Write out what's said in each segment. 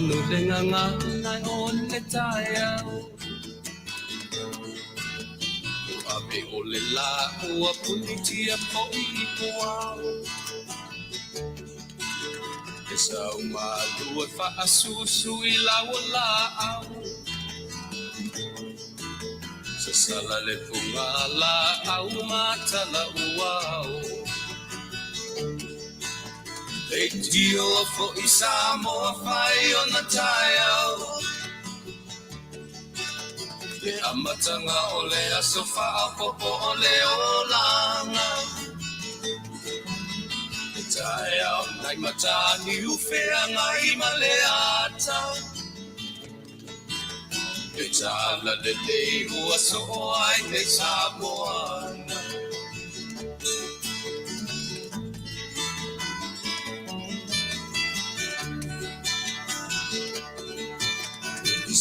Manu le gagana o le taeao. Ua ave o le lā ua punitia foi i puao. E sau malu e faasusu i lau o laau. Sasala le fuga laau matala uao. Leitio foi Samoa fai ona taeao. Le amataga o le aso faaopoopo o le olaga. Le taeao nai Mataniu Feagai ma le ata. Le tala lelei ua soo ai nei Samoa.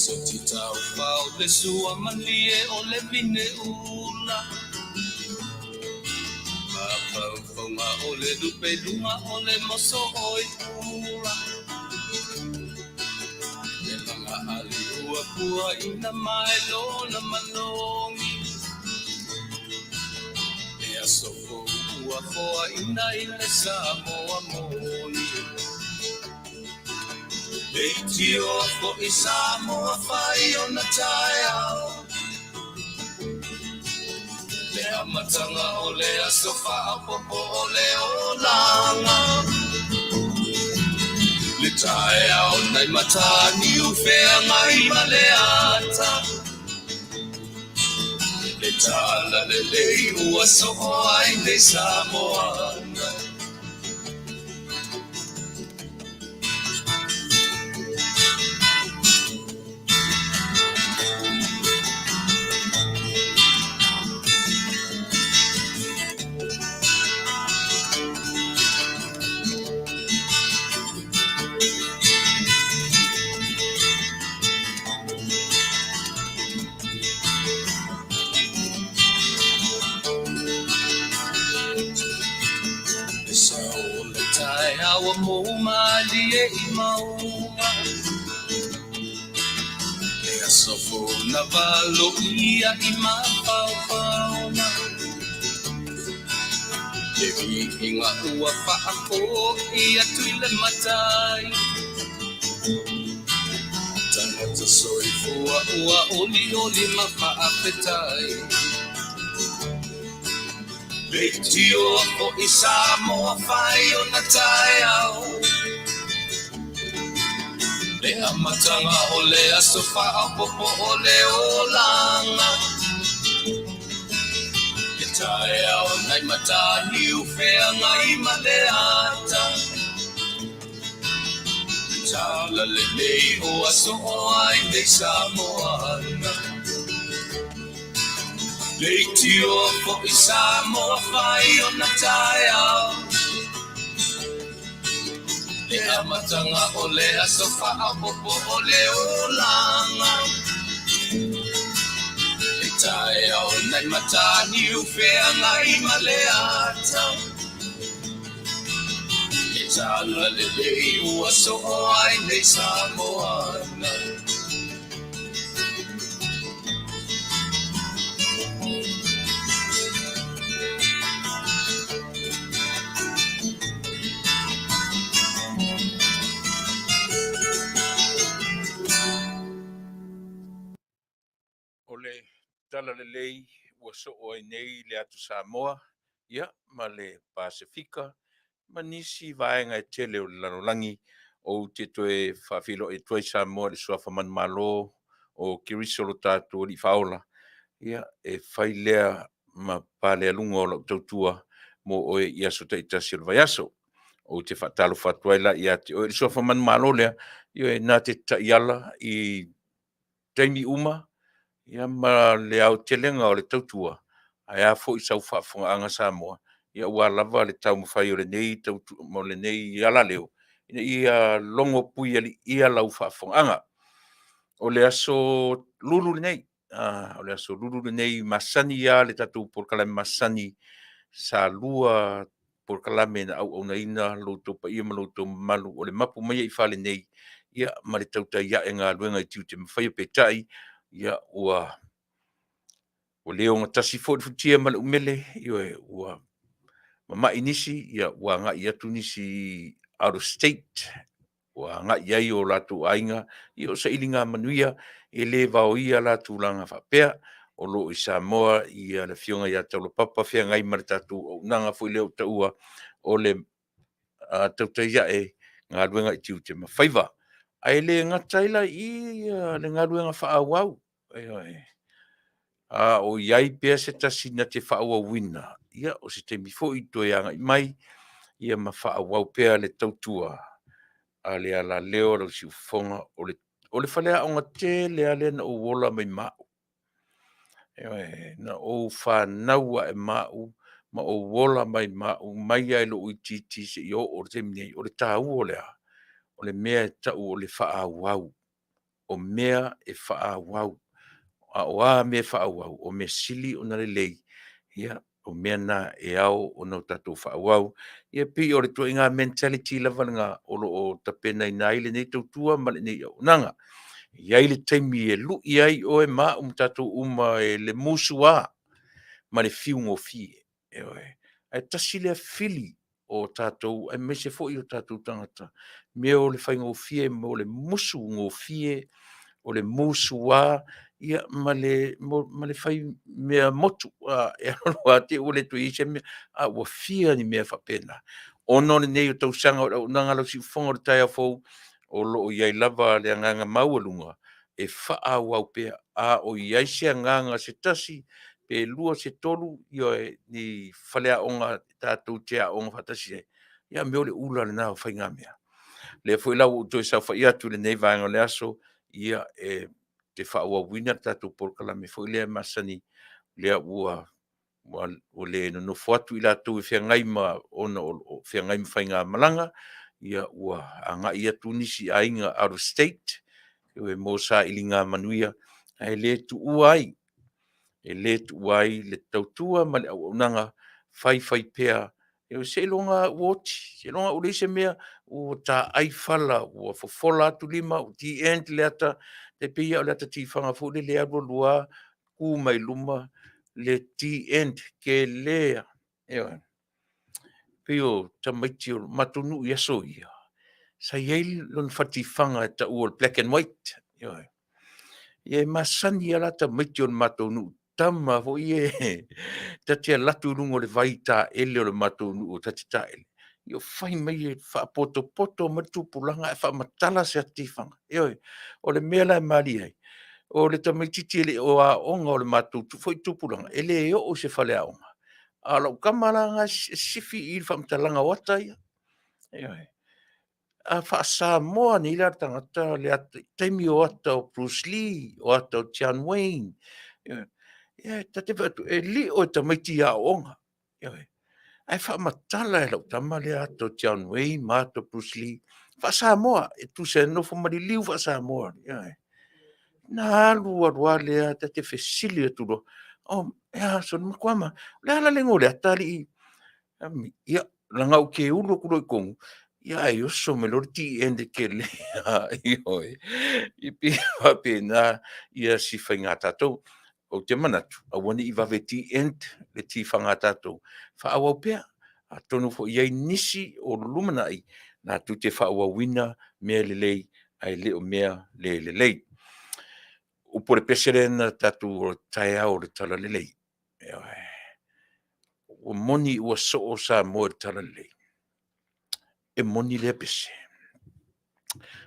Soti taufao le sua malie o le vine ula. Mafaufauga o le lupeluga o le moso o i pula. Le laga ali ua pua ina mai lona malogi. E aso fou ua foaina i le Samoa moni. Leitio foi Samoa fai ona taeao. Le amataga o le aso faaopoopo o le olaga. Le taeao nai Mataniu Feagai ma le ata. Le tala lelei ua soo ai nei Samoa. Le sao o le taeao ua mou malie i mauga. E aso fou na valoia i mafaufauga. Le viiga ua faafoi atu i le matai. Tagata soifua ua olioli ma faafetai. Leitio foi Samoa fai ona taeao. Le amataga o le aso faaopoopo o le olaga. Le taeao nai Mataniu Feagai ma le ata. Le tala lelei ua soo ai nei Samoa. Leitio foi Samoa fai ona taeao. Le amataga o le aso faaopoopo o le olaga. Le taeao nai Mataniu Feagai ma le ata. Le tala lelei ua soo ai nei Samoa. O le tala lelei ua soo ai nei le atu Samoa, ia, ma le Pasefika, ma nisi vaega e tele o le lalolagi. Ou te toe faafeiloai atu ai Samoa i le suafa manumalo o Keriso lo tatou Alii Faaola, ia, e fai lea ma palealuga o lau tautua mo oe i aso taitasi o le vaiaso. Ou te faatalofa atu ai la ia te oe i le suafa manumalo lea, ioe, na te taiala i taimi uma, ia ma le aotelega o le tautua, ae a foi sau faafofogaaga Samoa, ia aua lava le taumafai o lenei tautua, o lenei alaleo, ina ia logo puialiia lau faafofogaaga. O le aso Lulu lenei, o le aso Lulu lenei masani lava le tatou polokalame masani, sa lua polokalame na auaunaina lo outou paia ma lo outou mamalu o le mapu mai ai i fale nei. ia, ma le tautai ae galuega i tiute ma faiva, peitai, ia, ua le ogatasi foi le futia ma le umele, ioe, ua mamai nisi, ia ua agai atu nisi out of state, ua agai i ai o latou aiga, ia o sailiga manuia, e le vaoia la tulaga faapea. O lo o i Samoa ia le Afioga ia Taulapapa feagai ma le tatou auaunaga foi lea ua taua o le tautai ae galuega i tiute ma faiva. Ae le gata ai la i i le galuega faaauau, ioe, a o i ai pea se tasi na te faaauauina, ia o se taimi foi toe agai mai ia ma faaauau pea le tautua a le alaleo a lau siufofoga. O le faleaoga tele lava lea na ou ola mai ma au. Ioe, na ou fanau ae ma au ma ou ola mai ma au mai lava i lou itiiti seia oo i le taimi nei. O le taua o le a? O le mea e tau o le faaauau, o mea e faaauau. A o a mea e faaauau? O mea sili ona lelei, ia, o mea na e ao ona tatou faaauau. Ia e pei o le ituaiga mentality lava lena o lo o tapenaina ai lenei tautua ma lenei auaunaga. E i ai le taimi e lui ai oe ma au ma tatou uma e le musua ma le fiu gofie, ioe. Ae tasi lea fili o tatou aemaise foi o tatou tagata, mea o le faigofie mo le musu gofie, o le musua, ia ma le fai mea motu, e alu alu lava te i ua le toe i ai sea mea, a ua fia ni mea faapena. Ono lenei o tausaga o le auaunaga a lau siufofoga o le taeao fou, o lo o i ai lava le agaga maualuga e faaauau pea, a o i ai se agaga se tasi, pe lua se tolu, ioe, ni faleaoga tatou te aooga faatasi ai, ia mea o le ula lena o faigamea. O lea foi la ua ou toe saofai atu i lenei vaega o le aso, ia, e te faaauauina le tatou polokalame foi lea e masani, lea ua le nonofo atu i latou e feagai ma ona o feagai ma faigamalaga, ia ua agai atu nisi aiga out of state mo sailiga manuia, ae le tuua ai, e le tuua ai le tautua ma le auaunaga faifaipea. Seiloga lava ua oti, seiloga ua leai se mea ua taai fala ua fofola atu lima ua the end le ata, e pei lava o le ata tifaga foi lele e alu alu lava tu mai luma le the end, tele lava. Ioe. E pei o tamaiti o le matou nuu i aso ia, sa i ai lona fale tifaga e taua o le black and white. Ioe. Ia e masani lava la tamaiti o le matou nuu, tama foi ia ta te alu atu i luga o le vaitaele o le matou nuu ta te taele, ia fai mai e faapotopoto mai le tupulaga ae faamatala se ata tifaga. Ioe. O le mea la e malie ai, o le tamaitiiti e le o aoga o le matou foi tupulaga, e le oo i se faleaoga, a o lau tama la lena e sifi i i le faamatalaga o ata ia. Ioe. A faa-Samoa nei la le tagata i le taimi o ata o Bruce Lee, o ata o John Wayne, ia ta te vaai atu, e lio e tamaiti i aoaoga, ioe, ae faamatala e lau tama lea ata o John Wayne ma ata o Bruce Lee faa-Samoa, e tusa e nofo maliliu faa-Samoa. Ioe. Ona alu alu lava lea ta te fesili atu loa, e a sole matua, o le a la le igoa o le ata alii? Ia, leaga ou te ulu atu loa i totonu, ia ae oso mai loa le the end tele lava. Ioe. E pei e faapena si faiga a tatou. Ou te manatu, aua ne i vave the end le tifaga a tatou, faaauau pea. Atonu foi e i ai nisi o lumanai latou te faaauauina mea lelei ae le o mea le lelei. O upu o le pese lea na tatou o le taeao o le Talalelei. Ioe. Ua moni ua soo Samoa i le talalelei? E moni lea pese?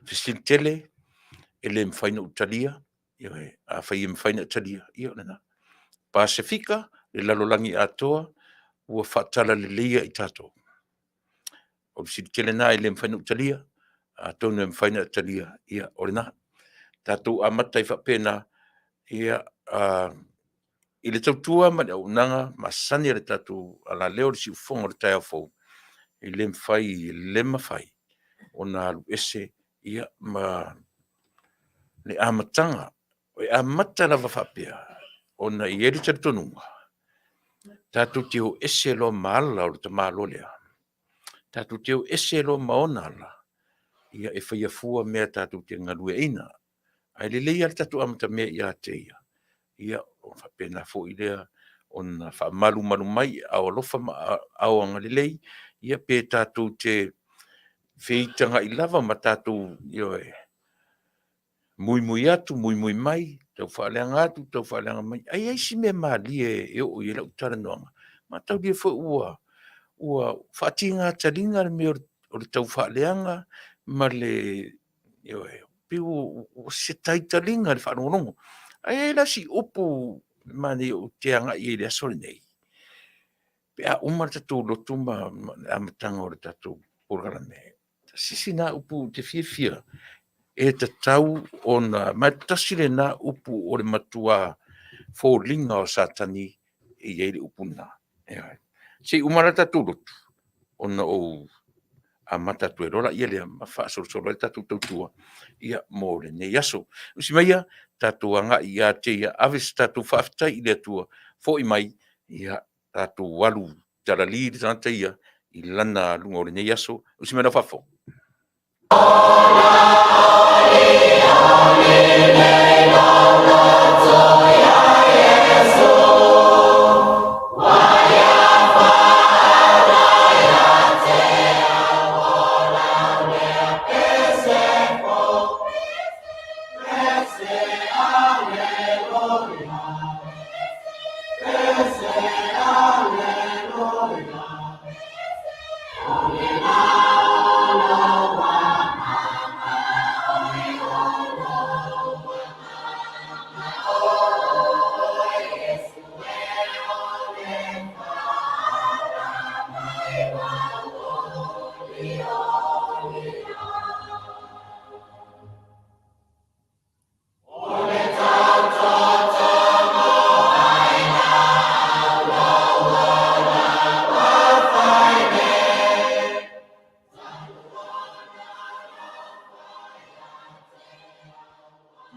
Fesili tele e le mafai ona ou talia, ioe, afai e mafai ona e talia, ia o lena. Pasefika, le lalolagi atoa, ua faatalaleia i tatou. O le fesili tele lena e le mafai ona ou talia, atonu e mafai ona e talia, ia o lena. Tatou amata ai faapena, ia, i le tautua ma le auaunaga masani a le tatou alaleo i le siufofoga o le taeao fou, e le mafai, e le mafai ona alu ese ma le amataga. E amata lava faapea ona e i ai le talitonuga, tatou te o ese loa ma ala o le tamaloa lea, tatou te o ese loa ma ona ala. Ia, e faia fua mea tatou te galueaiina. Ae lelei lava le tatou amatamea ia te ia, ia ona faapena foi lea ona faamalumalu mai i aao alofa ma aao agalelei, ia pe tatou te feitagai lava ma tatou, ioe, muimui atu muimui mai, taufaaleaga atu taufaaleaga mai. Ae i ai si mea malie e oo i ai lau talanoaga, mataulia foi ua faatiga taliga le mea o le taufaaleaga ma le, ioe, pei ua se taliga i le faalogologo. Ae i ai la si upu manaia ou te agai i ai i le aso lenei, pe a uma le tatou lotu ma le amataga o le tatou polokalame, tasi sina upu ou te fiafia e tatau ona, ma e tasi lena upu o le matua foliga o Satani e i ai le upu lena. Ioe. Se i uma la le tatou lotu ona ou amata atu ai loa lea ma faasolosolo ai le tatou tautua mo lenei aso. Usi meia tatou agai ia te ia, ave se tatou faafetai i le Atua, foi mai tatou alu talali le tagata ia i lana aluga o lenei aso. Usi mai lau faafofoga.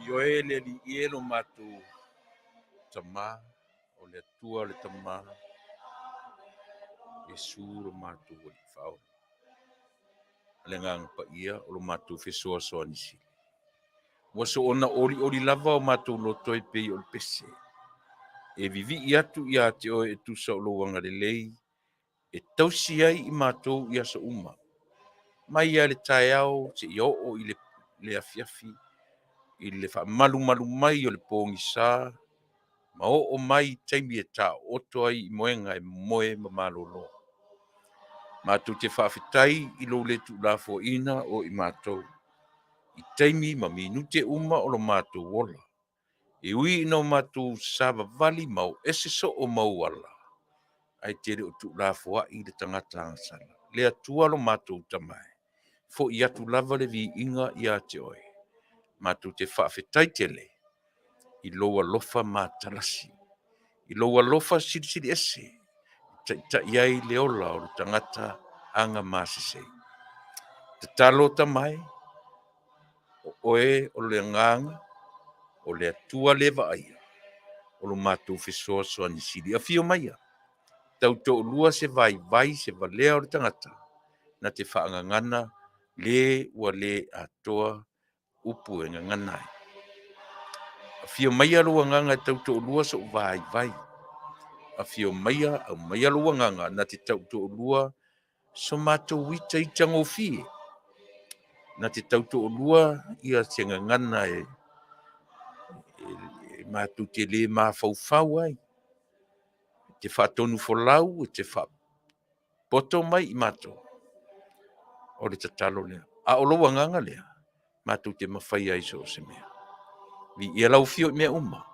Ioe le Alii e lo matou Tama, o le Atua le Tama, Iesu lo matou Alii Faaola, ma le Agaga Paia o lo matou Fesoasoani Sili. Ua soona olioli lava o matou loto e pei o le pese, e vivii atu ia te oe e tusa o lou agalelei, e tausi ai i matou i aso uma, mai lava i le taeao seia oo i le afiafi, i le faamalumalu mai o le pogisa ma oo mai i taimi e taooto ai i moega e moe ma malolo. Matou te faafetai i lou le tuulafoaiina o i matou i taimi ma minute uma o lo matou ola, e ui ina o matou savavali ma o ese soo ma ou ala, ae te le o tuulafoai le tagata agasala. Le Atua lo matou Tama e, foi atu lava le viiga ia te oe. Matou te faafetai tele i lou alofa matalasi, i lou alofa silisili ese e taitai ai le ola o le tagata agamasese. Tatalo Tama e, o oe o le agaga, o le Atua le vaaia, o lo matou fesoasoani sili. Afio maia, tautoalua se vaivai se valea o le tagata na te faagagana le ua le atoa upu e gagana ai. Afio maia lou agaga e tautoalua sou vaivai. Afio maia, aumaia lou agaga na te tautoalua so matou itaitagofie, na te tautoalua ia se gagana e matou te le mafaufau ai, e te faatonufolau, e te faapoto mai i matou, o le tatalo lea. A o lou agaga lea, matou te mafaia ai so o se mea. Viia lau Afio i mea uma,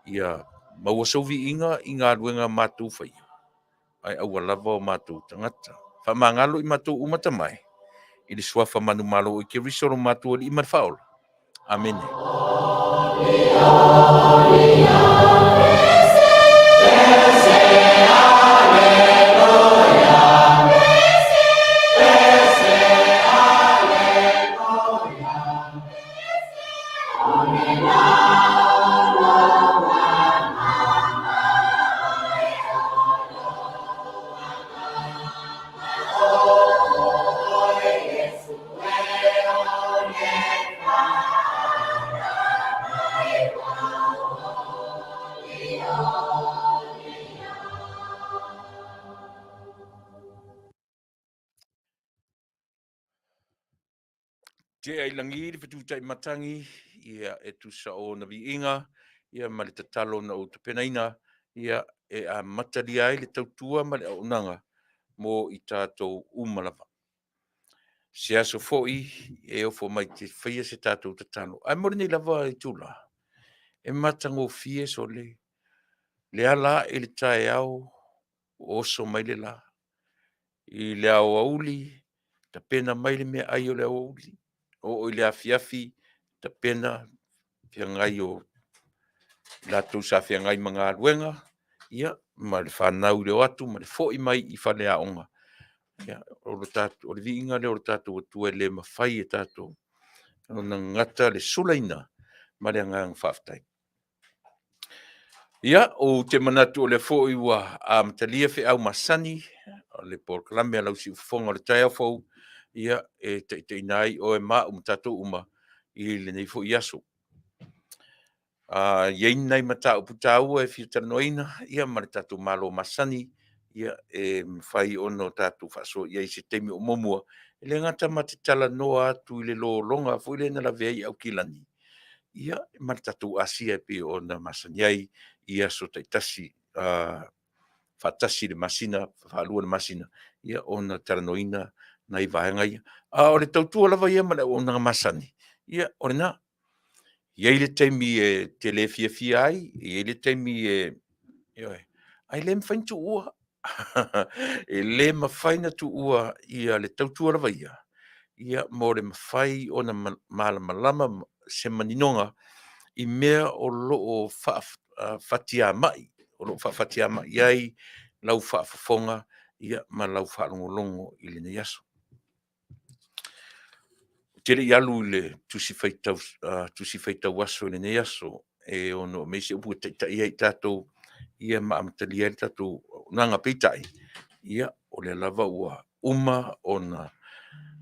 ia maua sou viiga i galuega matou faia, ae aua lava o matou tagata. Faamagalo i matou uma Tama e, i le suafa manumalo o Keriso lo matou Alii ma le Faaola. Amene. Tea i lagi le fetutai matagi, ia e tusa o ona viiga, ia ma le tatalo na ou tapenaina, ia e amatalia ai le tautua ma le auaunaga mo i tatou uma lava. Se aso foi e ofo mai te faia se tatou tatalo, ae mo lenei lava itula, e matagofie sole le ala ae i le taeao ua oso mai le la. I le aoauli, tapena mai le meaai o le aoauli, oo i le afiafi tapena feagai o latou sa feagai ma galuega, ia ma le fanau i le o atu ma le foi mai i faleaoga. Ia, o le viiga lea o le tatou Atua e le mafai e tatou ona gata le sulaina ma le agaga faafetai. Ia, ou te manatu o lea foi ua amatalia feau masani o le polokalame a lau siufofoga o le taeao fou, ia, e taitaiina ai oe ma au ma tatou uma i lenei foi aso. A i ai ni nai mataupu taua e fia talanoaina, ia ma le tatou Malo masani, ia, e mafai ona tatou faasoa i ai i se taimi o muamua. E le gata ma te talanoa atu i le lologa foi lea na lavea ai Aukilani, ia, ma le tatou asia e pei ona masani ai i aso taitasi faatasi i le masina, faalua i le masina, ia ona talanoaina nai vaega ia. A o le tautua lava ia ma le auaunaga masani, ia o lena. E i ai le taimi e te le fiafia ai, e i ai le taimi e… ioe, ae le mafai ona tuua, e le mafai ona tuua le tautua lava ia, ia mo le mafai ona malamalama se maninoga i mea o lo o faafatiamai, o lo o faafatiamai ai lau faafofoga ma lau faalogologo i lenei aso. Ou te le i alu i le Tusi Faitau Tusi Faitau Aso i lenei aso e ono aumai se upu e taitai ai i tatou ia ma amatalia ai le tatou auaunaga. Peitai, ia, o lea lava ua uma ona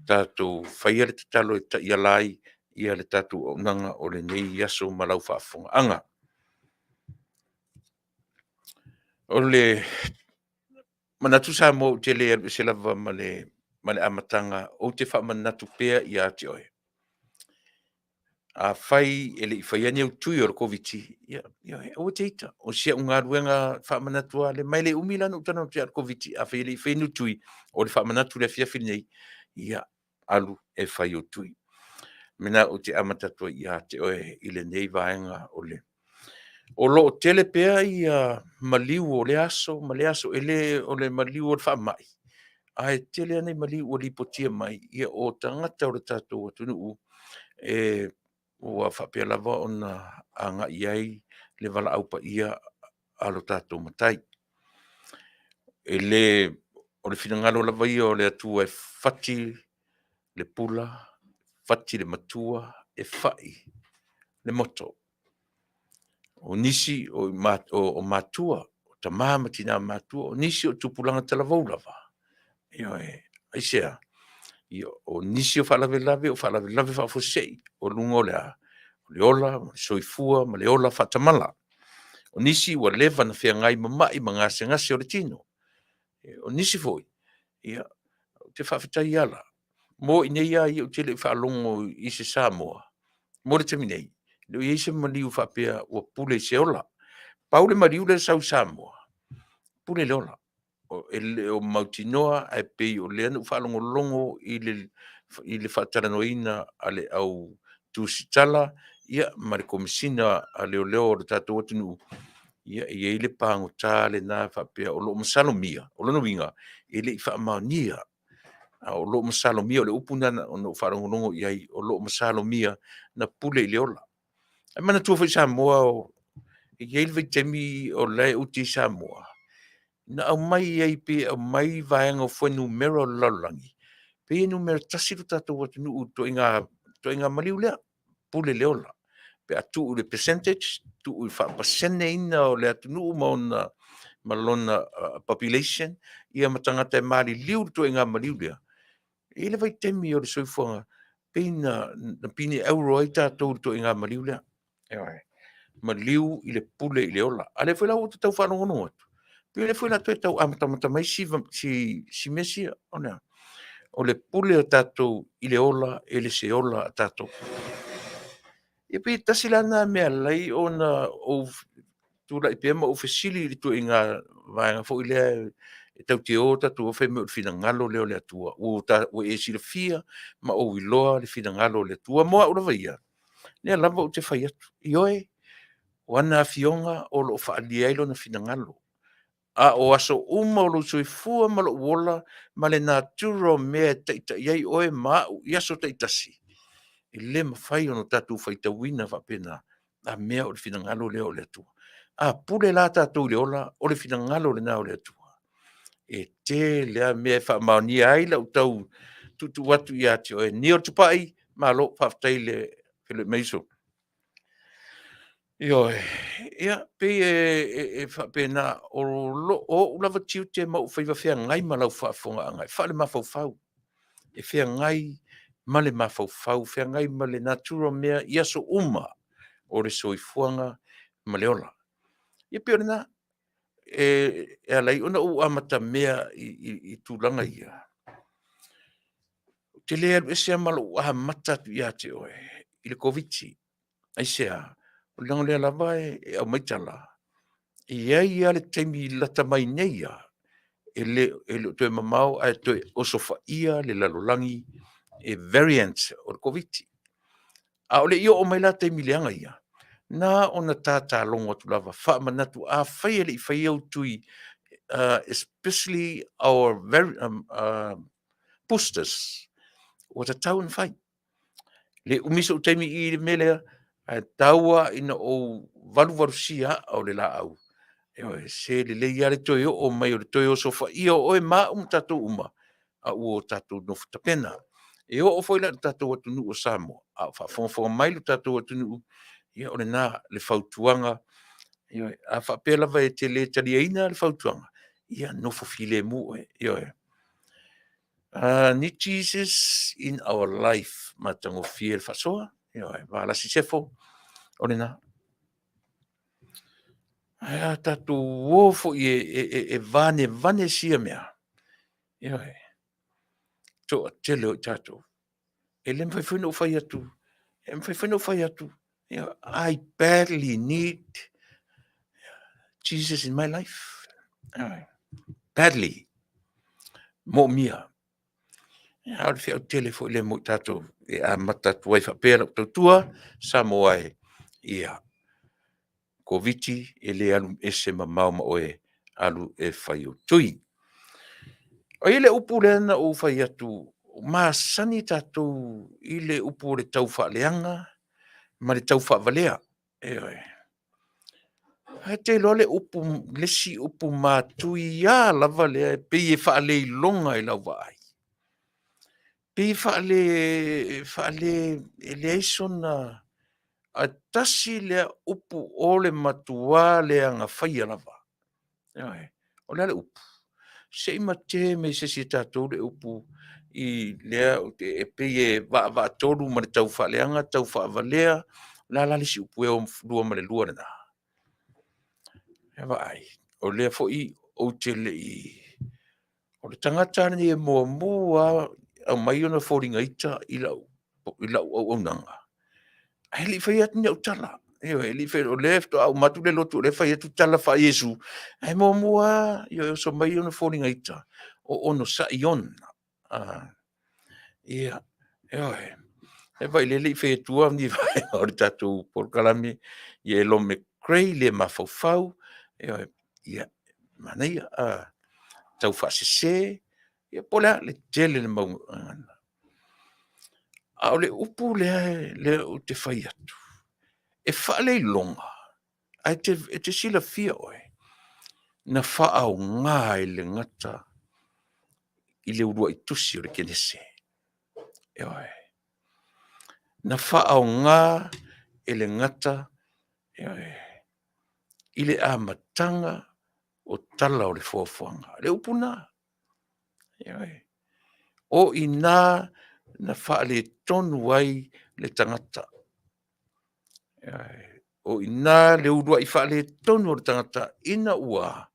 tatou faia le tatalo e taiala ai le tatou auaunaga o lenei aso ma lau faafofogaaga. O le manatu Samoa ou te le alu ese lava ma le amataga, ou te faamanatu pea ia te oe. Afai e le i faia ni au tui o le Koviti, ia aua e te ita. O si au galuega faamanatu lava lea, ma e le umi la ona ou talanoa atu ia le Koviti. Afai e le i faia ni ou tui, o le faamanatu i le afiafi lenei, ia alu e fai ou tui. O le mea lena ou te amata atu ai ia te oe i lenei vaega o le… O lo o tele pea maliu o lea aso ma lea aso, e le o le maliu o le faamai, ae tele lava nai maliu ua lipotia mai o tagata o le tatou atunuu ua faapea lava ona agai i ai le valaau paia a lo tatou Matai. E le o le finagalo lava ia o le Atua e fati le pula, fati le matua, e fai le moto. O nisi o matua, o tama ma tina matutua, o nisi o tupulaga talavou lava, ioe. Aisea? O nisi o faalavelave o faalavelave faafuasei o luga o le a? O le ola ma le soifua ma le ola faatamala. O nisi ua leva ona feagai ma mai ma gasegase o le tino. O nisi foi, ia, ou te faafetai lava la, mo i inei lava ia ou te le i faalogo i se Samoa mo le taimi nei, e le o i ai se maliu faapea ua pule i se ola. Pau le maliu lea e sau i Samoa, pule i le ola. E le o mautinoa ae pei o lea na ou faalogologo i le faatalanoaina a le au tusitala ma le Komesina a Leoleo a le tatou atunuu, ia e i ai le pagota lena faapea o lo o masalomia, o lona uiga, e le i faamaonia, a o lo o masalomia. O le upu lena na ou faalogologo i ai, o lo o masalomia na pule i le ola. Ae manatua foi Samoa e i ai le vaitaimi o la e uti i Samoa, na aumai ai pei e aumai vaega o fuainumera o le lalolagi, pei e numera 1 lo tatou atunuu i le ituaiga maliu lea, pule i le ola. Pe a tuu i le percentage, tuu i le faapaseneina o le atunuu ma lona population ia ma tagata e maliliu i le ituaiga maliu lea, e i ai le vaitaimi o le soifuaga pei na pine auro ai tatou i le ituaiga maliu lea. Ioe. Maliu i le pule i le ola. A o lea foi la ua ou tau faalogologo atu, pei o lea foi o le a toe tau amatamata mai si mea sia. O le a? O le pule o tatou i le ola e le se ola a tatou. Ia pei tasi la lena mea e ala ai ona ou tulai pea ma ou fesili i le ituaiga vaega foi lea e tatou te o tatou fai mai o le finagalo lea o le Atua. Ua e silafia ma ou iloa le finagalo o le Atua. Mo au lava ia, lea lava ou te fai atu, ioe, o ana Afioga o lo o faaalia ai Lona finagalo. A o aso uma o lou soifua ma lou ola ma le natura o mea e taitai ai oe ma au i aso taitasi, e le mafai ona tatou faitauina faapena, a mea o le finagalo lea o le Atua. A pule la tatou i le ola, o le finagalo lena o le Atua. E tele lava mea e faamaonia ai lau tau tuutuu atu ia te oe. Nio Tupai, malo faafetai i le feiloai mai uso. Ioe, ia pei e faapena, o ou lava tiute ma ou faiva feagai ma lau faafofogaaga e faalemafaufau, e feagai ma le mafaufau, feagai ma le natura o mea i aso uma o le soifuaga ma le ola. Ia pei o lena e ala ai ona ou amatamea i tulaga ia, ou te le alu ese lava ma lou amata atu ia te oe i le Koviti. Aisea? Leaga o lea lava e aumai tala, e i ai lava le taimi lata mai nei lava, e le o toe mamao ae toe osofaia le lalolagi e variants o le Koviti. A o le i oo mai la taimi leaga ia, na ona ta logo atu lava faamanatu, afai e le i faia ou tui, especially our boosters, ua tatau ona fai. E le umi sou taimi i i le mea lea, ae tau lava ina ou valuvalusia aa o le laau, ioe, se lelei lava le toe oo mai o le toe osofaia o oe ma au ma tatou uma, a ua o tatou nofo tapena. E oo foi la i le tatou atunuu o Samoa, a o faafogafoga mai lo tatou atunuu, ia o lena le fautuaga. Ioe. A faapea lava e te le taliaina le fautuaga, ia nofo filemu oe. Ioe. Need Jesus in our life. Matagofie le faasoa. Ioe. Valasi Sefo, o lena. Ae a tatou o foi e vanevane sia mea, ioe, toatele o i tatou. E le mafai foi ona ou fai atu, e mafai foi ona ou fai atu, I badly need Jesus in my life. Ioe. Badly. Moomia. A o le feau tele foi lea mo i tatou e amata atu ai faapea lau tautua Samoa e, ia, Koviti e le alu ese mamao ma oe, alu e fai ou tui. O i le upu lea na ou fai atu, masani tatou i le upu o le taufaaleaga ma le taufaavalea. Ioe. Ae te iloa le upu, le isi upu matuia lava lea e pei e faaleiloga i lau vaai. Pei e faale, e leai sona, ae tasi lea upu o le matua leaga faia lava. Ioe. O le a le upu? Se i mate mai se isi o tatou le upu i lea e pei e vaavaatolu ma le taufaaleaga, taufaavalea, o le a la le isi upu e o lua ma le lua lena? E vaai, o lea foi ou te le i... O le tagata lenei e muamua lava aumai ona foliga ita i lau auaunaga, ae le i faia atu ni au tala. Ioe, e le i faia, o lea faatoa uma atu le lotu o lea e fai atu tala faa-Iesu, ae muamua lava, ioe, oso mai ona foliga ita, o onosai on. Ia, ioe. E vaai o lea e le i fai atua ni vaega o le tatou polokalame, ia e Lome Grey le mafaufau, ioe, ia, manaia, taufaasese, ia po o le a le tele o le mau gagana. A o le upu lea ou te fai atu, e faaleiloga, ae e te silafia oe, na faaaoga e le gata i le uluai tusi o le Kenese. Ioe. Na faaaoga e le gata, ioe, i le amataga o tala o le foafoaga. Le upu lena. Ioe. O i ina na faaletonu ai le tagata. Ioe. O i ina le uluai faaletonu o le tagata ina ua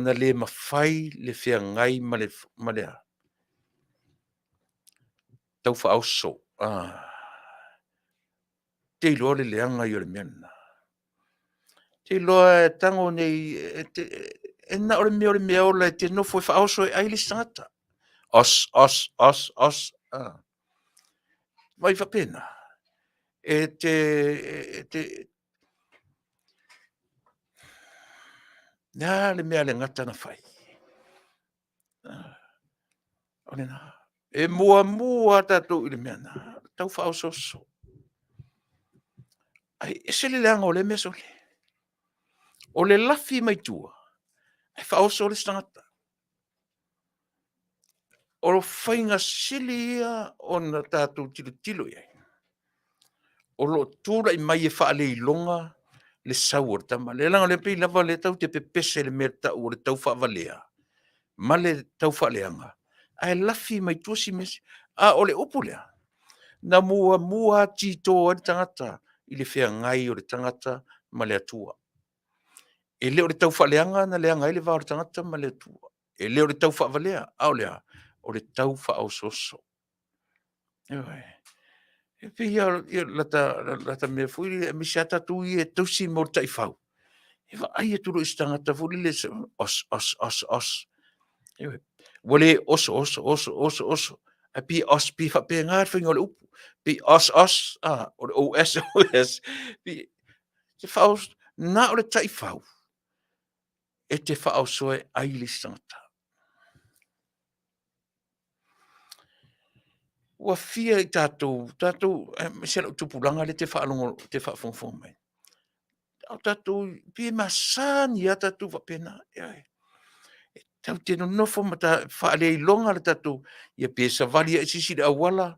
na le mafai le feagai ma le a? Tau faaoso. Ah. Te iloa le leaga ia o le mea lena. Te iloa e tago nei, e, te, e na o le mea o le mea ola e te nofo e faaoso e ai le isi tagata. Os, os, os, os. Ah. Vai faapena. E te, e te, le a le mea le gata na fai. Ah. O lena. E muamua tatou i le mea na, tau faaosooso. Ai ese le leaga o lea mea sole. O le lafi mai tua, e faaoso le isi tagata. O faiga sili ia ona tatou tilotilo i ai. O lo o tulai mai e faaleiloga le sau o le tama lea. Leaga o lea pei lava lea tatou te pepese i le mea e tau o le taufaavalea ma le taufaaleaga, ae lafi mai tua si mea. A o le upu lea, na muamua lava tito ai le tagata i le feagai o le tagata ma le Atua. E le o le taufaaleaga na leaga ai le va o le tagata ma le Atua. E le o le taufaavalea, a o le a? O le taufaaosooso. Ioe. E pei lava lata mea foi lele, aemaise lava tatou ia e tausi mo le taifau, e vaai atu loa i se tagata foi lele, os, os, os, os. Ioe. Ua le oso, oso, oso, oso, oso. Ae pei os, pei faapena le faiga o le upu. Pei os, os, ah, o le OS, OS. Pei, te faaoso, na o le taifau e te faaosoa e ai le isi tagata. Ua fia i tatou, tatou, aemaise lau tupulaga lea e te faalogo, te faafogafoga mai. A o tatou, pei e masani lava tatou faapena. Ioe. E tatou te nonofo ma faaleiloga le tatou, ia pe savali ai se isi i le auala,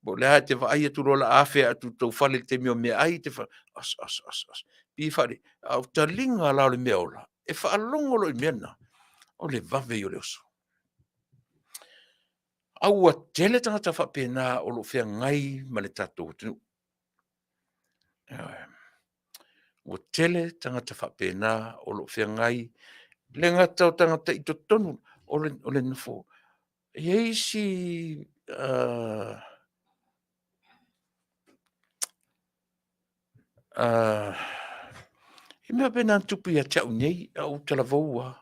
po o le a, e te vaai atu loa o le a afe atu i le tou fale i le taimi o meaai, e te fai, os, os, os, os. Pei e faale, a o taliga la o le mea ola, e faalogo loa i le mea lena, o le vave ia o le oso. A ua tele tagata faapena o lo o feagai ma le tatou atunuu. Ua tele tagata faapena o lo o feagai, le gata o tagata i totonu o le nofo. E i ai isi e mea faapena na tupu ia te au nei, a o ou talavou lava.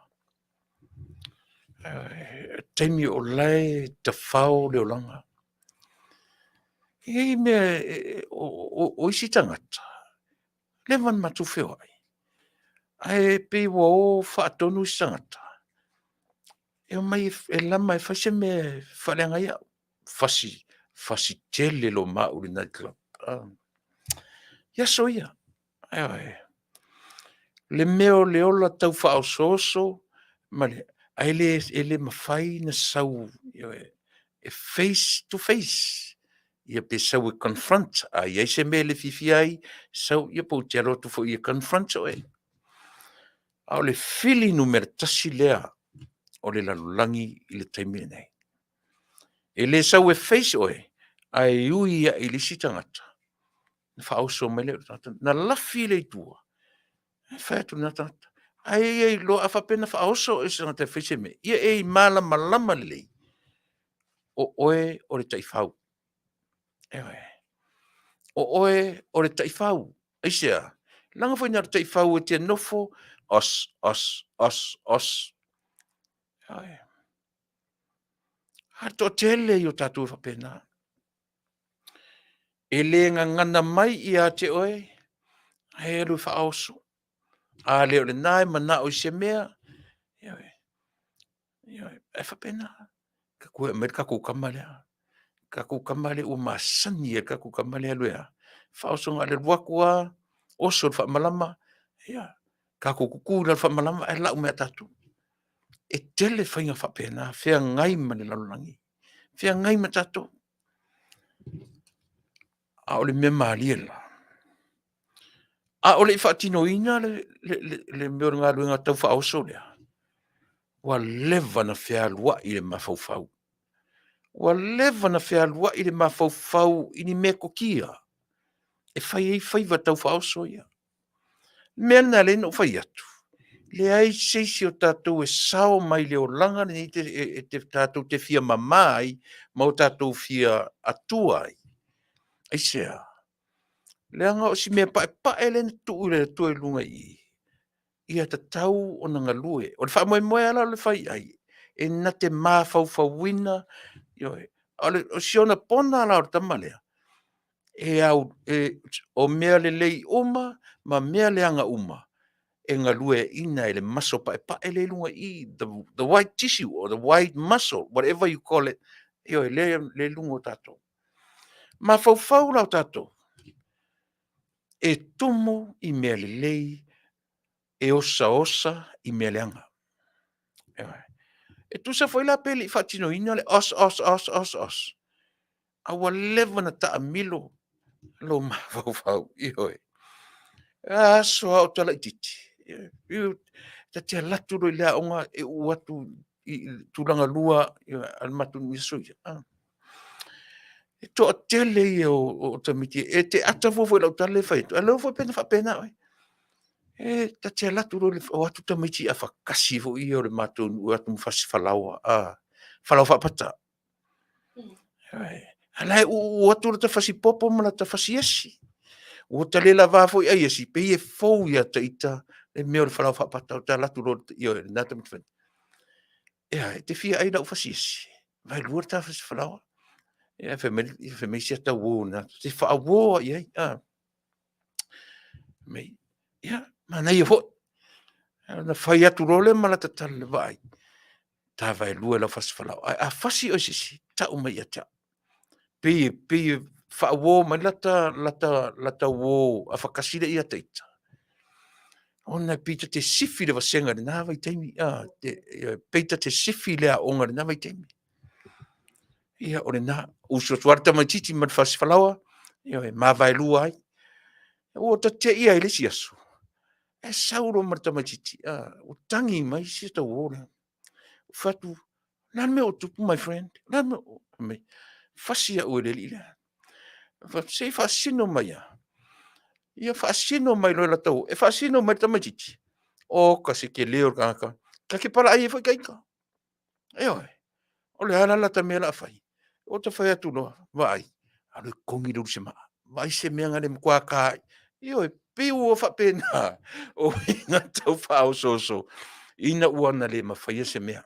Taimi o la e tafao le olaga. E i ai mea, o isi tagata, leva ona matou feoai, ae pei ua o faatonu isi tagata, e omai e lama e fai se mea e faaleaga ai au. Fasi, fasi tele loa ma au i le night club. I aso ia, ioe. Le mea o le ola tau faaosooso ma le, ae le, e le mafai ona sau, ioe, e face to face. Ia pe sau e confront, a i ai se mea e le fiafia ai, sau, ia po o te alu atu foi e confront oe. A o le fili numera tasi lea o le lalolagi i le taimi lenei. E le sau e face oe, ae ui ae i le isi tagata, na faaoso mai lea o le tagata, na lafi lea i tua, e fai atu lena tagata. Ae ia iloa, a faapea na faaoso oe e se tagata e fai se mea, ia e malamalama lelei, o oe o le taifau. Ioe. O oe o le taifau. Aisea? Leaga foi na o le taifau e te nofo, os, os, os, os. Ioe. A le toatele i o tatou e faapena. E le gagana mai ia te oe, ae alu e faaoso. A le o lena e manao i se mea, ioe, ioe, e faapena. Ka toe aumai le tatou tama lea. Tatou tama lea ua masani ai le tatou tama lea alu e a? Faaoso na o le alu atu lava, oso i le faamalama, ia, tatou tutu i lalo faamalama ae lau mai ia tatou. E tele faiga faapena, feagai ma le lalolagi, feagai ma tatou. A o le mea malie la, a o le i faatinoina le mea o le galuega tau faaoso lea, ua leva ona fealuai le mafaufau. Ua leva ona fealuai le mafaufau i ni metotia e fai ai faiva tau faaoso ia. O le mea lena e ala ai ona ou fai atu, Leai se isi o tatou e sao mai le olaga lenei e, e, e te, tatou te fia mamā ai ma o tatou fia atua ai. Aisea? Leaga o si mea paepae lea na tuu i le Atua i luga i i, ia tatau ona galue. O le faamoemoe lava la o le fai ai, e na te mafaufauina, ioe, o, le, o si ona pona la o le tama lea, e au, e, o mea lelei uma ma mea leaga uma, e galueaiina e le maso paepae lea i luga i i, the white tissue or the white muscle, whatever you call it, ioe, lea i luga o tatou. Mafaufau la o tatou, e tumu i mea lelei, e osaosa i mea leaga. Ioe. E tusa foi la pe le i faatinoina le os, os, os, os, os, a ua leva ona taamilo lou mafaufau, ioe. Aso a o talaititi, ta te alu atu loa i le aoga e uu atu i tulaga lua a le matou aso ia. E toatele ia o tamaiti e te ata fua foi i lau tala lea e fai atu, a o lea foi pei ona faapena oe. E ta te alu atu loa, o atu tamaiti afakasi foi ia o le matou nuu e o atu ma fasi falaoa, falaoa faapata. A la e uu atu lata fasi popo ma lata fasi esi. Ua ta le lava foi ai esi, pei e fou ia te ita le mea o le falaoa faapata. Ou te alu atu loa, ioe, lena tamaiti fai, ea, e te fia ai lau fasi esi? Vai lua le ta fasi falaoa. Ia, fai mai, fai mai si ata uo na, te faauo ai ai. Ah. Mai, ia, manaia foi. Na fai atu loa lea ma lata tala i le vaai, ta vaelua i lau fasi falaoa. Ae a fasi oe i se isi, tau mai ia te au. Pei e, pei e faauo mai lata, lata, lata uo afakasi lea ia te ita. Ona e pei ta te sifi le vasega i lena vaitaimi, a, te, pei ta te sifi le aoga i lena vaitaimi. Ia, o lena, usu atu lava le tamaitiiti ma le fasi falaoa, ia, e mavaelua ai. Ua ta te i ai i le isi aso, e sau loa ma le tamaitiiti, a, ua tagi mai si ata uo lea. Ou fai atu, o le a le mea ua tupu my friend? O le a le mea ua... Fai mai, fasi au e le alii lea. Ou fai atu, se i faasino mai lava. Ia faasino mai loa i lata uo. E faasino mai le tamaitiiti, oka se tele o le tagata, ta te palaai ai foi ta ita. Ioe, o le a la lata mea o le a fai? Ua ta fai atu loa, vaai, alu e togi le ulusemaa, vaai se mea na le matua ta ai. Ioe, pei ua faapena, o uiga tau faaosooso ina ua na le mafaia se mea.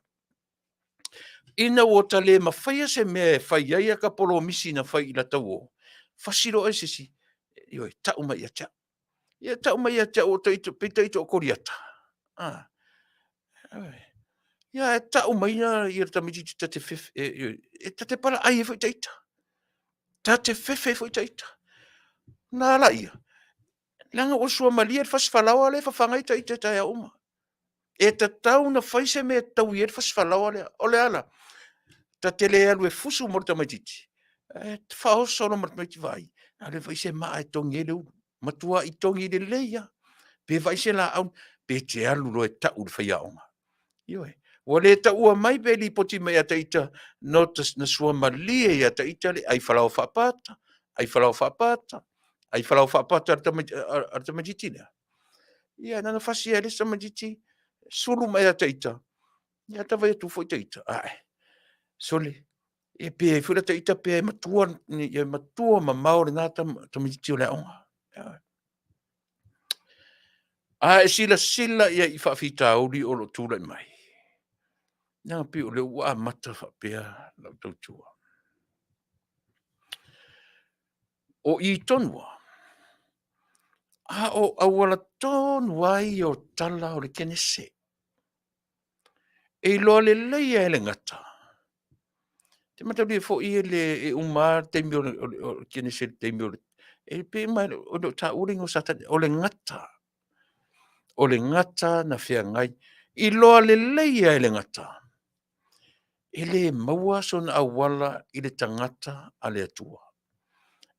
Ina ua ta le mafaia se mea e fai ai ata polomisi na fai i lata uo, fasi loa oe e se isi, ioe, tau mai ia te au. Ia tau mai ia te au o ta ita, pei ta ita o Koliata. Ah. Ia e tau mai ia le tamaitiiti ta te fefe, e, e, ta te palaai ai foi ta ita. Ta te fefe foi ta ita. Nā la ia, leaga ua suamalie le fasi falaoa lea e fafaga ai ta ita i taeao uma. E tatau ona fai se mea e taui ai le fasi falaoa lea. O le a la? Ta te le alu e fusu mo le tamaitiiti. E faaoso loa ma le tamaitiiti vaai. Alu e vaai se maa e togi ai le ulu. Matuai togi lelei lava. Pe vaai se laau, pe te alu loa e tau i le faiaoga. Ioe. Ua le taua mai pe lipoti mai ia te ita, no ta, na suamalie ia te ita le ai falaoa faapata, ai falaoa faapata, ai falaoa faapata a le tamaitiiti lea. Ia, na ona fasi lava e le isi tamaitiiti, sulu mai ia te ita, ia ta vaai atu foi te ita, ae, sole, e pe ai foi lata ita pe matua, ia matua mamao lena tamaitiiti o le aoga. A e silasila i ai i faafitauli o lo o tulai mai, leaga pei o lea ua amata faapea lau tautua. O i tonu lava, a o auala tonu lava ia o tala o le Kenese. E iloa lelei lava e le gata. Te mataulia foi e le e uma lava le taimi o le Kenese i le taimi o le e pei uma e le o taua le igoa o Satani, o le gata. O le gata na feagai. Iloa lelei lava e le gata, e le maua sona auala i le tagata a le Atua.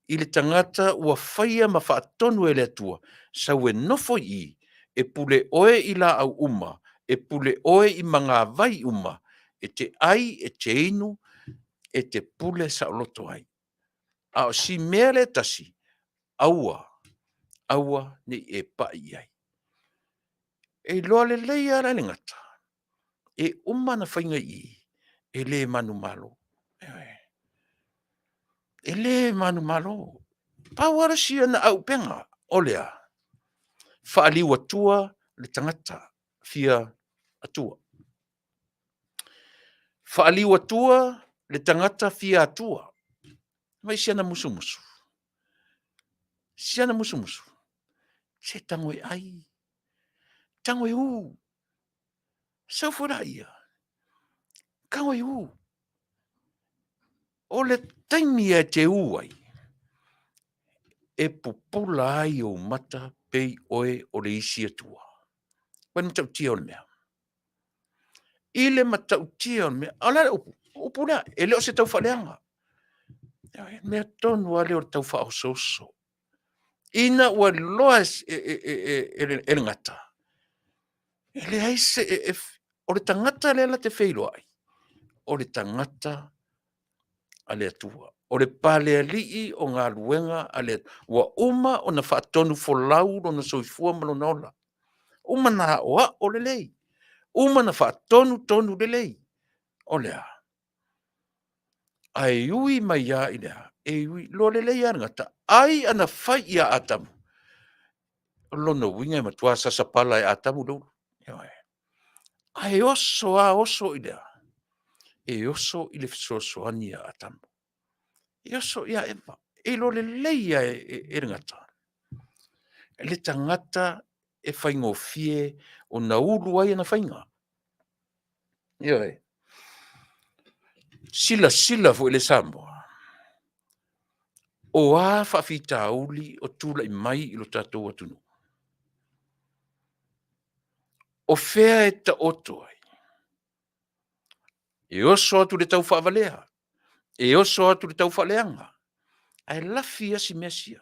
I le tagata ua faia ma faatonu e le Atua, sau e nofo i i, e pule oe i laau uma, e pule oe i magavai uma, e te ai, e te inu, e te pule saoloto ai. A o si mea lea e tasi, aua, aua ne i e pai i ai. E iloa lelei lava la e le gata, e uma ana faiga i i, e le manumalo. E le manumalo. Pau lava le isi ana auupega, o le a? Faaliuatua le tagata fia Atua. Faaliuatua le tagata fia Atua. Vaai i si ana musumusu, si ana musumusu, se tago e ai, tago e u, sau foi laia, tago e u. O le taimi lava e te u ai, e pupula ai ou mata pei oe o le isi Atua. Vaai i le matautia o le mea. I le matautia o le mea. A o le a le upu? O le upu lea, e le o se taufaaleaga. O le mea tonu lava lea o le tau faaosooso. Ina ua iloa e le gata, e leai se… o le tagata lea la te feiloai, o le tagata a le Atua. O le Palealii o galuega a le Atua, ua uma ona faatonufolau lona soifua ma lona ola, uma ona aoao lelei, uma ona faatonutonu lelei. O le a? Ae ui mai lava i le a? E ui, iloa lelei lava e le gata, ai ana fai ia Atamu, o lona uiga e matua sasapala e Atamu le ulu. Ioe. Ae oso lava oso i le a? E oso i le fesoasoani ia Atamu. E oso ia Eva, e iloa lelei lava e le gata le tagata e faigofie ona ulu ai ana faiga. Ioe. Silasila foi le Samoa, o a faafitauli o tulai mai i lo tatou atunuu, o fea e taoto ai? E oso atu i le taufaavalea, e oso atu i le taufaaleaga, ae lafi lava si mea sia,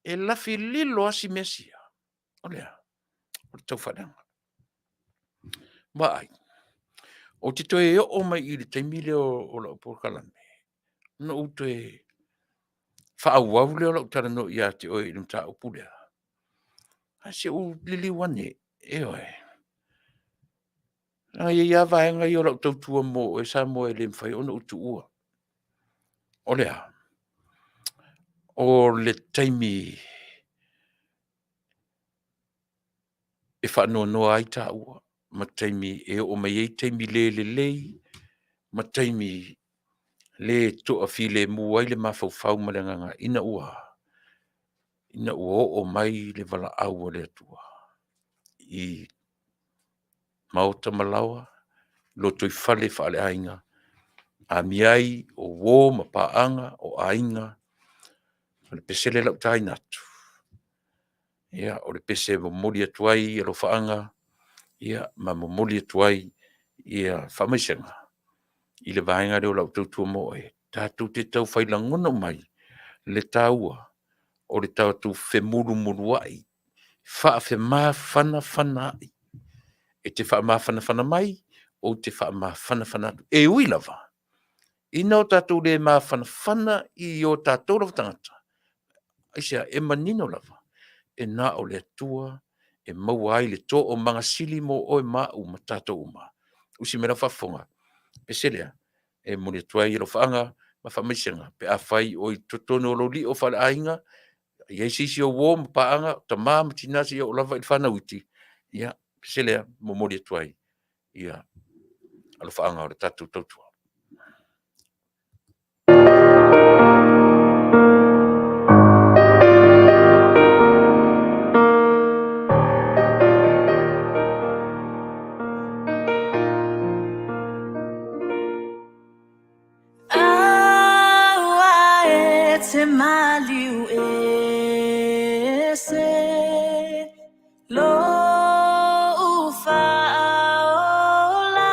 e lafi lilo lava si mea sia. O le a? O le taufaaleaga. Vaai, ou te toe oo mai i le taimi lea o lau polokalame, ona ou toe faaauau lea o lau talanoa ia te oe i le mataupu lea, ae se i ou liliu ane, ioe, leaga e i ai lava vaega ia o lau tautua mo oe Samoa e le mafai ona ou tuua. O le a? O le taimi e faanoanoa ai taua ma taimi e oo mai ai taimi le lelei ma taimi le toafilemu ai le mafaufau ma le agaga ina ua oo mai le valaau a le Atua i maota ma laoa, lotoifale faaleaiga, amia ai o uo ma paaga, o aiga. O le pese lea o le a ou taina atu, ia o le pese e momoli atu ai alofaaga ma momoli atu ai faamaisega i le vaega lea o lau tautua mo oe, tatou te taufai lagona uma ai le taua o le tatou femulumuluai, faafemafanafanaai. E te faamafanafana mai, ou te faamafanafana atu. E ui lava ina o tatou le mafanafana i o tatou lava tagata, aisea? E manino lava, e na o le Atua e maua ai le toomaga sili mo oe ma au ma tatou uma. Usi mai lau faafofoga, pese lea e momoli atu ai alofaaga ma faamaisega pe afai o i totonu o lou lio faaleaiga, e i ai se isi o uo ma paaga, o tama ma tina seia oo lava i le fanau iti, ia pese lea e momoli atu ai alofaaga o le tatou tautua. Aua e te maliu ese lou faaola.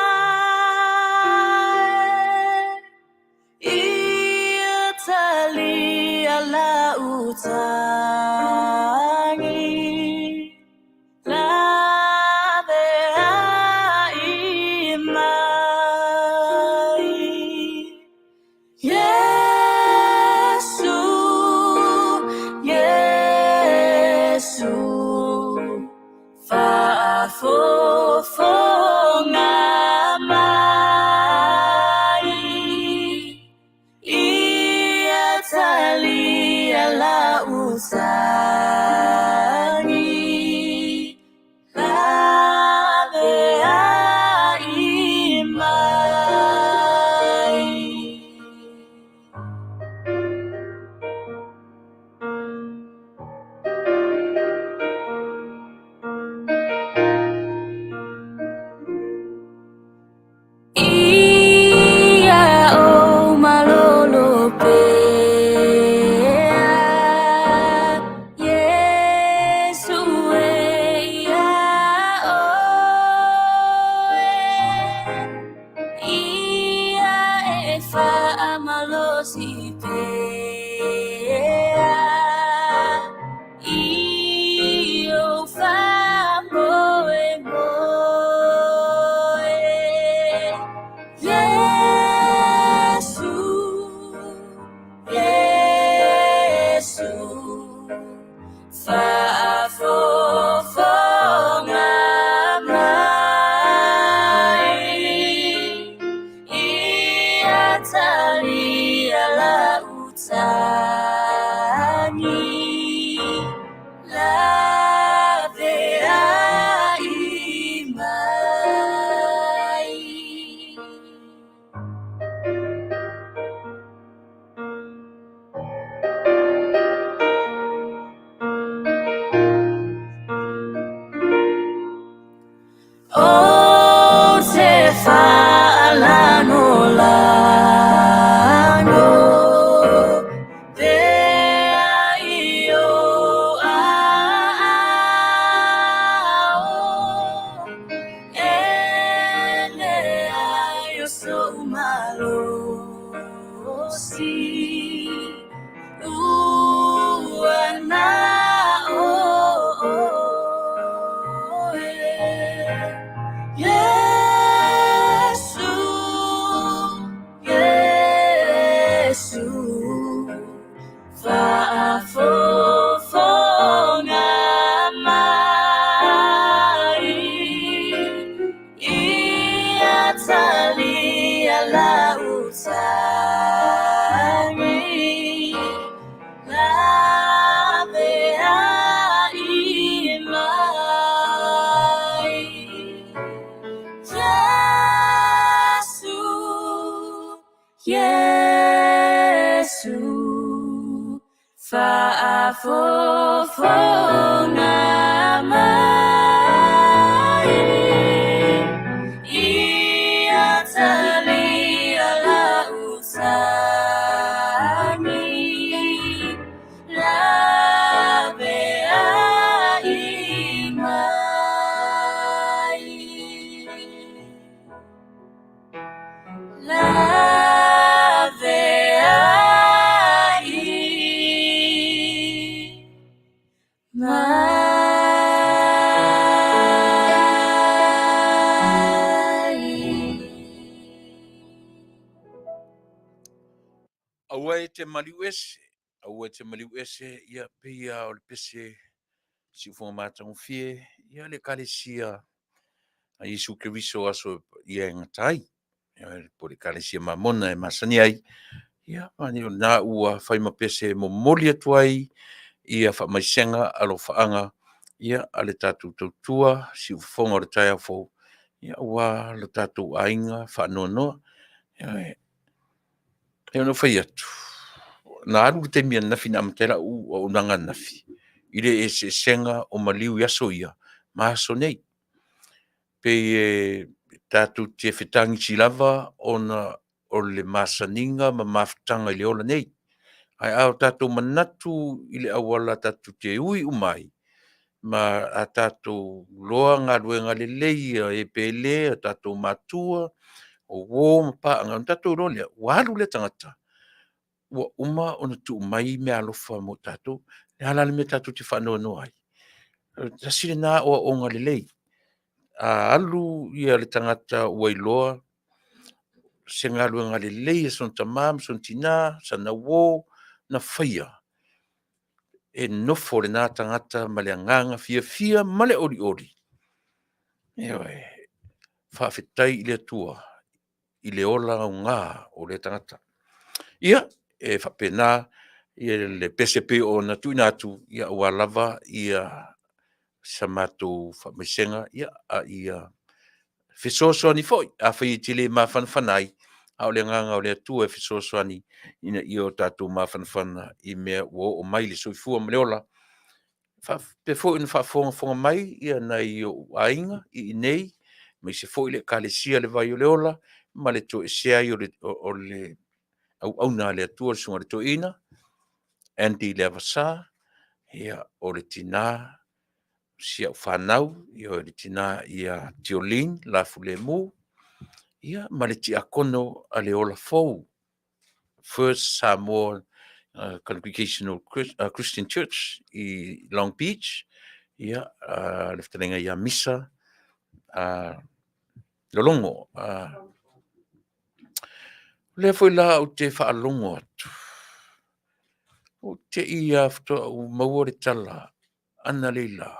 Faafofoga mai, ia talia lau sani, laveai mai. Laveai mai. Aua e te maliu ese, aua e te maliu ese, ia pei lava o le pese siufoga matagofie, ia le Ekalesia a Iesu Keriso aso ia e gata ai, po o le Ekalesia Mamona e masani ai, ia o lena ua fai ma pese e momoli atu ai ia faamaisega alofaaga ia a le tatou tautua siufofoga o le taeao fou, ia aua lo tatou aiga faanoanoa. E ono fai atu, na alu le taimi ananafi na amata ai lau auaunaga ananafi i le eseesega o maliu i aso ia ma aso nei. Pei e tatou te fetagisi lava ona o le masaniga ma mafutaga i le ola nei. Ae a o tatou manatu i le auala tatou te ui uma ai, ma a tatou iloa galuega lelei a e pele, o tatou matua, o uo ma paaga, ona tatou iloa lea, ua alu lea tagata ua uma ona tuu mai meaalofa mo tatou. O le a la le mea tatou te faanoanoa ai? O le tasi lena aoaoga lelei, a alu le tagata ua iloa se galuega lelei a sona tama ma sona tina, sana uo na faia, e nofo lena tagata ma le agaga fiafia ma le olioli. Ioe. Faafetai i le Atua i le ola aoga o lea tagata. Ia, e faapena le pese pei ona tuuina atu aua lava sa matou faamaisega, a ia fesoasoani foi. Afai e te le mafanafana ai, a o le agaga o le Atua e fesoasoani ina ia o tatou mafanafana i mea ua oo mai le soifua ma le ola. E faapea foi ona faafogafoga mai nai ou aiga i inei aemaise foi le Ekalesia Le Vai o le Ola ma le toesea ai o le auauna a le Atua le Susuga i le Toeaina Andy Leavasa, o le tina o si au fanau, ioe, le tina ia Tiolin Lafulemu, ma le tiakono a le Ola Fou, First Samoa Congregational Christian Church i Long Beach, le fetalaiga ia Misa Lologo. O lea foi la ou te faalogo atu, ua te i lava faatoa ou maua le tala analeila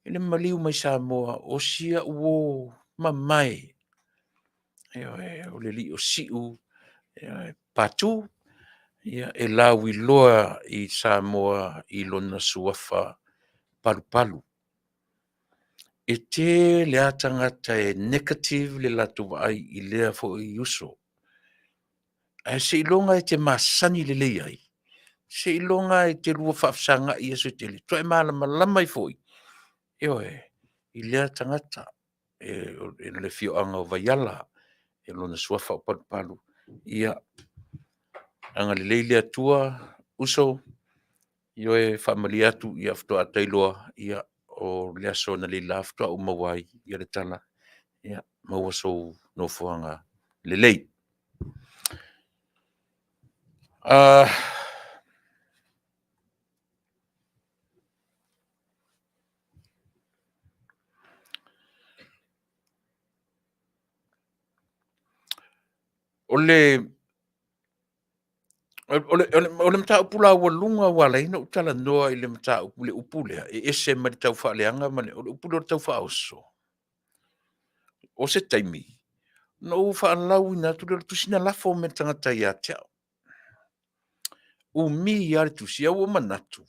i le maliu mai Samoa o si au uo mamae, ioe, o le alii o Siu Patu, e lauiloa i Samoa i lona suafa Palupalu. E tele lava tagata e negative le latou vaai i lea foi uso, ae seiloga e te masani lelei ai, seiloga e te lua faafesagai i aso e tele, faatoa e malamalama ai foi, ioe, i lea tagata, le afioaga o Vaiala, lona suafa o Palupalu. Ia agalelei le Atua uso, ioe, e faamalie atu, faatoa ta iloa o le aso analeila faatoa ou maua ai le tala, ia maua sou nofoaga lelei. O le mataupu laualuga ua ala ai ona ou talanoa i le mataupu i le upu lea, e ese mai le taufaaleaga ma le… o le upu lea o le taufaaoso. O se taimi ona ou faalauina atu lea o le tusi na lafo mai e le tagata ia te au. Umi lava le tusi, ae ua ou manatu,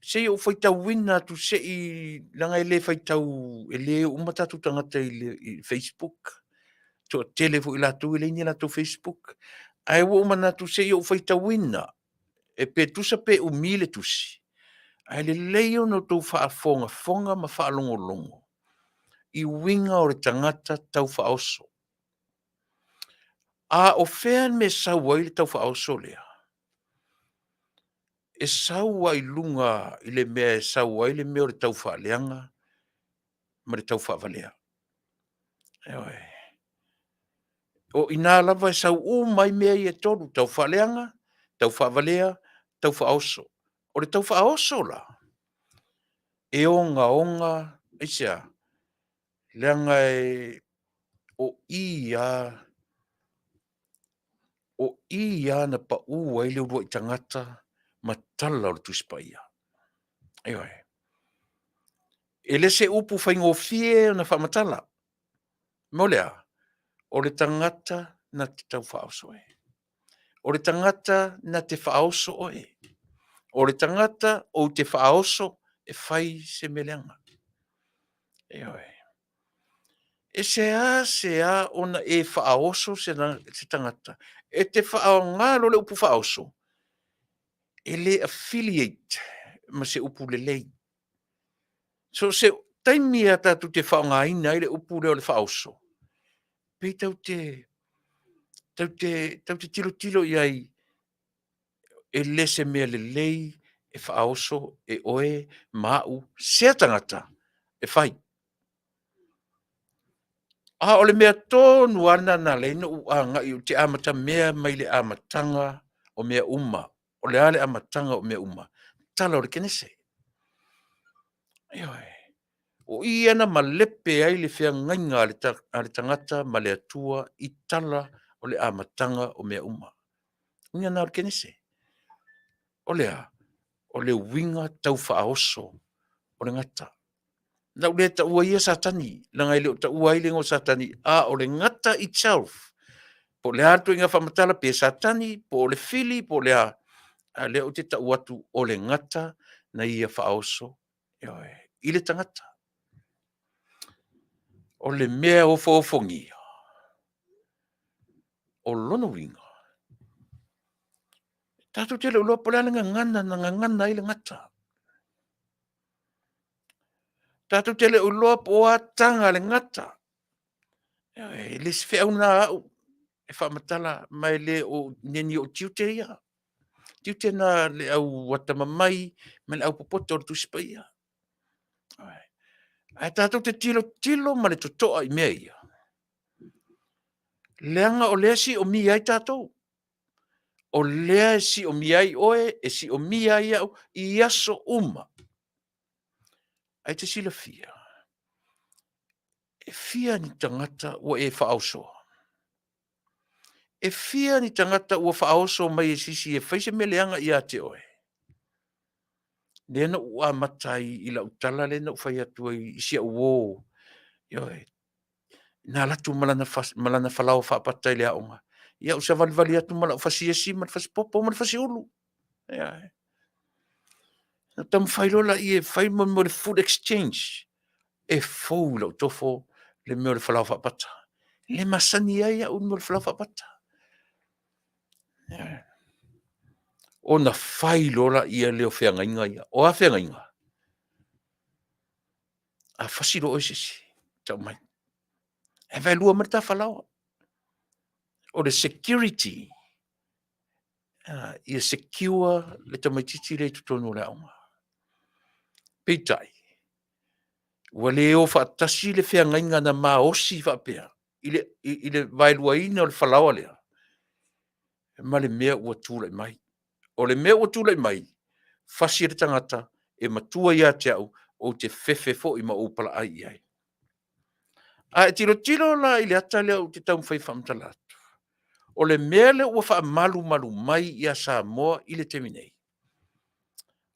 se i ou faitauina atu se i… leaga e le faitau, e le oo uma tatou tagata i le facebook. E toatele foi i latou e leai ni a latou facebook. Ae ua ou manatu se i ou faitauina, pe tusa pe umi le tusi. Ae lelei ona outou faafogafoga ma faalogologo i uiga o le tagata tau faaoso. A o fea le mea e sau ai le tau faaoso lea? E sau lava i luga i le mea e sau ai le mea o le tau faaleaga ma le tau faavalea. Ioe. O i ina lava e sau uma ai mea ia e tolu, tau faaleaga, tau faavalea, tau faaoso. O le tau faaoso la, e ogaoga, aisea? Leaga o i lava o i lava na pau ai le uluai tagata ma tala o le Tusi Paia. Ioe. E le se upu faigofie ona faamatala. Mo le a? O le tagata na te tau faaoso oe. O le tagata na te faaoso oe. O le tagata ou te faaoso e fai se mea leaga. Ioe. E seasea ona e faaoso se tagata e te faaaoga loa le upu faaoso, e le affiliate ma se upu lelei. So o se taimi lava tatou te faaaogaina ai le upu lea o le faaoso, pei tatou te tilotilo i ai e le o se mea lelei e faaoso e oe ma au sea tagata e fai. A o le mea tonu lava lena na ala ai ona ou agai ou te amatamea mai le amataga o mea uma. O le a le amataga o mea uma? Tala o le Kenese. Ioe. O i lea na malepe ai le feagaiga a le tagata ma le Atua i tala o le amataga o mea uma. O uiga na o le Kenese. O le a? O le uiga tau faaoso o le gata. Na ou le taua ia Satani, leaga e le o taua ai le igoa o Satani, a o le gata itself, po o le a le ituaiga faamatala, pe Satani, po o le fili po o le a, a o lea ou te tau atu o le gata na ia faaoso, ioe, i le tagata. O le mea e ofoofogia, o lona uiga, tatou te le o iloa po o le a le gagana na gagana ai le gata. Tatou te le o iloa po o a taga a le gata. E le o se feau lena a au e faamatala, ma e le o ni ou tiute ia. O tiute na o le au atamamai ma le aupopoto o le Tusi Paia. Ae tatou te tilotilo ma le totoa i mea ia, leaga o lea e siomia ai tatou. O lea e siomia ai oe, e siomia ai au i aso uma. Ae e te silafia, e fia ni tagata ua e faaosoa? E fia ni tagata ua faaoso mai e se isi e fai se mea leaga ia te oe? Lea na ou amata ai i lau tala lea na ou fai atu ai i si au uo, ioe, na alu atu ma lana falaoa faapata i le aoga, ia ou savalivali atu ma lau fasi esi ma le fasi popo ma le fasi ulu. Ioe. Ona taumafai loa lea e fai le mea o le food exchange. E fou i lou tofo le mea o le falaoa faapata. E le masani ai au i le mea o le falaoa faapata. Ona fai loa lea o feagaiga ia. O a feagaiga? A fasi loa oe e se isi, tau mai. Ae vaelua mai le ta falaoa. O le security, ia secure le tamaitiiti lea i totonu o le aoga. Peitai, ua le o faatasi le feagaiga na ma osi faapea i le vaeluaina o le falaoa lea ma le mea ua tulai mai. O le mea ua tulai mai, fasi le tagata e matua ia te au, ou te fefe foi ma ou palaai i ai. A e tilotilo la i le ata lea ou te taumafai e faamatala atu, o le mea lea ua faamalumalu mai ia Samoa i le taimi nei,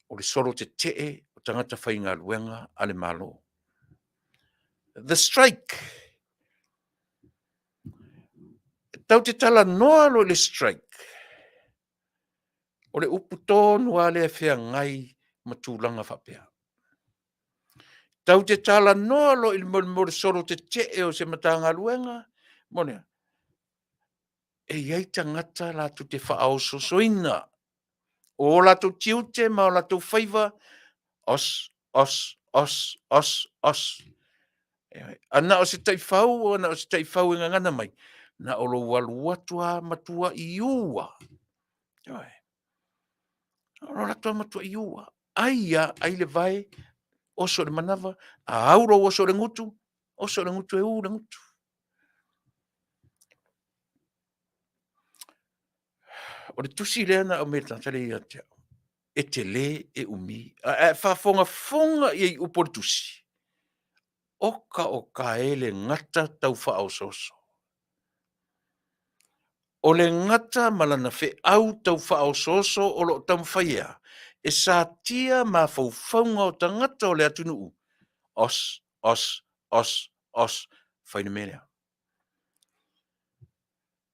o le solo tetee o tagata faigaluega a le Malo. The strike. Tatou te talanoa loa i le strike, o le upu tonu lava lea e feagai ma tulaga faapea. Tatou te talanoa loa i le mea o le solo tetee o se Matagaluega, mo le e i ai tagata latou te faaosoosoina o latou tiute ma o latou faiva. Os, os, os, os, os. A na o se taifau, na o se taifau e gagana mai, na o lou alu atu lava ma tuuai ua. Ioe. O lou alu atu lava ma tuuai ua. Ai lava, ai le vae, oso i le manava, a au lou oso i le gutu, oso i le gutu e u le gutu. O le tusi lea na aumai e le tagata lea ia te au, e tele e umi, ae a e faafogafoga i ai i upu o le tusi, oka oka e le gata tau faaosooso. O le gata ma lana feau tau faaosooso o lo o taumafai e a? E satia mafaufauga o tagata o le atunuu, os, os, os, os, fai le mea lea.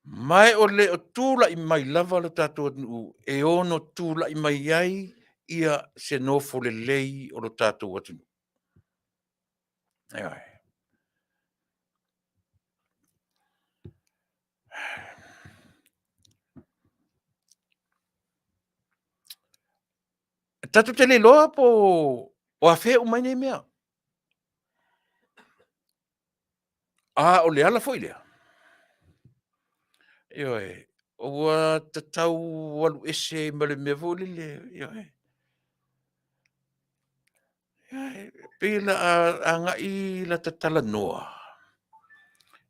Ma o le o tulai mai lava lo tatou atunuu e ono tulai mai ai ia se nofo lelei o lo tatou atunuu. Ioe. Tatou te le iloa po o afea uma ai nei mea. A o le ala foi lea, ioe, ua tatau alu ese ai ma le mea foi lele, ioe. E pei o le a agai lata talanoa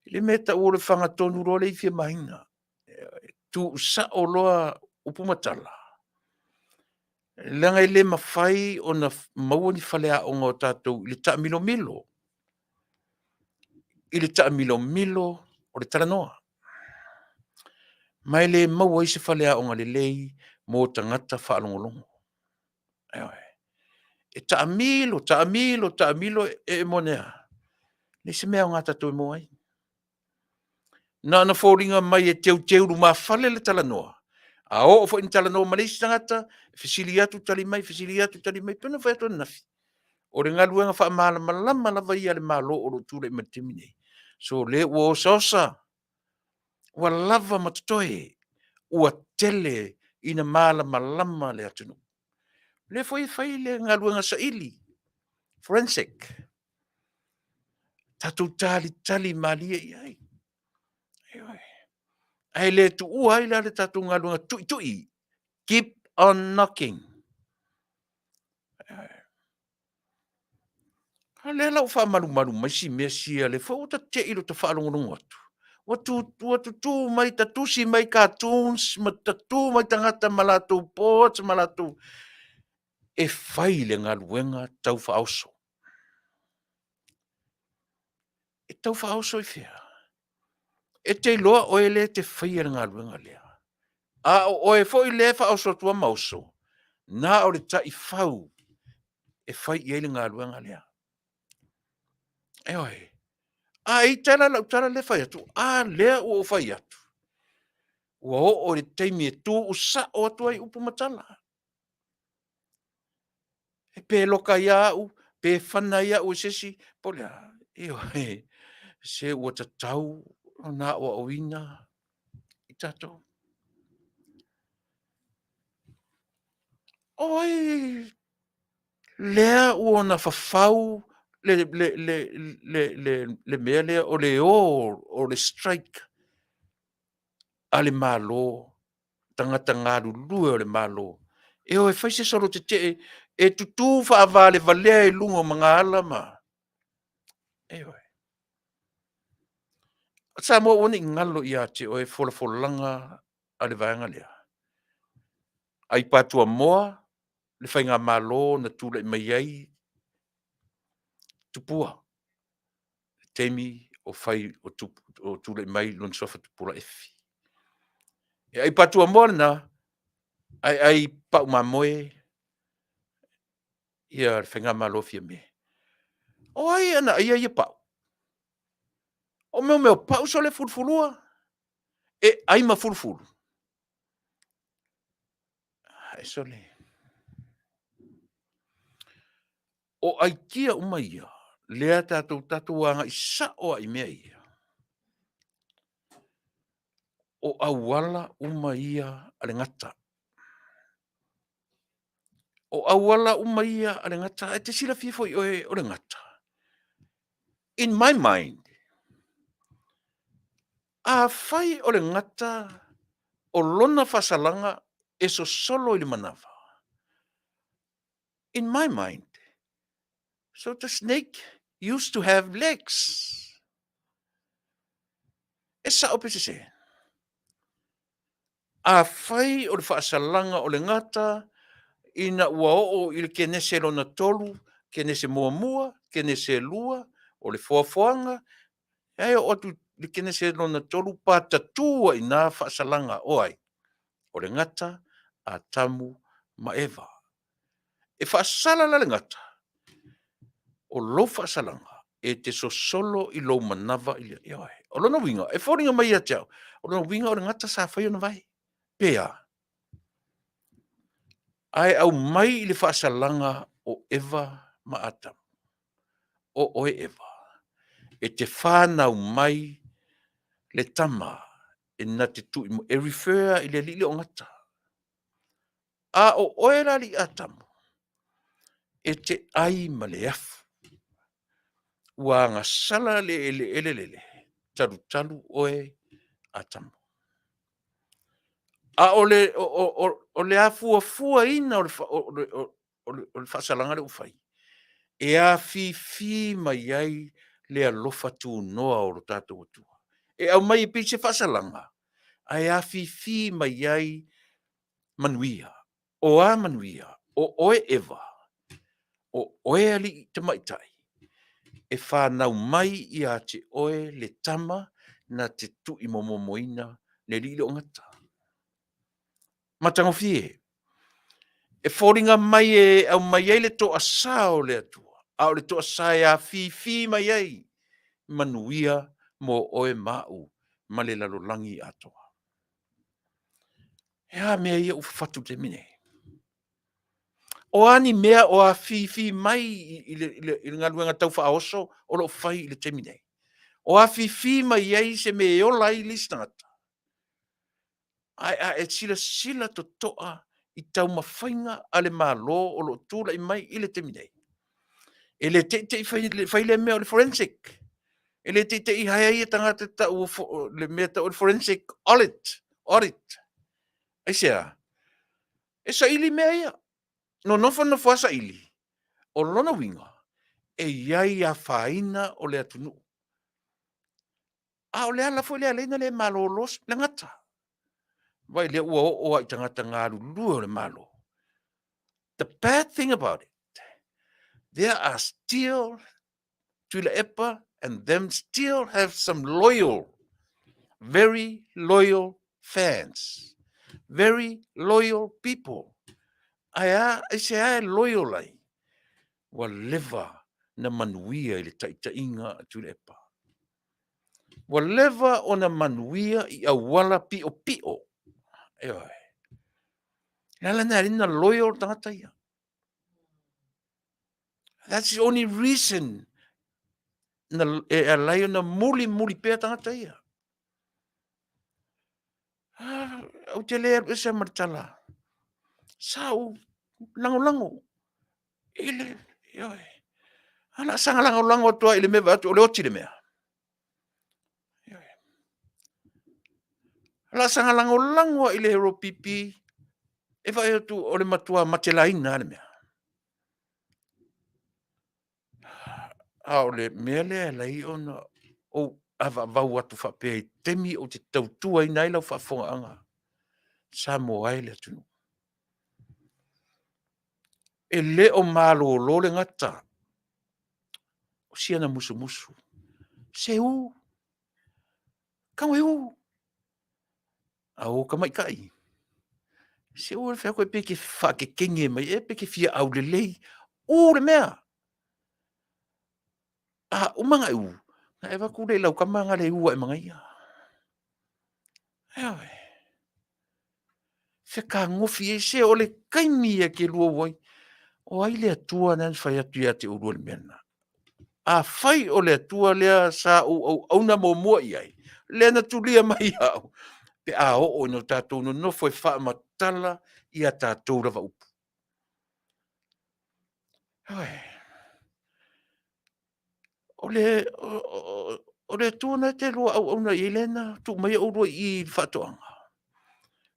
i le mea e tau o le fagatonu loa lea e i fia mahina. Tuusao loa upu ma tala, leaga e le mafai ona maua ni faleaoga o tatou i le taamilomilo, i le taamilomilo o le talanoa. Ma e le maua ai se faleaoga lelei mo tagata faalogologo. Ioe. E taamilo, taamilo, taamilo, e moni a, e leai se mea aoga tatou te maua ai. Na ona foliga mai e teuteu lumafale le talanoa, a oo foi ina talanoa ma le isi tagata, fesili atu tali mai, fesili atu tali mai. E pei ona ou fai atu ananafi, o le galuega faamalamalama lava ia a le Malo o lo o tulai mai i le taimi lenei, sole ua osaosa, ua lava ma totoe, ua tele ina malamalama le atunuu. O lea foi e fai le galuega saili, forensic, tatou talitali malie i ai. Ioe. Ae le tuua ai la le tatou galuega tuitui, keep on knocking. A lea la ua faamalumalu mai si mea sia, lea foi ua ta te i i lota faalogologo atu, ua tutu mai, ta tusi mai cartoons ma tatu mai tagata ma latou boards ma latou e fai le galuega tau faaoso. E tau faaoso i fea? E te iloa oe lea e te faia le galuega lea, a o oe foi lea e faaoso atua ma oso, na o le taifau e fai i ai le galuega lea. Ioe. A ita la lau tala lea e fai atu, a lea ua ou fai atu, ua oo i le taimi e tuusao atu ai upu ma tala. E peloka ai lava au, pe fana ai au e se isi, po o le a, ioe, se ua tatau ona aoaoina i tatou. O ai lea ua ona fafau le mea lea o le o o le strike a le Malo, tagata galulue o le Malo e o e fai se solo tetee e tutu faavalevalea i luga o magaala ma… Ioe. Samoa aua ne i galo ia te oe folafolaga a le vaega lea, ai patuamoa le faigamalo na tulai mai ai Tupua i le taimi o tulai mai lona suafa Tupula Efi. E ai patuamoa lena, ae ai pau mamoe le faigamalo a Fiame. O ai ana aia ia pau? O mea o pau sole e fulufulua, e ai ma fulufulu. Ae sole, o aikia uma ia, lea tatou agai sao lava i mea ia, o auala uma ia a le gata. O auala uma ia a le gata, e te silafia foi oe o le gata. In my mind, afai o le gata o lona faasalaga e sosolo i le manava, in my mind, so the snake used to have legs. E sao pe sese? Afai o le faasalaga o le gata ina ua oo i le Kenese lona 3, Kenese muamua, Kenese 2, o le foafoaga, ae oo atu i le Kenese lona 3, patatū ai i ina faasalaga o ai? O le gata, Atamu ma Eva. E faasala la le gata, o lou faasalaga e te sosolo i lou manava i le, ioe. O lona uiga, e foliga mai ia te au, o lona uiga o le gata sa fai ona vae, pe a? Ae aumai i le faasalaga o Eva ma Atamu, o oe Eva, e te fanau mai le tama e na te tui, e refer i le alii lea o Gata. A o oe la alii Atamu, e te ai ma le afu. Ua agasala le eleele lele, talutalu oe Atamu. A o le, o, o, o, o le afuafuaina o le, o, le, o, le, o le faasalaga lea ua fai, e afifi mai ai le alofa tunoa o lo tatou Atua. E aumai e pei se faasalaga, ae afifi mai ai manuia. O a manuia? O oe Eva, o oe alii tamaitai, e fanau mai ia te oe le tama na te tui momomoina le alii lea o Gata. Matagofie. E foliga mai e aumai ai le toasa o le Atua, a o le toasa e afifi mai ai manuia mo oe ma au ma le lalolagi atoa. E a mea ia ua fafatu i le taimi nei? O a ni mea o afifi mai i le, i le, i le galuega tau faaoso o lo o fai i le taimi nei? O afifi mai ai se mea e ola ai le isi tagata? Ae a e silasila totoa i taumafaiga a le Malo o lo o tulai mai i le taimi nei, e le teitei fai, fai lea mea o le forensic. E le teitei haea ia tagata tau le mea tau o le forensic audit. audit. Aisea? E saili mea ia. Nonofo nofo a saili. O lona uiga, e i ai afaina o le atunuu. A o le ala foi lea alai na le malolo le gata. Vai lea ua oo lava i tagata galulue o le Malo. The bad thing about it, there are still Tuilaepa and them still have some loyal, very loyal fans, very loyal people. Ae a, aisea e loyal ai? Ua leva na manuia i le taitaiga a Tuilaepa. Ua leva ona manuia i auala piopio. Ioe. Le ala lena e ala ai ona loyal tagata ia. That's the only reason na, e ala ai ona mulimuli pea tagata ia. Ah, ou te le alu ese ma le tala. Sa ou lagolago i le, ioe. A la saga lagolago atu ai i le mea vaai atu o le oti le mea. Ioe. La saga lagolago i le Hero PP e vaai atu o le matua matelaina lava le mea. A o le mea lea e ala ai ona ou avaavau atu faapea i taimi ou te tautuaina ai lau faafofogaaga, Samoa e le atunuu. E le o malolo le gata o siana musumusu. Se u, kau e u. A o tamaitai, se ua fai atu e pei e te faakekege mai ea pe e te fia aulelei, u le mea. A uma ona e u, ona e avatu lea i lau tama na le u ae ma ia. Ioe. Fetagofi ai, se o le taimi ia e te lua u ai. O ai le Atua lena na fai atu ia te oulua i le mea lena? Afai o le Atua lea sa ou auauna muamua i ai, lea na tulia mai au, pe a oo ina o tatou nonofo e faamatala i a tatou lava upu. O le, o, o le Atua na te lua auauna i ai lea na tuu mai oulua i i i le faatoaga.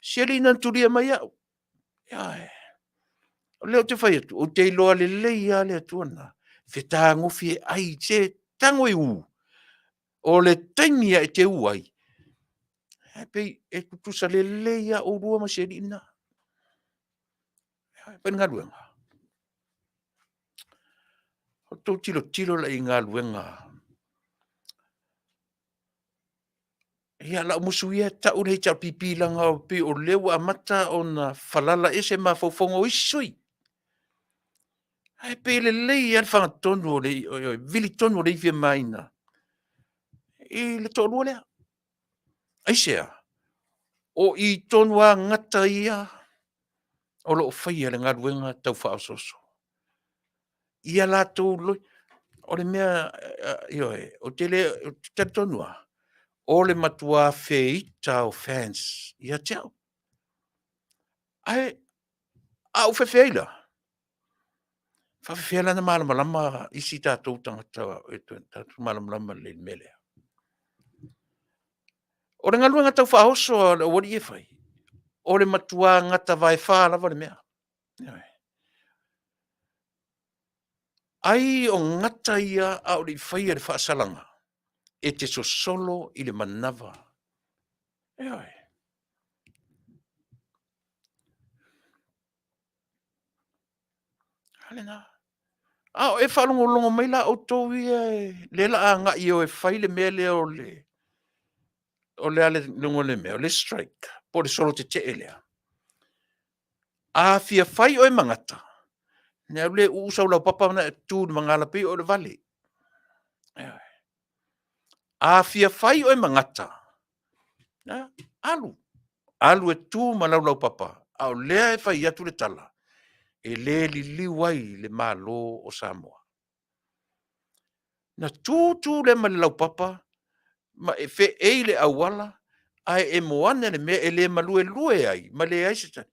Si alii na tulia mai au. Ioe. O lea ou te fai atu, ou te iloa lelei lava le Atua lena, fetagofi e ai, se tago e u, o le taimi lava e te u ai, ae pei e tutusa lelei lava oulua ma si alii lena. E fai le galuega. Outou tilotilo la i galuega. Ia o lau musu ia e tau le HRPP leaga e pei o lea ua amata ona falala ese mafaufauga o isi sui usufono. Ae pei e lelei lava le fagatonu o le vili tonu o le ivi a Maina i le toalua lea. Aisea? O i tonu lava gata ia o lo o faia le galuega tau faaosooso. Ia latou, o le mea, ioe, ou te talitonu lava, o le matua feita lava o fans ia te au. Ae a ou fefe ai la? E faapefea la ona malamalama isi tatou tagata e tatou te malamalama lelei i le mea lea? O le galuega tau faaoso a le aualii ia e fai, o le matua gata vaefa lava le mea. Ioe. Ai o gata ia a o le i faia le faasalaga, e te sosolo i le manava. Ioe. A lena. A o e faalogologo mai la outou ia lea o le a agai e o e fai le mea lea o le o le a le igoa o le mea, o le strike po o le solo tetee lea. A fia fai oe ma gata, ona e alu lea e uu sau laupapa ona e tu i le magala pei oe o le vale. A fia fai oe ma gata, alu, alu e tu ma lau laupapa, a o lea e fai atu le tala, e le liliu ai le Malo o Samoa. Na tu tu lea ma le laupapa ma e feei le auala ae e moana le mea e le maluelue ai ma leai se…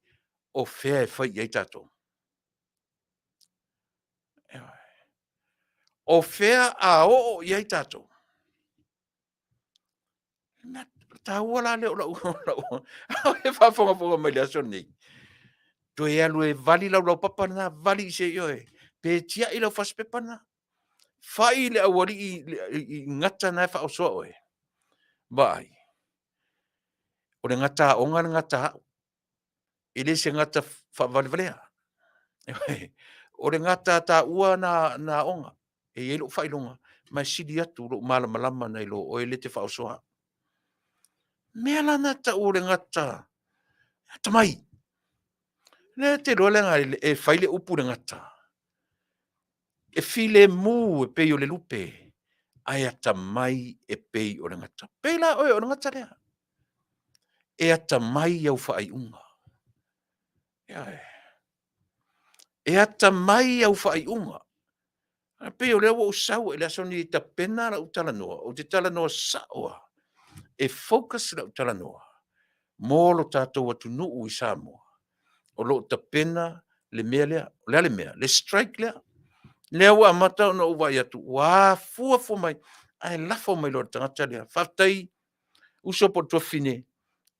O fea e fai i ai tatou? O fea a oo i ai tatou? O le taua la lea o lau e faafogafoga mai i le aso lenei, toe alu e vali lau laupapa lena, vali i se, ioe, pe tiai lau fasipepa lena. Fai le aualii i gata na e faaosoa oe, vaai, o le gata aoga le gata au, e le o se gata faavalevalea. O le gata a taua na aoga, e i ai lou faailoga, ma e sili atu lou malamalama nai lo oe lea e te faaosoa au. O le mea la lena e tau o le gata atamai. O lea e te iloa leaga e fai le upu le gata, e filemu e pei o le lupe, ae atamai e pei o le gata. Pei la oe o le gata lea. E atamai i au faaiuga. Ioe. E atamai i au faaiuga. E pei o lea ua ou sau ai i le aso lenei e tapena lau talanoa, ou te talanoa sao lava, e focus lau talanoa mo lo tatou atunuu i Samoa o lo o tapena le mea lea. O le a le mea? Le strike lea. Lea ua amata ona ou vaai atu ua afuafua mai, ae lafo mai loa i le tagata lea. Faafetai uso po o le tuafafine,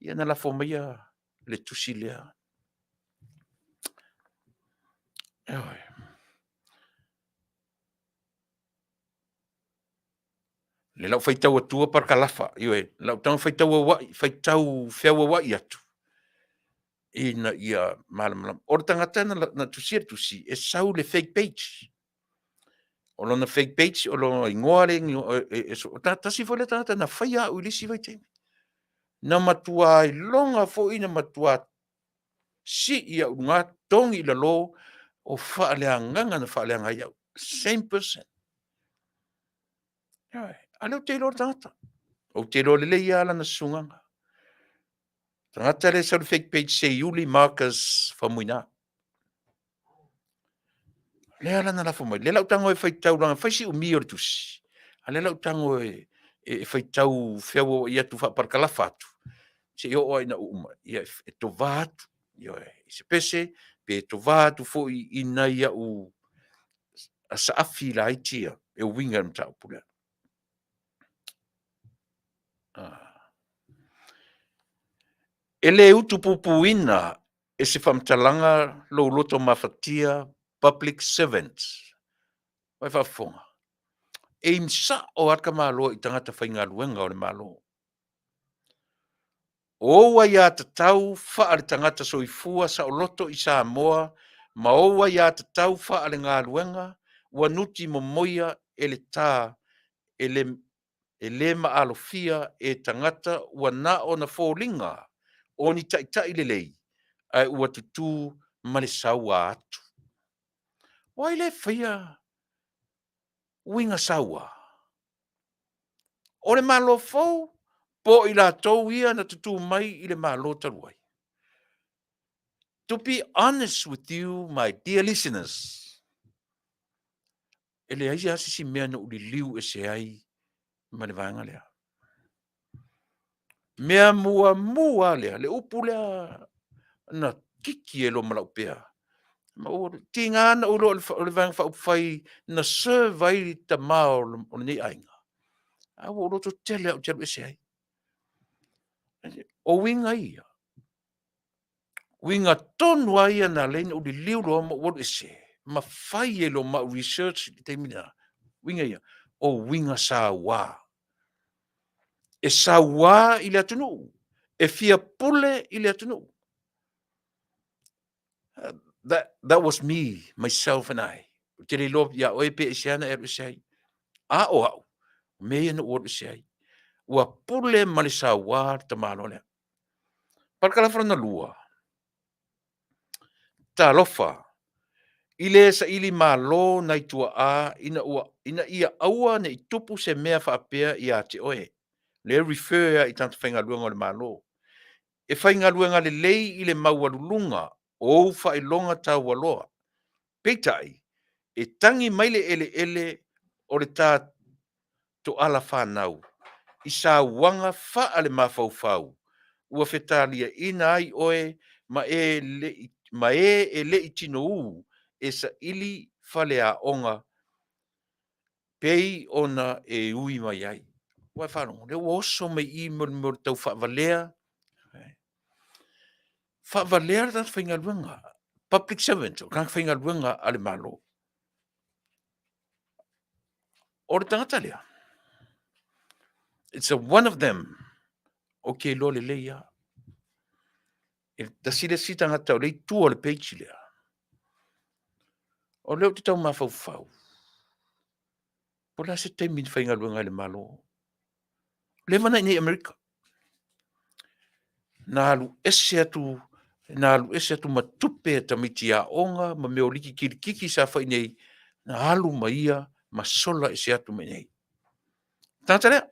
ia na lafo maia le tusi lea. Ioe. O lau faitau atua parakalafa, ioe, lau tago faitau auai, faitau feauauai atu, ina ia malamalama. O le tagata na tusia le tusi, e sau i le fake page. O lona fake page o lona igoa lea e tasi foi lea tagata na faia au i le isi vaitaimi. Na matua iloga foi ona matua sii i au i luga togi i lalo o faaleagaga na faaleaga ai au. Same person. Ioe. A o lea ou te iloa le tagata. Ou te iloa lelei lava lana susugaga. Tagata lea e sau i le fake page Seiuli Marcus Faumuina. O lea la na lafo mai, lea la ou tago e faitau leaga e fai si umi o le tusi, a o lea la ou tago e faitau feauauai atu faaparakalafa atu, seia oo lava ina ou uma, ia e tova atu, ioe, i se pese, pe tova atu foi i nai au saafi laiti ia e uiga i le mataupu lea. E le utupupuina e se faamatalaga lou loto mafatia public servants. Ua e faafofoga? E aim sao lava le tamaloa i tagata faigaluega o le Malo. O ou aiatatau faale-tagata soifua saoloto i Samoa ma ou aiatatau faale-galuega ua nuti momoia e le ta e le, e le maalofia e tagata ua na ona foliga o ni taitai lelei ae ua tutū ma le saua atu. O ai le faia uiga saua? O le Malo fou po o i latou ia na tutū mai i le Malo talu ai? To be honest with you, my dear listeners, e leai lava se isi mea na ou liliu ese ai ma le vaega lea. Mea muamua lea, le upu lea na kiki e loma lau pea. Ma ua tiga na ou iloa o le Vaega Faaupufai na serve ai le tama o lenei aiga. A ua ou lototele lava ou te alu ese ai. O uiga ia, uiga tonu lava ia na ala ai ona ou liliu loa ma ou alu ese ma fai ai loa ma au research i le taimi lena. Uiga ia, o uiga saua. E saua i le atunuu, e fia pule i le atunuu. That was me, myself and I. Ou te le iloa ia oe pe aisea na e alu ese ai. A o au, o mea ia na ou alu ese ai. Ua pule ma le saua le tamaloa lea. Parakalafa lona lua, Talofa, i le saili malo nai tuaa ina, ua, ina ia aua ne i tupu se mea faapea ia te oe. Lea e refer lava i tagata faigaluega o le Malo. E faigaluega lelei i le maualuluga o ou faailoga taualoa. Peitai, e tagi mai le eleele o le ta toala fanau i sauaga faale-mafaufau ua fetaliaina ai oe ma e le i tinou e saili faleaoga pei ona e ui mai ai. Ua e faalogo, lea ua oso mai i i mo le mea o le tau faavalea, faavalea le tagata faigaluega, public servant, o tagata faigaluega a le Malo. O le tagata lea, it's a one of them, ou te iloa lelei lava. E tasi le isi tagata o lea i tua o le page lea. O lea ou te tau mafaufau, po o le a se taimi na faigaluega ai i le Malo. Leva ona i inei i Amerika. Na alu ese atu, na alu ese atu ma tupe a tamaiti aoga ma mea o liki kilikiki sa fai i inei, na alu ma ia ma sola ese atu ma i inei. Tagata lea,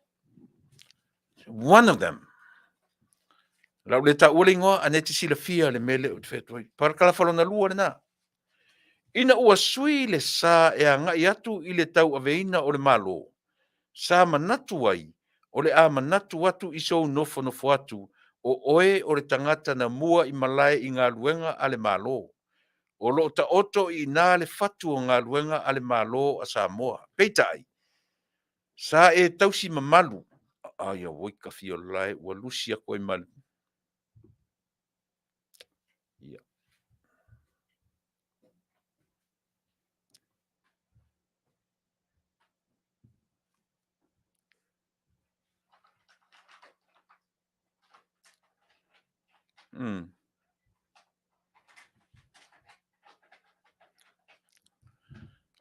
one of them. O le a ou le taua le igoa, a o lena e te silafia le mea lea ou te fai atu ai. Parakalafa lona lua lena. Ina ua sui le sa e agai atu i le tauaveina o le Malo, sa manatu ai o le a manatu atu i sou nofonofo atu o oe o le tagata na mua i malae i galuega a le Malo. O lo o taoto i ina le fatu o galuega a le Malo a Samoa. Peitai, sa e tausi mamalu, ai auoi Tafiolae ua lusi atu ai ma le Ia.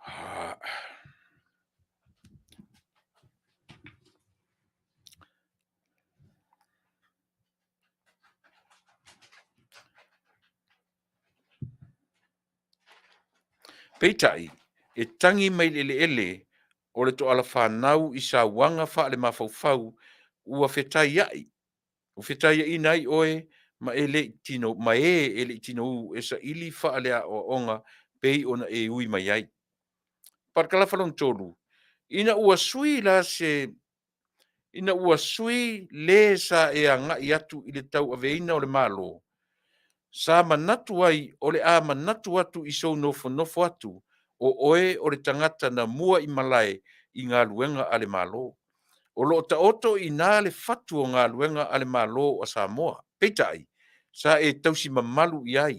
Ah. Peitai, e tagi mai le eleele o le toala fanau i sauaga faale-mafaufau ua fetaiai, ua fetaiaina ai oe ma e le i tino, ma e e le i tinou e saili faaleaoaoga pei ona e ui mai ai. Parakalafa lona tolu, ina ua sui la se ina ua sui le sa e agai atu i le tauaveina o le Malo, sa manatu ai o le a manatu atu i sou nofonofo atu, O oe o le tagata na mua i malae i galuega a le Malo. O lo o taoto i ina le fatu o galuega a le Malo o Samoa. Peitai, sa e tausi mamalu i ai,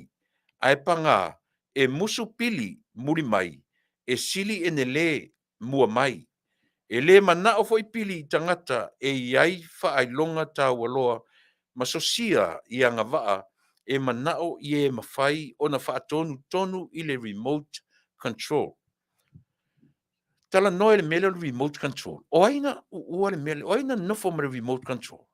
ae paga, e musu pili muli mai, e sili ene lē mua mai. E lē manao foi pili i tagata e i ai faailoga taualoa ma sosia i agavaa e manao i e mafai ona faatonutonu i le remote control. Talanoa i le mea lea o le remote control. O ai na uua le mea lea? O ai na nofo ma le remote control?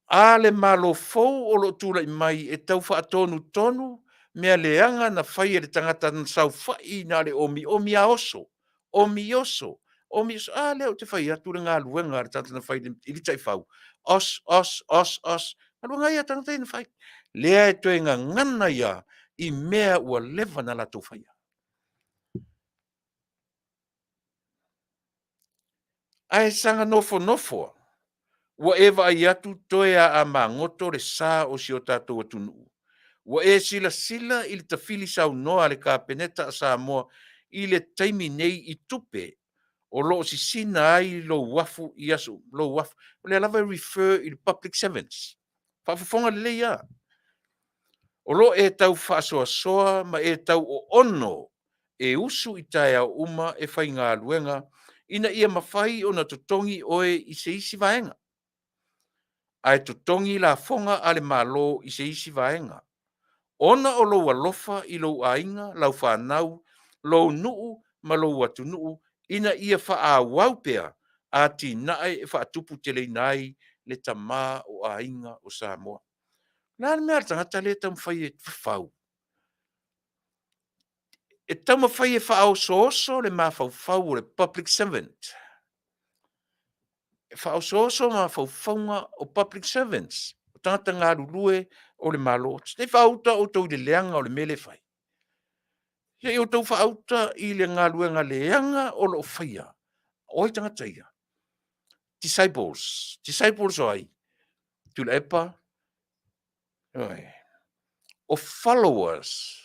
A le Malo fou o lo o tulai mai e tau faatonutonu mea leaga na fai e le tagata na saofai na o le omiomi lava oso, omi oso, omi oso. A lea ou te fai atu le galuega a le tagata na fai i le taifau, os, os, os, os. Galuega ia a tagata ia na fai. Lea e toe gagana ai lava i mea ua leva ona latou faia. Ae saga nofonofo lava, ua e vaai atu toe a magoto le sa o si o tatou atunuu. Ua e silasila i le tafili saunoa a le Kapeneta a Samoa i le taimi nei i tupe o lo o sisina ai lou afu i aso lou afu. O lea lava e refer i le public servants. Faafofoga lelei lava. O lo o e tau faasoasoa ma e tau oono e usu i taeao uma e faigaluega ina ia mafai ona totogi oe i se isi vaega, ae totogi lafoga a le Malo i se isi vaega, ona o lou alofa i lou aiga, lau fanau, lou nuu ma lou atunuu ina ia faaauau pea atinae e faatuputeleina ai le tama o aiga o Samoa. O le a le mea a le tagata lea e taumafai e fafau? E taumafai e faaosooso le mafaufau o le public servant. E faaosooso mafaufauga o public servants, o tagata galulue o le Malo. Se i faauta outou i le leaga o le mea lea e fai. Se i outou faauta i le galuega leaga o lo o faia. O ai tagata ia? Disciples. Disciples o ai? Tuilaepa, ioe. O followers.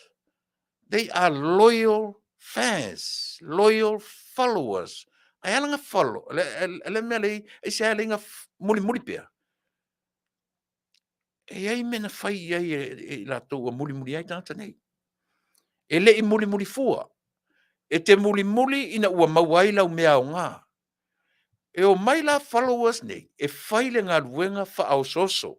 They are loyal fans, loyal followers. Ae ala na follow, le mea le, aisea le mulimuli pea. E i ai mea na fai i ai e i latou ua mulimuli ai tagata nei. E le i mulimuli fua. E te mulimuli ina ua maua ai lau mea aoga. E omai la followers nei e fai le galuega faaosooso.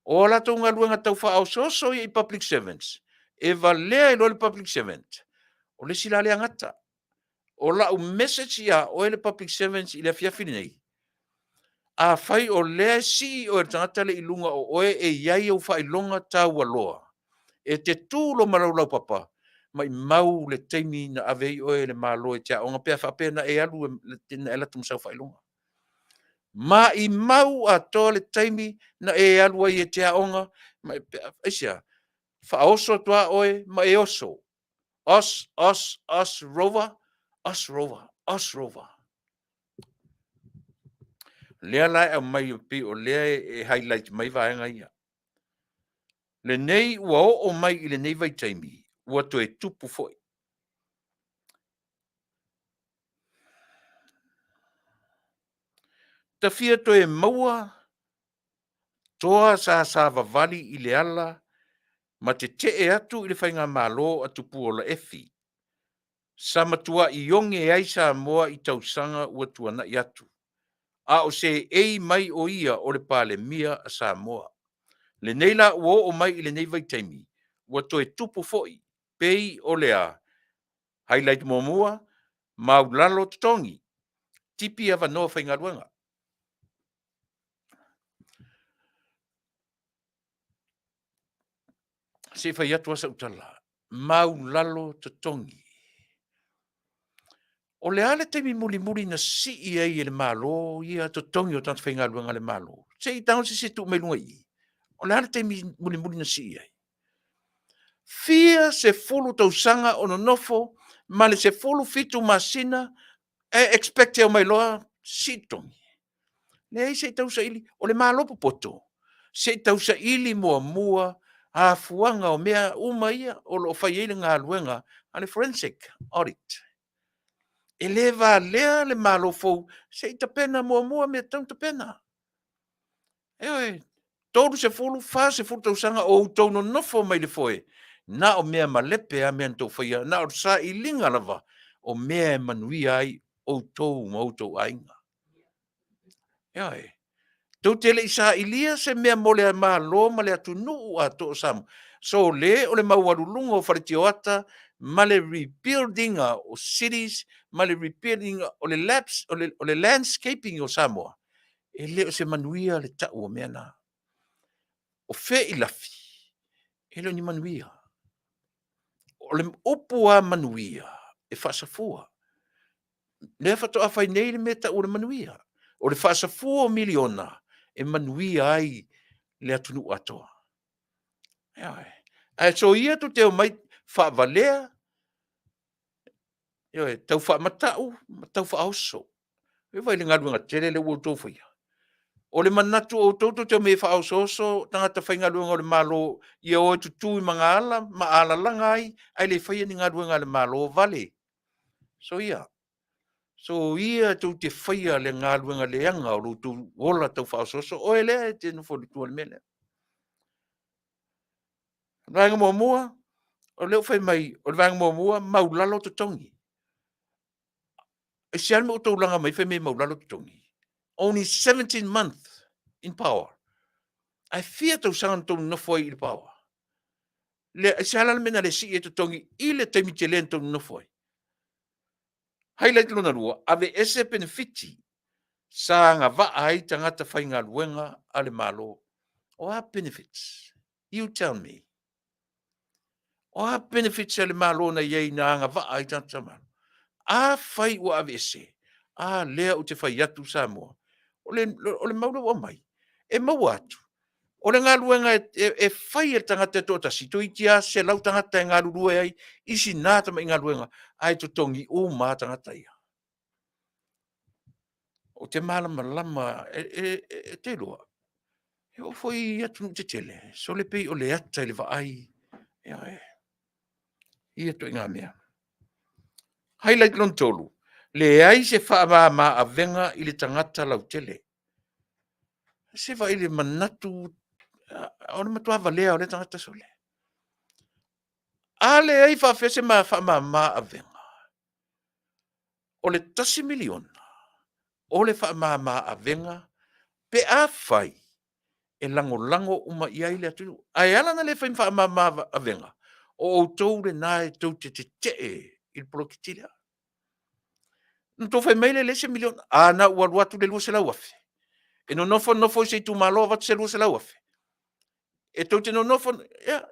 O a latou galuega tau faaosooso ia i public servants, e valea ai loa le public servant, o le isi la lea gata. O lau message ia oe le public servants i le afiafi lenei, afai o lea e sii oe e le tagata lea i luga o oe e i ai ou faailoga taualoa, e te tu loa ma lou laupapa, maumau le taimi na ave ai oe e le Malo e te aoga pe a faapea na e alu na e alu atu ma sau faailoga. Maumau atoa le taimi na e alu ai e te aoga, aisea? Faaoso atu lava oe ma e oso. Os, os, os, rover, os, rover, os, rover. Lea la e aumai e pei o lea e highlight mai vaega ia. Lenei ua oo mai i lenei vaitaimi, ua toe tupu foi. Ta fia toe maua toa sa savavali i le ala ma tetee atu i le faigamalo a Tupuola Efi, sa matuai oge ai Samoa i tausaga ua tuanai atu, a o seei mai o ia o le Palemia a Samoa. Lenei la ua oo mai i lenei vaitaimi, ua toe tupu foi, pei o le a? Highlight muamua, maulalo totogi, tipi avanoa faigaluega. Se i fai atu lava sau tala, maulalo totogi. O le a le taimi mulimuli na sii ai e le Malo ia totogi o tagata faigaluega a le Malo? Se i tago se isi e tuu mai luga i i. O le a le taimi mulimuli na sii ai? Fia sefulu tausaga o nonofo ma le 17 masina e expect e omai loa sii totogi. Leai, se i tausaili, o le Malo popoto, se i tausaili muamua. afuaga o mea uma ia o lo o fai ai le galuega a le forensic audit. E le valea le Malo fou se i tapena muamua mea e tatau ona tapena. Ioe, 30, 40 tausaga o outou nonofo mai le foe, na o mea malepe lava mea na outou faia, na o le sailiga lava o mea e manuia ai outou ma outou aiga. Ioe. Tou te le i sailia se mea mo le Malo ma le atunuu atoa o Samoa. Sole o le maualuluga o faletioata ma le rebuild ina o cities ma le rebuild ina o le, laps, o le landscaping o Samoa, e le o se manuia le tau o mea na. O fea i lafi? E le o ni manuia. O le upu lava manuia, e faasafua. Lea faatoa fai nei le mea e tau o le manuia. O le faasafua o miliona e manuia ai le atunuu atoa. Ioe. Ae soia tou te omai faavalea, ioe, tau faamatau ma tau faaoso. Ia vaai i le galuega tele lea ua outou faia. O le manatu o outou tou te omai e faaosooso tagata faigaluega o le Malo ia o e tutu i magaala ma alalaga ai ae le faia ni galuega a le Malo, vale. Soia, soia tou te faia le galuega leaga o lo outou ola tau faaosooso, oe lea e te nofo i tua i le mea lea. O le vaega muamua, o lea ua fai mai o le vaega muamua, maualalo totogi. Aisea le mea ua outou laga mai ai fai mea e maualalo totogi? Only 17 months in power. Ae fia tausaga na outou nonofo ai i le power? Aisea la le mea na le sii ai totogi i le taimi tele na outou nonofo ai? Highlight lona lua, aveese penefiti sa agavaa ai tagata faigaluega a le Malo. O a benefits? You tell me. O a benefits a le Malo na i ai na agavaa ai tagata Malo? Afai ua aveese, a lea ou te fai atu Samoa, o le mau lea ua aumai, e maua atu, o le galuega e fai e le tagata e toatasi, toeitiiti lava 100 tagata e galulue ai i sina tamai galuega, ae totogi uma lava tagata ia. Ou te malamalama, e te iloa, e oo foi i atunuu tetele, sole pei o le ata i le vaai, ioe, ia ituaiga mea. Highlight lona 3, leai se faamama avega i le tagata lautele. Se vaai i le manatu, o le matua valea o lea tagata sole. A leai e faapefea se faamama avega? O le $1 miliona o le faamama avega pe afai e lagolago uma i ai le atunuu. Ae ala ona le fai ma faamama avega, o outou lena e tou te tetee i le poloketi lea. Ona outou fai mai lea e leai se miliona. A na ua alu atu le $200,000, e nonofo nonofo i se itumalo avatu se $200,000. E tou te nonofo, ia,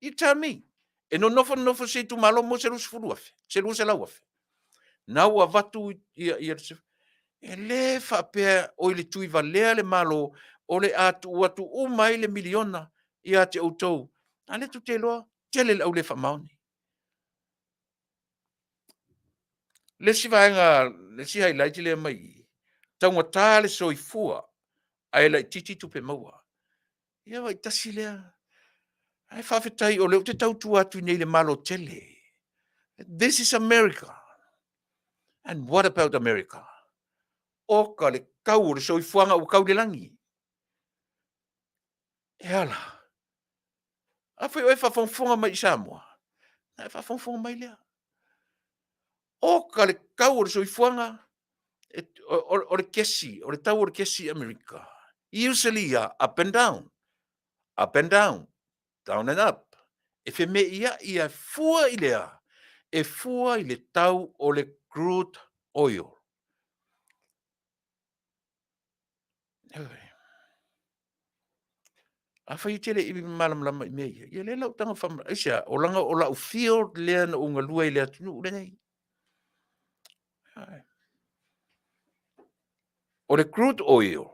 you tell me. E nonofo nonofo i se itumalo maua se $20,000, se $200,000. Na ua avatu ia, ia e le faapea o i le tuivalea le Malo o le a tuu atu uma ai le miliona ia te outou. A lea tou te iloa, tele le au le faamaoni. Le isi vaega, le isi highlight lea e aumai i i, taugata le soifua ae laitiiti tupe maua. Ia vaai tasi lea. Ae faafetai o lea ou te tautua atu i inei i le Malo tele. This is America. And what about America? Oka le tau o le soifuaga ua tau i le lagi. E a la? Afai o e faafogafoga mai i Samoa, ona e faafogafoga mai lea. Oka le tau o le soifuaga, o le kesi, o le tau o le kesi i Amerika, usually lava, up and down, up and down, down and up. E femeiai lava, e fua i le a? E fua i le tau o le crude oil. Ioe. Afai e te le i malamalama i mea ia, ia lea la ou tago e faamalamalama. Aisea? O leaga o lau field lea na ou galue ai i le atunuu lenei. O le crude oil,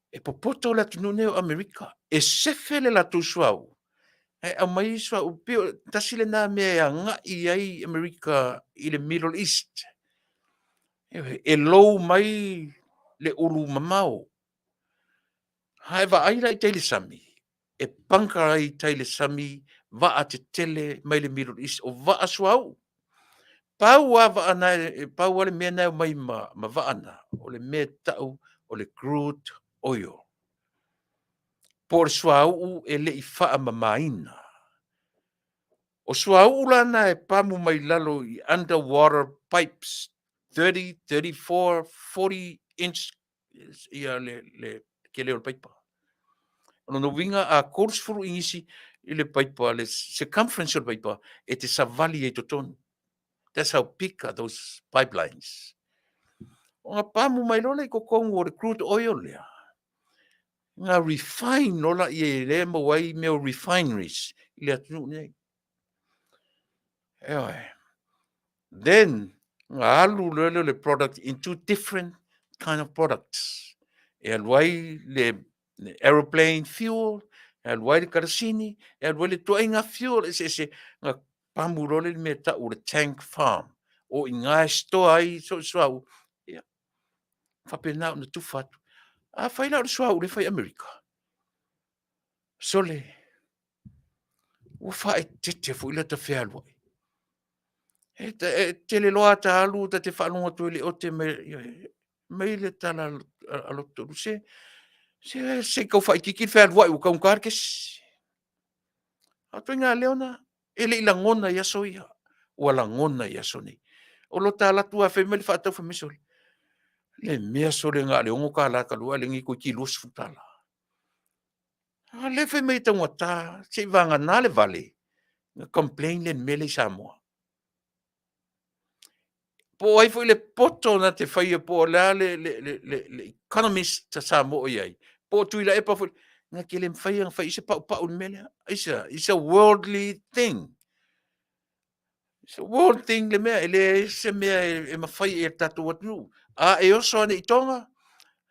e popoto le atunuu lenei o Amerika, e sefe le latou suauu, ae aumai suauu, pei o tasi lena mea e agai i ai Amerika i le Middle East. E lou mai le ulu mamao. A e vaai la i tai i le sami, e bunker ai i tai le sami vaa tetele mai le Middle East, o vaa suauu. Pau lava vaa na, pau lava le mea na e omai ma vaa na, o le mea e tau o le crude oil. Po o le suauu e le i faamamaina. O suauu la na e pamu mai lalo i underwater pipes 30, 34, 40 inch ia le tele o le paipa. O lona uiga a 30 inisi i le paipa, le circumference o le paipa, e te savali ai i totonu. That's how big are those pipelines. Ona pamu mai loa lea i totonu o le crude oil lea, na refine loa lea e lea e maua ai mea o refineries i le atunuu lenei. Ioe. Then, na alu loa lea o le product into different kind of products. E alu ai le aeroplane fuel, e alu ai le karasini, e alu ai le ituaiga fuel eseese, na pamu loa lea i le mea e tau o le tank farm. O i ina e store ai so o se suauu, ia, faapena ona tufa atu. Afai la o le suauu lea e fai i Amerika, sole, ua faaeteete foi lata fealuai. E tele loa ata alu ta te faalogo atu ai i le ote mai, mai le tala a lotu toalua, se, se i tau faaitiiti le fealuai ua taugata le kesi. A o ituaiga leo na, e le i lagona i aso ia, ua lagona i aso nei. O lota alu atu lava fai mai le faatau fai mai, sole, le mea sole na o le $6 talu ai, a o lenei toeitiiti $20. A o lea e fai mai e taugata, seivagana le vale, na complain lea i le mea lea i Samoa. Po o ai foi le poto na te faia po o le a le economist a Samoa o i ai, po o Tuilaepa foi, na te le mafai ona fai i ai se paupau i le mea lea. It's a worldly thing. It's a world thing le mea, e leai se mea e mafai e le tatou atunuu. A e oso ane i Toga,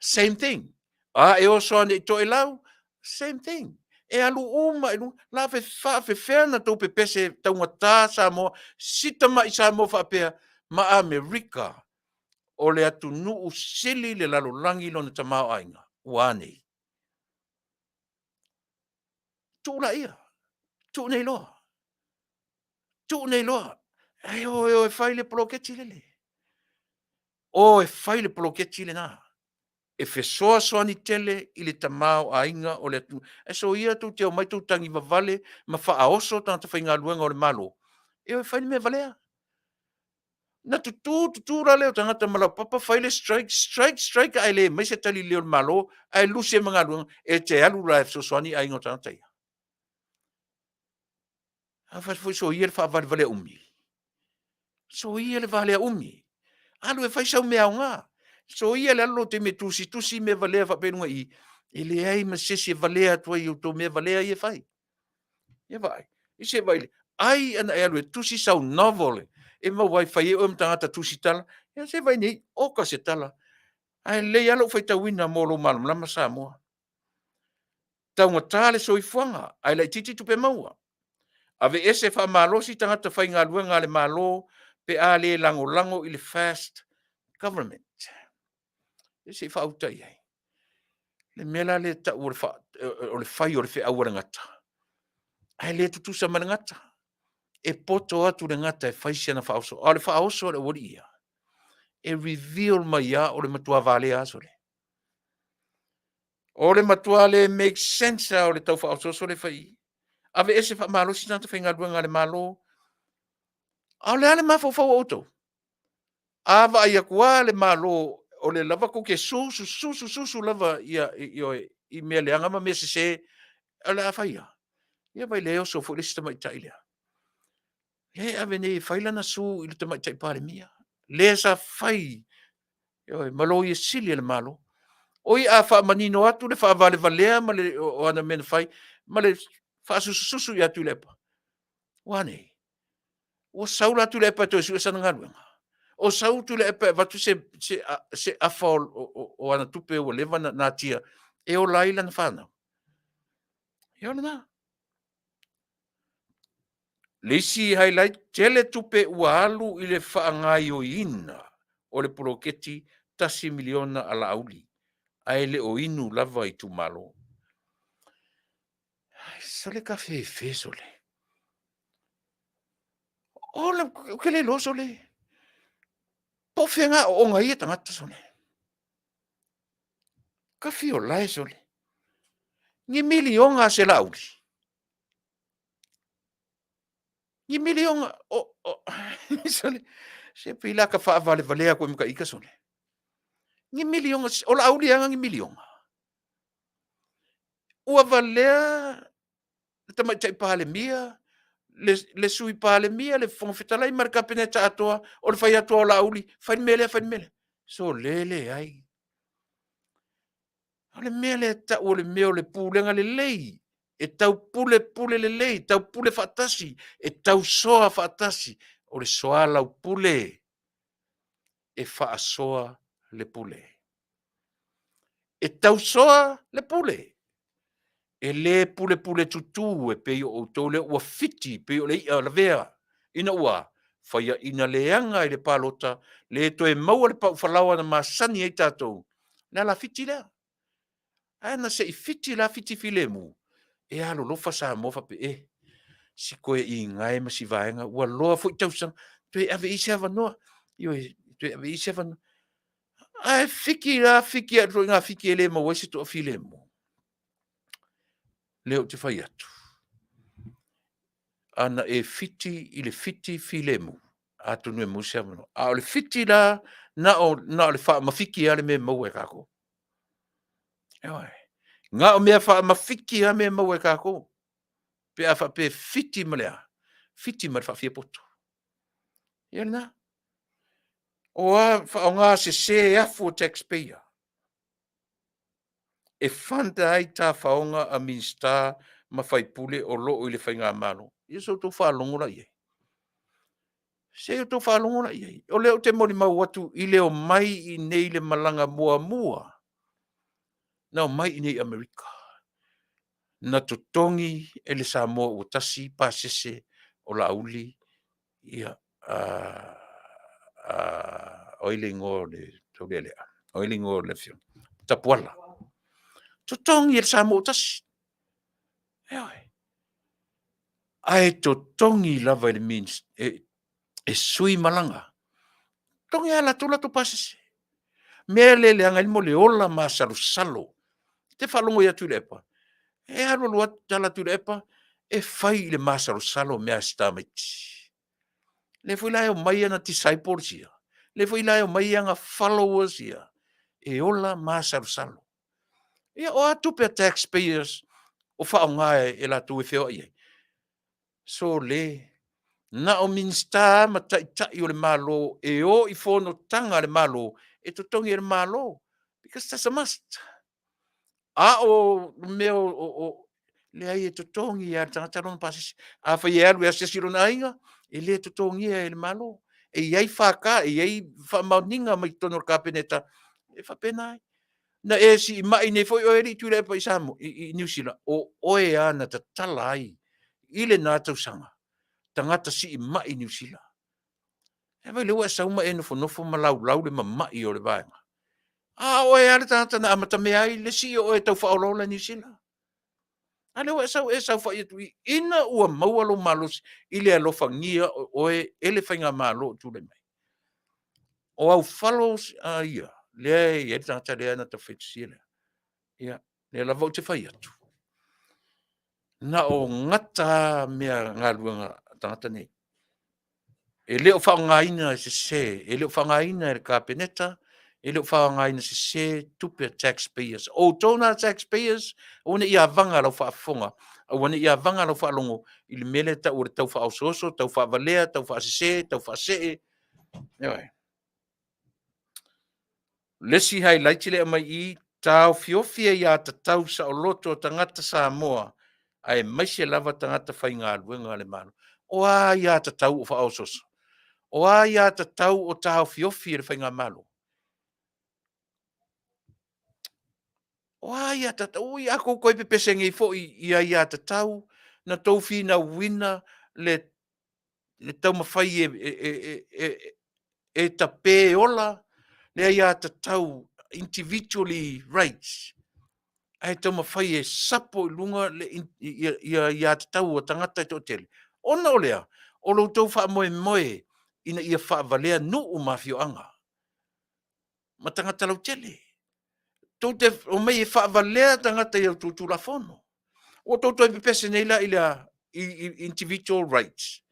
same thing. A e oso ane i Toelau, same thing. E alu uma i luga, la faafefea ona tou pepese taugata Samoa, si tamai Samoa faapea ma Amerika o le atunuu sili le lalolagi lona tamaoaiga, ua a nei? Tuu laia, tuu nei loa, tuu nei loa. Ae o e o e fai le poloketi lele. O e fai le poloketi lena. E fesoasoani tele i le tamaoaiga o le atunuu. Ae soia tou te omai tou tagi vavale ma faaoso tagata faigaluega o le Malo e o e fai le mea valea. Na tutu tutu la lea o tagata ma laupapa fai le strike, strike, strike ae le aumai se tali lelei o le Malo ae lusi ai ma galuega. E te alu la e fesoasoani aiga o tagata ia. A fai foi soia le faavalevalea umi. Soia le valea umi. Alu e fai sau mea aoga. Soia le alu lou taimi e tusitusi mea valea faapea i luga i i, e leai ma se isi e valea atu ai i outou mea valea ia e fai. Ia vaai, i se vaai, ai ana e alu e tusi sau novel e maua ai, fai ai oe ma tagata tusi tala. Ia se vaai nei, oka se tala. Ae lelei lava lou faitauina mo lou malamalama Samoa. Taugata le soifuaga ae laitiiti tupe maua. Aveese faamalosi tagata faigaluega a le Malo pe a le lagolago i le fast government. Ia se i faauta i ai. Le mea la lea e tau o le fai o le feau a le gata, ae le tutusa ma le gata. E poto atu le gata e fai si ana faaoso, a o le faaoso a le aualii ia, e reveal mai lava o le matua valea lava sole. O le matua le make sense lava o le tau faaosooso lea e fai i i. Aveese faamalosi tagata faigaluega a le Malo. A o le a le mafaufau o outou? A vaai atu lava le Malo o le lava tou te susu susu susu lava ia, ioe, i mea leaga ma mea sese, o le a fai a? Ia vaai o lea e oso foi le isi tamaitai lea. Lea e ave nei e fai lana sue i le Tamaitai Palemia, lea sa fai, ioe, ma Loia Sili a le Malo. Oi a faamanino atu le faavalevalea ma le, o ana mea na fai, ma le faasusususu ia Tuilaepa. Ua a nei? Ua sau la Tuilaepa e toe sue sana galuega? O sau Tuilaepa e avatu se afa o ana tupe ua leva ona natia e ola ai lana fanau? Ia o lena. Le isi highlight, tele tupe ua alu i le faagaoioiina o le poloketi $1 miliona a Laauli, ae le o inu lava itumalo. Sole ka fefe sole. O le ke le lo sole. Po fenga o onga ia tangata sole. Ka fio lae sole. Ni milionga se lauli. Ni milionga o, o sole. Se pila ka whaavale valea koe maka ika sole. Ni milionga o lauli anga ni milionga. Ua valea le Tamaitai Palemia, le, le Sui Palemia, le Fofoga Fetalai ma le Kapeneta atoa, o le fai atu o Laauli, fai le mea lea, fai le mea lea. Sole leai. O le mea lea tau o le mea o le pulega lelei, e tau pule pule lelei, tau pule faatasi, e tau soa faatasi, o le soalaupule e faasoa le pule. E tausoa le pule. E le pulepule tutū e pei o outou lea ua fiti pei o le i'a lavea ina ua faiaina leaga i le palota le toe maua le pau falaoa na masani ai tatou, le alafiti lea. Ae na se i fiti la fiti filemu, e alolofa Samoa faapea, e, si koe igae ma si vaega, ua loa foi tausaga, toe ave i ai se avanoa. Ioe, toe ave i ai se avanoa. Ae fiki la fiki atu ituaiga fiki e le maua ai se toafilemu. Lea ou te fai atu, ana e fiti i le fiti filemu, atonu e maua se avanoa. A o le fiti la, na o, na o le faamafiki lava le mea e maua e kākou. Ioe. Na o mea faamafiki lava mea e maua e kākou. Pe a faapea e fiti ma le a? Fiti ma le faafiapoto. Ia lena. O a faaaoga sese afu o taxpayer e fund ai tafaoga a Minisita ma faipule o lo o i le faigamalo. Ia se i outou faalogo la i ai. Se i outou faalogo la i ai. O lea ou te molimau atu i le omai i inei i le malaga muamua na omai i inei i Amerika. Na totogi e le Samoa ua tasi pasese o Laauli ia, o ai le igoa o le Taulealea? O ai le igoa o le afioga? Tapuala. Totogi e le Samoa ua tasi. Ioe. Ae totogi lava e le means, e, e sui malaga. Totogi lava latou latou pasese. Mea le leaga ai mo le ola masalosalo. Te faalogo ia Tuilaepa, e alu alu atu tala Tuilaepa, e fai i le masalosalo mea a si tamaiti. Lea foi la e omai ana disciples ia, lea foi la e omai ana followers ia, e ola masalosalo. Ia, o a tupe a taxpayers o faaaoga e latou e feoai ai? Sole, na o Minisita ma Taitai o le Malo e o i fonotaga a le Malo e totogi e le Malo, because that's a must. A o mea o, o, o leai e totogi lava e le tagata lona pasese. Afai e alu e asiasi i lona aiga, e le totogia e le Malo. E i ai FK, e i ai faamaoniga mai totonu o le Kapeneta e faapena ai. Na e siimai nei foi oe alii Tuilaepa i Samoa, i, i Niu Sila, o oe lava na tatala ai i lena tausaga tagata siimai Niu Sila. E vai lea ua e sau ma e nofonofo ma laulau le mamai o le vaega. A o oe lava le tagata na amatamea ai le sii o oe tau faaolaola i Niu Sila. A lea ua e sau e saofai atu i ina ua maua lou malosi i le alofagia o oe e le faigamalo o tulai mai. O au followers a ia, lea e i ai le tagata lea na taufaitusia lea. Ia, lea lava ou te fai atu. Na o gata mea galuega a tagata nei. E le o faaaogaina e sese, e le o faaaogaina e le Kapeneta, e le o faaaogaina sese tupe a taxpayers. O outou na taxpayers, aua ne i avaga lau faafofoga, aua ne i avaga lau faalogo i le mea lea e tau o le tau faaosooso, tau faavalea, tau faasese, tau faasee. Ioe. Le isi highlight lea e aumai i i, taofiofi aiatatau saoloto a tagata Samoa aemaise lava tagata faigaluega a le Malo. O a aiatatau o faaosooso? O a aiatatau o taofiofi e le Faigamalo? O a aiatatau? Ui, a tou toe pepese nei foi i aiatatau na tou finauina le le taumafai e, e, e, e, e tape ola le aiatatau individually rights. Ae taumafai e sapo i luga le ia ia aiatatau a tagata e toatele. Ona o lea, o lo outou faamoemoe ina ia faavalea nuu ma afioaga ma tagata lautele. Tou te omai e faavalea tagata i a outou Tulafono. Ua outou toe pepese nei la i le a? I individual rights.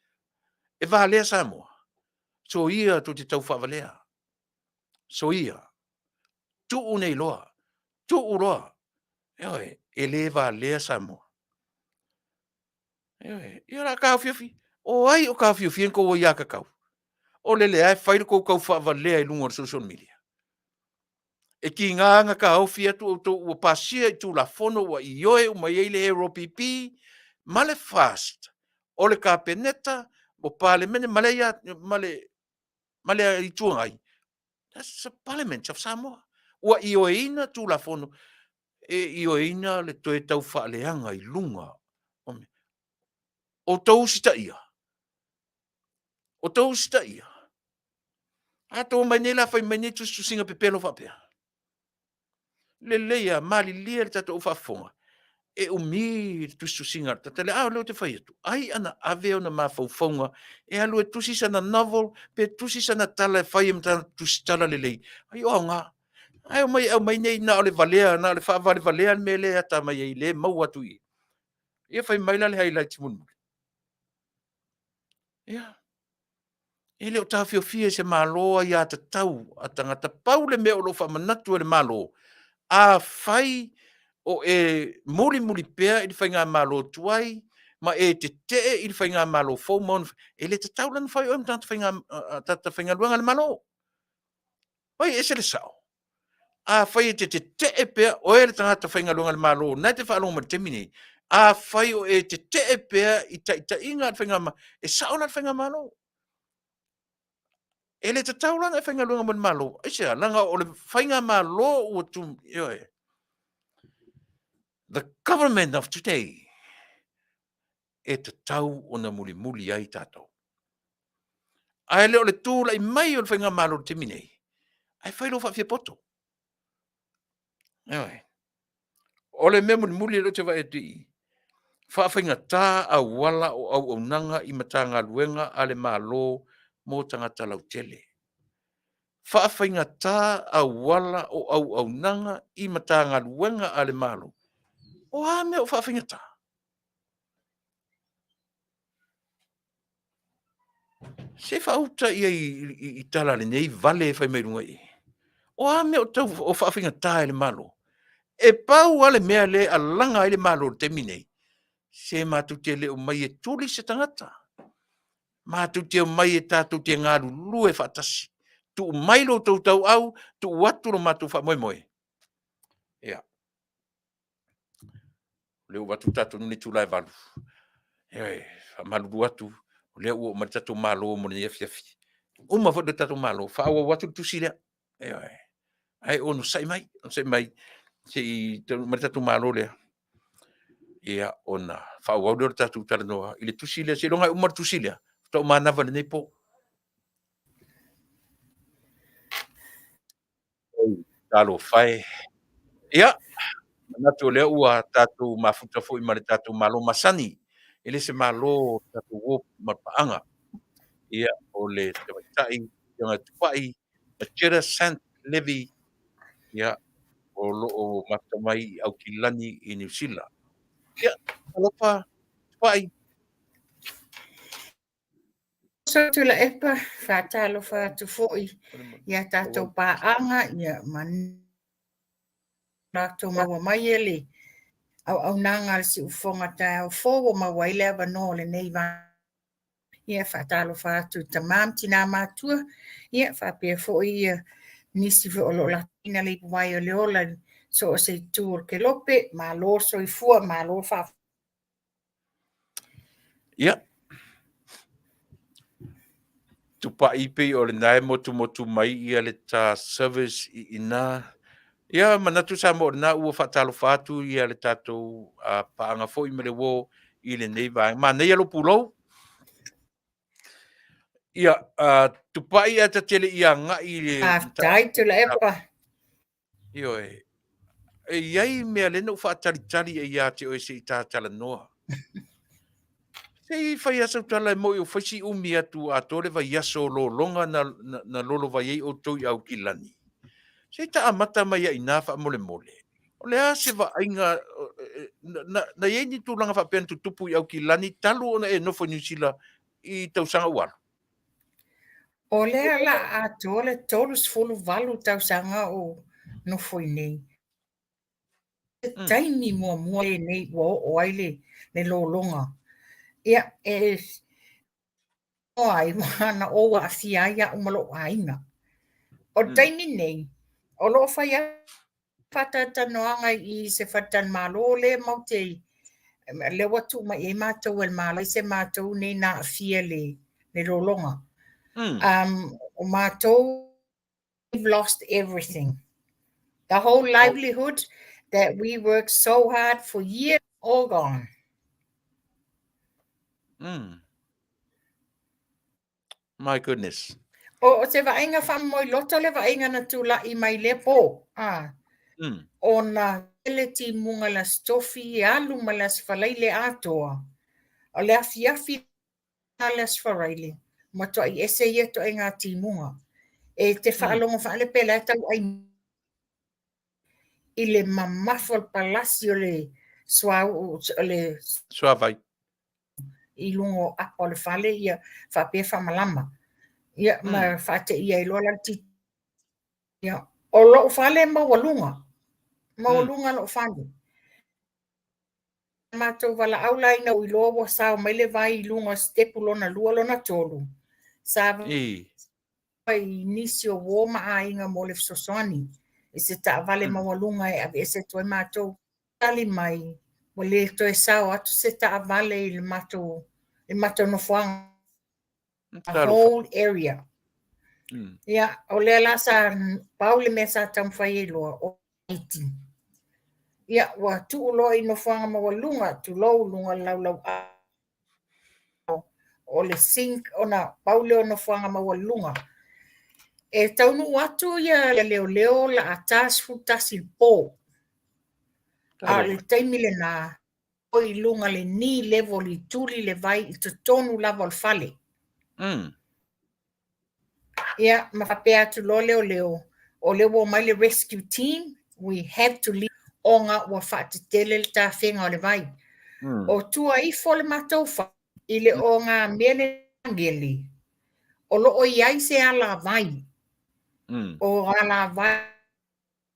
E valea Samoa? Soia tou te tau faavalea. Soia. Tuu nei loa. Tuu loa. Ioe, e le valea Samoa. Ioe, ia o le a taofiofi. O ai o taofiofia ni tou aiatatau? O lele lava e fai le tou tau faavalea i luga o le social media. E tiga lava ona taofi atu outou ua pasia i Tulafono ua ioe uma i ai le AOPP ma le FAST o le Kapeneta, o Palemene ma le ma le Itu Agai, that's the Parliament of Samoa. Ua ioeina Tulafono e ioeina le toe tau faaleaga i luga o mea. O outou usitaia? O outou usitaia? A outou omai nei la fai mai nei tusitusiga pepelo faapea. Lelei lava, malilie le tatou faafofoga, e umi le tusitusiga a le tagata lea. A o lea ou te fai atu, ai ana ave ona mafaufauga e alu e tusi sana novel pe tusi sana tala e fai ai ma sana tusitala lelei, ai o aoga. Ae omai e aumai nei na o le valea, na o le faavalevalea le mea lea e ata mai ai, lea e maua atu i i. Ia fai mai la le highlights mulimuli. Ia, e le o taofiofia e se Malo aiatatau a tagata. Pau le mea o lo o faamanatu e le Malo, afai o e mulimuli pea i le faigamalo tuai ma e tetee i le faigamalo fou ma ona, e le tatau la ona fai oe ma tagata faigaluega a le Malo. Oi, e ese le sao. Afai e te tetee pea oe le tagata faigaluega a le Malo na e te faalogo mai i le taimi nei, afai o e tetee pea i taitaiga a le faigamalo, e sao la le faigamalo. E le tatau la ona e faigaluega mo le Malo. Aisea? Leaga o le faigamalo ua tu, ioe. The government of today e tatau ona mulimuli ai tatou. Ae le o le tulai mai o le faigamalo i le taimi nei, ae fai lou faafiapoto. Ioe. O le mea mulimuli lea ou te vaai atu i i, faafaigata auala o auaunaga i Matagaluega a le Malo mo tagata lautele. Faafaigata auala o auaunaga i Matagaluega a le Malo. O a mea o faafaigata? Se faauta ia i tala a lenei vale e fai mai luga i i. O a mea o tau o faafaigata e le Malo? E pau lava le mea lea e alaga ai le Malo i le taimi nei, se matou te le omai e tuli se tagata. Matou te omai e tatou te galulue faatasi. Tuu mai lo outou tauau, tuu atu lo matou faamoemoe. Ia. O lea ua avatu le tatou i le itula e 8. E faamalulu atu, o lea ua oo mai le tatou malo mo lenei afiafi. Uma foi le tatou malo, faaauau atu le tusi lea. Ioe. Ae onosai mai, onosai mai se i taunuu mai le tatou malo lea. Ia, ona faaauau lea o le tatou talanoa i le tusi lea. Seiloga e uma le tusi lea, faatoa ou manava i lenei po. Talofa e. Ia, manatu o lea ua tatou mafuta foi ma le tatou Malo masani, e le se Malo o tatou uo ma paaga. Ia, o le tamaitai Afioga ia Tupai Majella Sant Levy, ia, o lo o mafuta mai i Aukilani i Niu Sila. Ia, talofa Tupai. Uso Tuilaepa, faatalofa atu foi i a tatou paaga ia ma latou maua mai e le auaunaga a le siufofoga taeao fou ua maua ai le avanoa o lenei va. Ia faatalofa atu i tama ma tina matua, ia faapea foi ia nisi foi o lo o latou le ipuvai o le ola i so o se itu o le kelope, malo soifua, malo faa Ia. Tupai pei o lena e motumotu mai ia le ta service i ina. Ia manatu Samoa o lena ua faatalofa atu ia le tatou paaga foi ma le uo i lenei vaega. Manaia lou pulou. Ia, Tupai ae ta te le i agai i le Faafetai Tuilaepa. Ioe. E i ai mea lea na ou faatalitali ai ia te oe se i ta talanoa. Se i fai lava sau tala e moi o fai si umi atu atoa le vaiaso o lologa na, na, na lolovai ai outou i Aukilani. Se i ta amata mai ai i ina faamolemole. O le a se vaaiga na, na, na i ai ni tulaga faapea na tutupu i Aukilani talu ona e nofo i Niu Sila i tausaga ua alu? O lea la atoa le 38 tausaga o nofo i nei. Le taimi muamua lenei ua oo ai le, le lologa. Ia, e ai, na ou aafia ai au ma lou aiga. O le taimi nei, o lo o fai faatalatalanoaga i se faletalimalo lea matou te lea ua tuu mai i ai matou e le Malo se matou nei na aafia le le lologa. O matou we've lost everything. The whole livelihood that we worked so hard for years, all gone. My goodness. O, o se vaaiga faamomoe loto le vaaiga na tula'i mai lea pō, a. Ona tele timuga i le Aso Tofi, alu ma le Aso Faraile atoa. O le afiafi la le Aso Faraile, matua'i ese ia ituaiga timuga. E te faalogo faalepe la e tau'ai i le mamafa o le palasi o le suauu o le suavai. I luga o apa o le fale ia faapea faamalama. Ia ma faateia ai loa la le ti. Ia, o lou fale e maualuga. Maualuga lou fale. Matou valaau la ina ua iloa ua sao mai le vai i luga o sitepu lona lua lona tolu. Sa i nisi o uo ma aiga mo le fesoasoani i se taavale maualuga e aveese atu ai matou. Tali mai, ua le toe sao atu se taavale i le matou, i le matou nofoaga. The whole area. Ia, o lea la sa pau le mea sa taumafai ai loa, o iti. Ia, ua tuu loa i nofoaga maualuga, tulou, luga o le laulau o le sink ona pau lea o nofoaga maualuluga. E taunuu atu ia leoleo o le a ta 11 i le po. A o le taimi lena, o i luga le knee level i tuli le vai i totonu lava o le fale. Ia, ma faapea atu loa leoleo, o lea ua omai le rescue team, we have to leave ona ua faatetele le tafega o le vai. O tua ifo le matou fale i le ogamea le agele, o lo o i ai se alavai. O alavai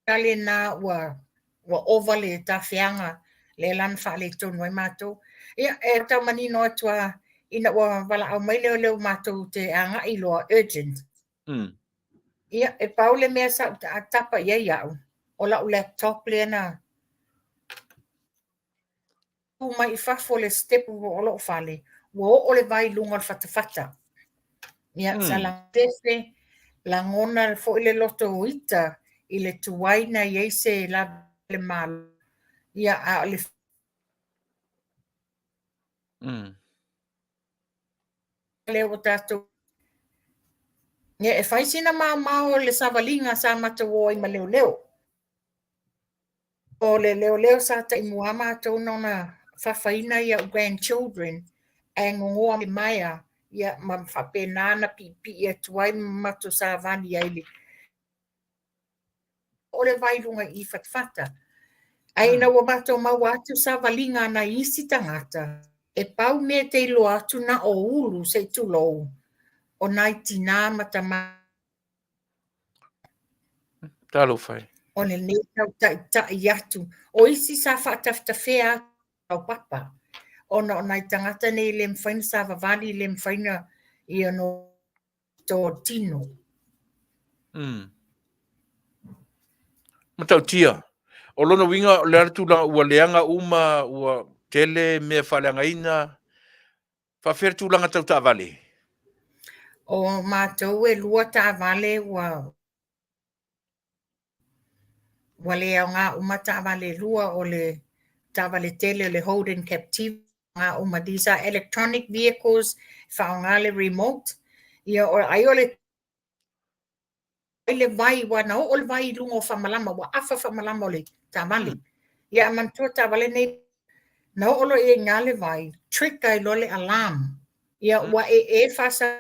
lena ua ua ova le tafeaga lea la na faaletonu ai matou. Ia, e tau manino atu lava ina ua valaau mai leoleo matou te agai loa urgent. Ia, e pau le mea sa ou tapa i ai au, o lau laptop lea na tu mai i fafo le step o lou fale, ua oo le vai i luga o le fatafata. Ia, sa lafefe, lagona foi le loto o ita i le tuai na i ai se lave le Malo. Ia, a o le lea ua tatou Ia, e fai sina maomao o le savaliga sa matou o ai ma leoleo. O le leoleo sa taimua matou na ona fafaina i au grandchildren ae gogoa le maea ia ma faapena na piipii atu ai ma matou savali ai le o le vai i luga i fatafata. Ae ina ua matou maua atu savaliga a nai isi tagata, e pau mea e te iloa atu na o ulu se i tulou, o nai tinā ma tamā. Talofa e. O lenei tau taitai atu. O isi sa faatafetafea atu laupapa, ona o nai tagata nei e le mafai ona savavali, e le mafai ona ia no tō tino. Matautia. O lona uiga, o le a le tulaga ua leaga uma, ua tele mea faaleagaina, faafefea le tulaga tau taavale? O matou e lua taavale ua ua le aoga uma taavale e lua, o le taavale tele o le Holden Captiva aoga uma. These are electronic vehicles, faaaoga le remote. Ia, o, ai o le le vai, ua na oo le vai i luga o faamalama, ua afa faamalama o le taavale. Ia a manatua taavale nei na oo loa i ai i ina le vai, trigger ai loa le alarm. Ia ua ee faasau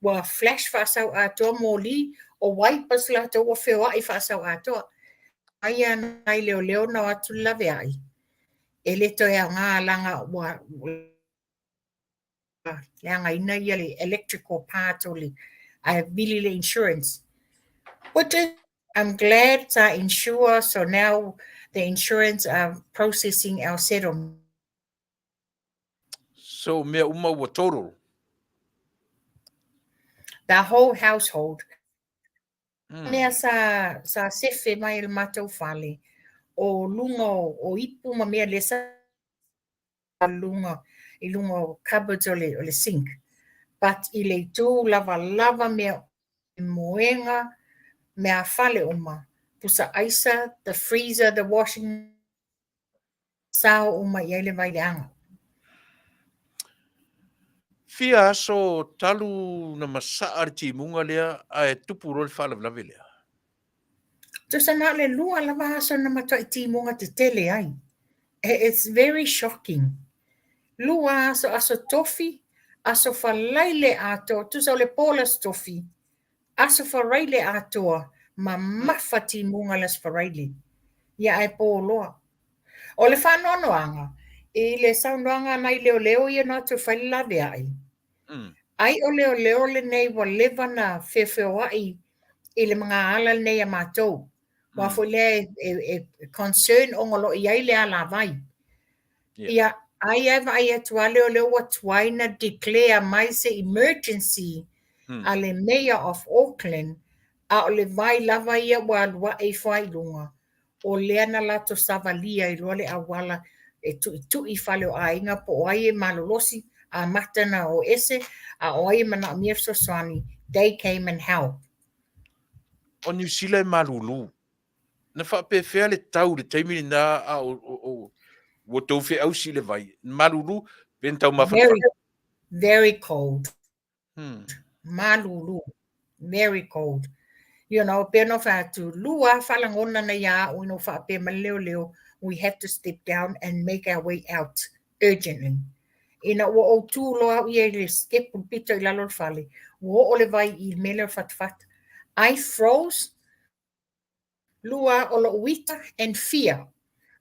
ua flash faasau atoa moli, o wipers latou ua feoai faasau atoa. Aia nai leoleo na o atu le laveai, e le toe aoga leaga ua leagaina ia le electrical part o le ae vili le insurance. Which is, I'm glad sa insure, so now the insurance are processing our settlement. So mea uma ua total? The whole household. Mea sa, sa sefe mai e le matou fale, o luga o, o ipu ma mea lea sa luga, i luga o cupboards o le, o le sink. But i le itu lavalava mea moega, mea fale uma, pusa aisa, the freezer, the washing sa oo mai i ai le vai leaga. Fia aso talu na masaa le timuga lea ae tupu loa le faalavelave lea? Tusa na o le lua lava aso na matuai timuga tetele ai. It's very shocking. Lua aso, aso tofi, aso falaile atoa, tusa o le po le aso tofi, aso faraile atoa, mamafa timuga le aso faraile. Ia ae po loa. O le faanoanoaga, i le saunoaga a nai leoleo ia na o atu e fai le laveai, ai o leoleo lenei ua leva na feofeoai i le magaala lenei a matou. Aua foi lea e concern ona o lo o i ai le alavai. Ia, ai e vaai atu a leoleo ua tuai na declare mai se emergency a le Mayor of Auckland, a o le vai lava ia ua alu ae ifo lava i luga, o lea na latou savalia ai loa le auala e tuitui i fale o aiga po o ai e malolosi, amata na o ese, a o ai e manaomia fesoasoani, they came and help. O Niu Sila e malulu. Na faapefea le tau i le taimi lena a o ua tou feausi i le vai? Malulu pe na taumafa? Very, very cold. Malulu. Very cold. You know, pei ona fai atu, lua faalagona na ia au ina ua faapea mai le leoleo, we have to step down and make our way out urgently. Ina ua ou tu loa au ia i le step i le pito i lalo o le fale, ua oo le vai i le mea lea o le fatafata. I froze, lua o lou ita and fear.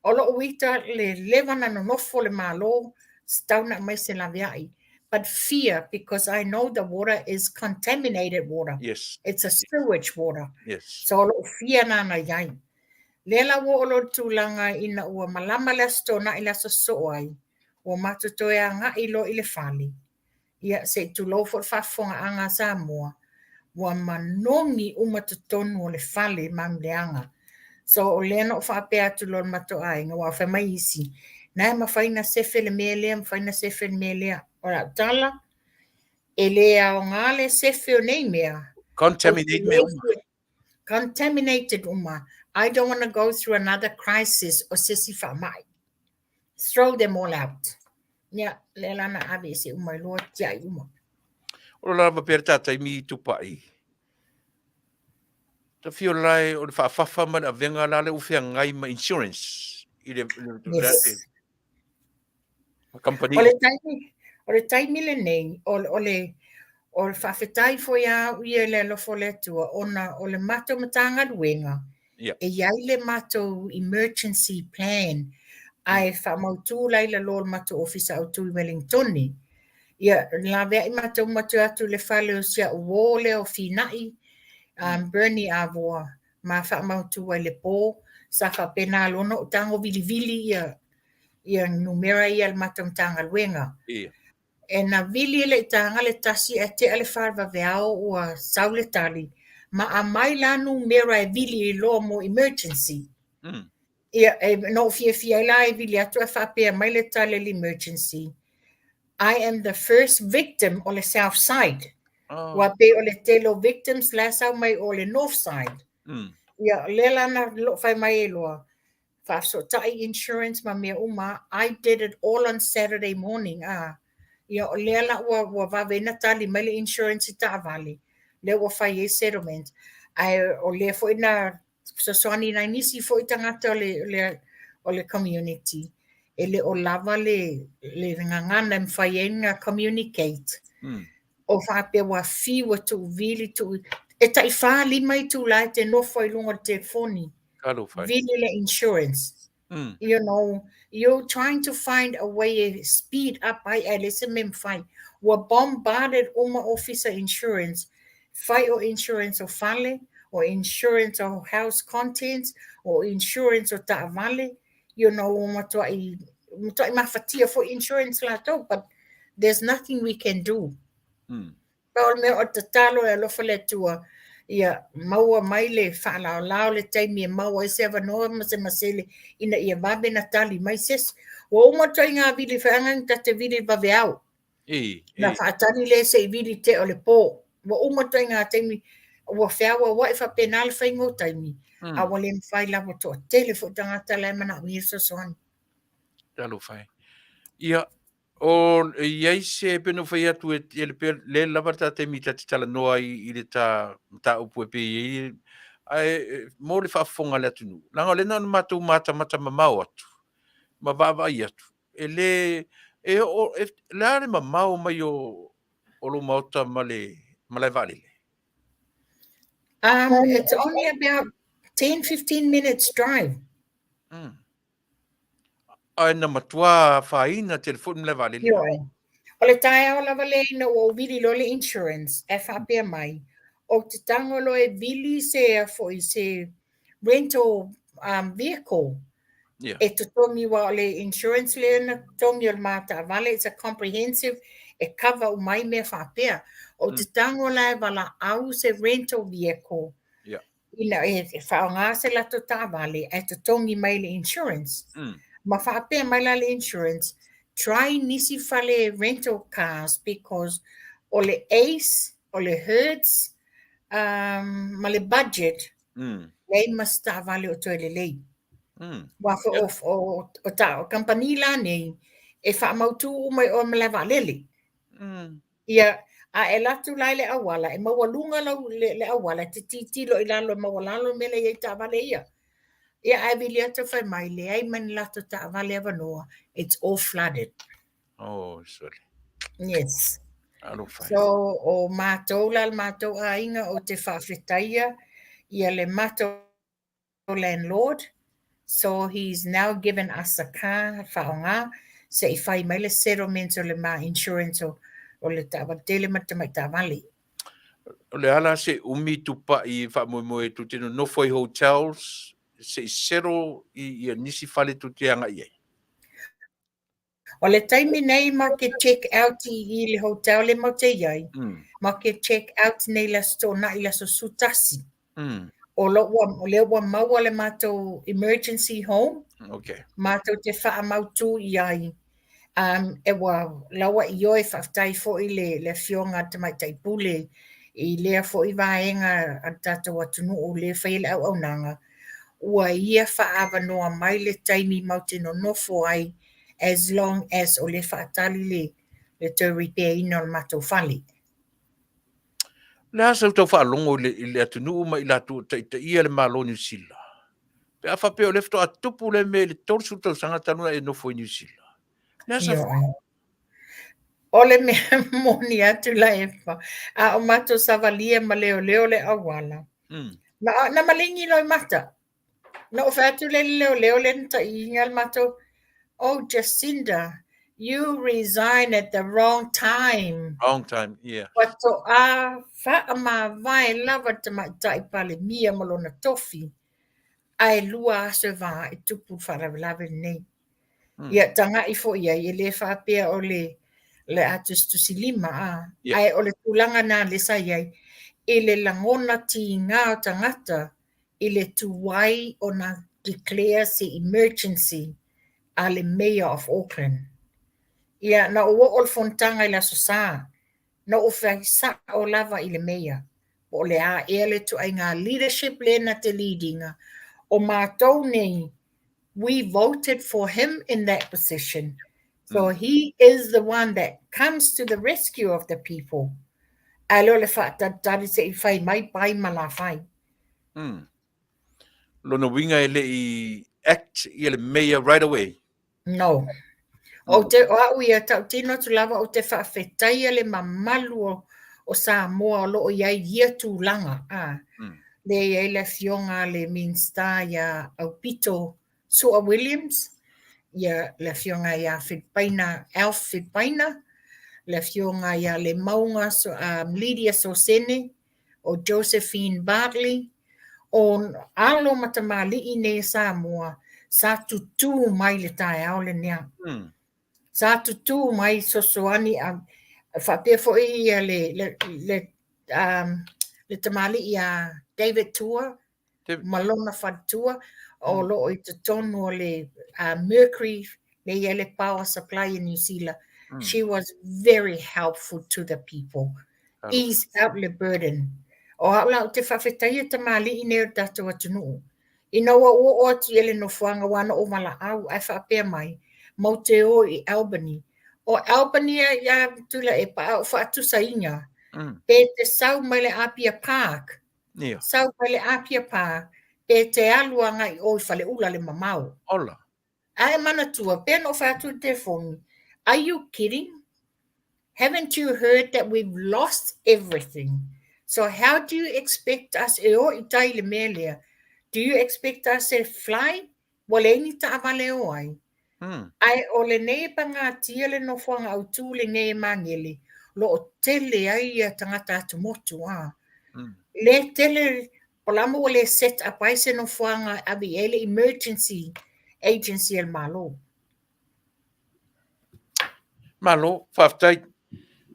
O lou ita le leva na nonofo le Malo, tatau na aumai se laveai. But fear because I know the water is contaminated water. It's a sewage water. So o lou fear na na i ai. Lea la ua oo loa i le tulaga ina ua malama le Aso Toonai le aso sosoo ai, ua matou toe agai loa i le fale. Ia, se i tulou foi le faafofogaaga a Samoa, ua manogi uma totonu o le fale ma leaga. So o lea na ou faapea atu loa i le matou aiga, aua fai mai isi, na e mafai na sefe le mea lea, mafai na sefe le mea lea. O lau tala, e le aoga le sefe o nei mea. Contaminate mea uma. Contaminated uma. I don't want to go through another crisis o se isi faamai. Throw them all out. Ia, lea la na ave ese uma i loa tiai uma. O lo lava pea le tā taimi i tupai. Ta fio lae o le faafafa ma le avega la le u feagai ma insurance i le, Yes. le company. O le taimi, o le taimi lenei, o, o le, o le faafetai foi a au ia i le alofa o le Atua, ona o le matou Matagaluega, e i ai le matou emergency plan, ae faamautu la i lalo o le matou ofisa autu i Wellingtone. Ia, laveai matou ma toe atu i le fale o si au uō lea o Finai, Bernie Avoa, ma faamautu ai le po, sa faapena loa ona ou tago vilivili ia ia numera ia a le matou Matagaluega. E na vili e le i taga le tasi ae tea le fa i le vaveao ua sau le tali, ma aumai la numera e vili ai loa mo emergency. Ia, e, na ou fiafia ai la e vili atu ae faapea mai le tali a le emergency, I am the first victim o le south side. Ua pei o le tele o victims la e sau mai o le north side. Ia, lea la na fai mai ai loa, faafesootai insurance ma mea uma, I did it all on Saturday morning, a. Ia, o lea la ua, ua vave ai na tali mai le insurance i taavale, lea ua fai ai settlement. Ae o lea foi na fesoasoani i nai nisi foi tagata o le, le, o le community. E le o lava le, le gagana e mafai ai ona communicate. O faapea ua fiu e tuuvili, tuu, e tai 4, 5 itulā e te nofo ai i luga o le telefoni. Talofa e. Vili le insurance. You know, you're trying to find a way e speed up ai ae leai se mea e mafai. Ua bombarded uma ofisa insurance, fai o insurance o fale, o insurance o house contents, o insurance o taavale, you know, ua matuai, matuai mafatia foi insurance latou, but there's nothing we can do. Pau o le mea o le tatalo e alofa le Atua, ia maua mai le faalaolao le taimi e maua ai se avanoa ma se masele ina ia vave na tali mai se isi. Ua uma atu ai ngā vili whaanga ni tate vili vaveao. Na whaatali le se i vili te o le pō. Ua uma atu ai ngā taimi, ua feauaua'i faapena le faiga o taimi, a ua le mafai lava toatele foi tagata la e manaomia le fesoasoani. Talofa e. Ia, o e i ai se pei ona ou fai atu e tele pea le lava le ta taimi ta te talanoa ai i le ta mataupu e pei e i ai ae mo le faafofoga a le atunuu, leaga o lea na ona matou matamata mamao atu ma vaavaai atu, e le e oo e, le a le mamao mai o o lou maota ma le malae vaalele? It's only about 10, 15 minutes drive. Ae na matua afaina tele foi le malae vaalele. Ioe. O le taeao lava lea ina ua ou vili loa le insurance, ae faapea mai, ou te tago loa e vili se a foi se rental vehicle e totogi aua o le insurance lea na totogi o le ma taavale, it's a comprehensive, e cover uma ai mea faapea. Ou te tago la e valaau se rental vehicle ina e faaaoga se latou taavale ae totogi mai le insurance. Ma faapea mai la le insurance, try nisi fale rental cars because o le Ace, o le Hertz, ma le Budget, leai ma se taavale o toe lelei. Aua foi o, o, o, ta, o kamupani la nei, e faamautu uma i o i malae vaalele. Ia, a e alu atu la i le auala, e maualuga lau, le, le auala, e te tilotilo i lalo e maualalo le mea la e i ai taavale ia. Ia, ae vili atu fai mai, leai ma ni latou taavale avanoa, it's all flooded. Oh, sorry. Yes. Alofa. So, o mātou la, le mātou aiga ou te faafetaia ia le matou landlord, so he's now given us a car whaonga se i whai mai le settlement o le ma insurance o, o le taavale tele ma le tamai taavale. O le a la se umi tupai e faamoemoe tou te nonofo ai hotels se i settle i ia nisi fale tou te agai ai? O le taimi nei ma ke check out i, i le hotel le mau te iai, ma ke check out nei le aso Toonai le aso 11. O lo ua, o lea ua maua le matou emergency home, matou te faamautu i ai. E ua laua ioe faafetai foi le, le afioga a le Tamaitai Pule i lea foi vaega a le tatou atunuu lea e faia le auaunaga, ua ia faaavanoa mai le taimi matou te nonofo ai as long as o lea e faatali le, le toe repair ina o le matou fale. O le a sau tau faalogo i le, i le atunuu ma i latou o taitaia le Malo o Niu Sila? Pe a faapea o lea faatoa tupu lea mea i le 30 tausaga talu ona e nofo i Niu Sila. O le a sau O le mea moni atu la Efa, a o matou savalia ma leoleo le auala. Na, na maligi loa i mata. Na ou fai atu lea i le leoleo lea na taʻiina le matou, Oh Jacinda, you resign at the wrong time. Wrong time, yeah. Faatoa faamavae lava le tamaitai Palemia ma lona tofi, ae 2 aso e va e tupu le faalavelave lenei. Ia taga'i foi i ai, e le faapea o le le a tusitusilima a, ae o le tulaga lena lea sa i ai, i le lagona tiga o tagata i le tuai ona declare se emergency a le Mayor of Auckland. Ia, na ou oo i le fonotaga i le Aso Sa, na ou fai sa'o lava i le Mayor, po o le a ea le ituaiga leadership lea na te lead ina, o matou nei, we voted for him in that position. So he is the one that comes to the rescue of the people. Ae le o le faatalitali se i fai mai pai ma la fai. Lona uiga e le i act ia le mayor right away. No. Ou te, o au ia, tautino atu lava, ou te faafetaia le mamalu o, o Samoa o lo o i ai i ia tulaga. A, Lea e i ai le afioga a le Minisita ia Aupito Su'a Williams, ia le afioga ia Filipaina, Alf Filipaina, le afioga ia Lemauga um, Lydia Sosene, o Josephine Bartley, o alo ma tamalii nei a Samoa sa tutū mai le taeao lenea. Sa tutū mai sosoani a faapea foi ia le, le, le, um, le tamalii a David Tua ma lona faletua o lo o i totonu o le uh, Mercury le i ai le power supply in New Zealand. She was very helpful to the people. Ease out le burden. O au la ou te faafetaia tamalii nei o le tatou atunuu. Ina ua ou oo atu i le nofoaga ua na ou valaau ae faapea mai, matou te o i Albany. O Albany ia Tuilaepa a ou faatusaina, pe te sau mai le Apia Park, sau mai le Apia Park, pe te alu agai i o i Faleula le mamao. Ola. Ae manatua, pea na ou fai atu i le telefoni, Are you kidding? Haven't you heard that we've lost everything? So how do you expect us e o i tai i le mea lea? Do you expect us e fly? Ua leai ni taavale e o ai. Ae o lenei e pagatia le nofoaga autū lenei e Magele, lo o tele ai ia tagata atumotu, a. Le tele O la ua le set up ai se nofoaga e ave i ai le emergency agency a le Malo. Malo, faafetai.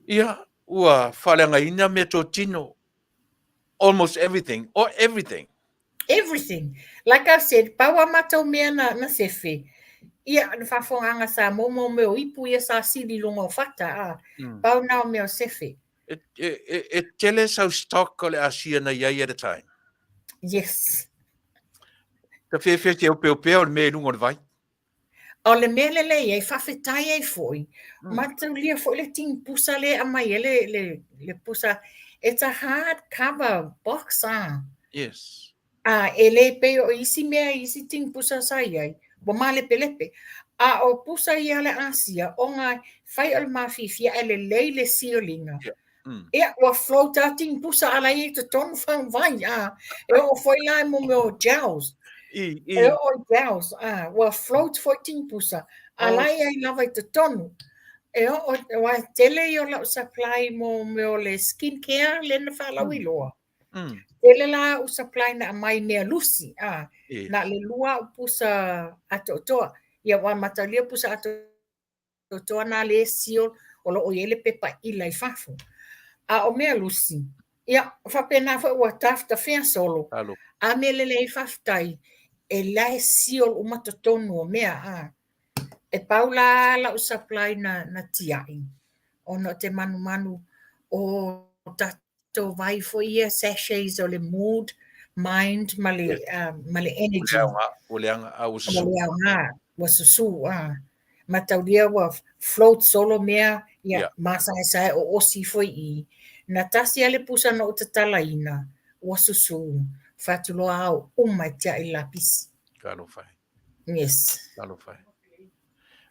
Ia, ua faaleagaina meatotino, almost everything, or everything. Everything. Like I've said, pau a matou mea na, na sefe, ia, na faafofogaaga Samoa mo mea o ipu ia sa sili i luga o fata, a, pau na o mea o sefe. E, e, e, e tele sau stock o le Asia na i ai at a time. Yes. Ka whewhea te ope opea o le mea i lunga o le vai. O le mea lelei ai, faafetai ai foi. Mataulia foi le tini pusa le aumai ai le, le, le pusa. It's a hard cover box, ah. Yes. A e le pei o isi mea i isi tini pusa sa i ai, ua malepelepe. A o pusa ia a le Asia, ona fai o le mafiafia ae lelei le sealing. Yeah. Ia, ua float a tini pusa a la i totonu faguvai, a. E oo foi la i mo mea o gels. I, i. E oo i gels, a. Ua float foi tini pusa, a la i ai lava i totonu. E oo, aua e tele ia o lau supply mo mea o le skin care lea na faalauiloa. Tele la a'u supply na aumai mea lusi, a, na o le lua a'u pusa atoatoa. Ia ua mataulia pusa atoatoa na lea e seal o lo o i ai le pepa ila i fafo. A o mea lusi, ia, faapena foi ua tafetafea solo. A mea lelei faafetai, e la e seal uma totonu o mea, a. E pau la la'u supply na, na tia'i, ona o te manumanu o tatou vai foi ia sachets o le mood, mind ma le, ma le energy. Ua leaga, a ua susu. Ua leaga, ua susu, a. Mataulia ua float solo mea, ia, yeah. masaesae o osi foi i. Na tasi a le pusa na ou tatalaina, ua susu. Fai atu loa ao uma e tia'i le lapisi. Talofa e. Yes. Talofa e.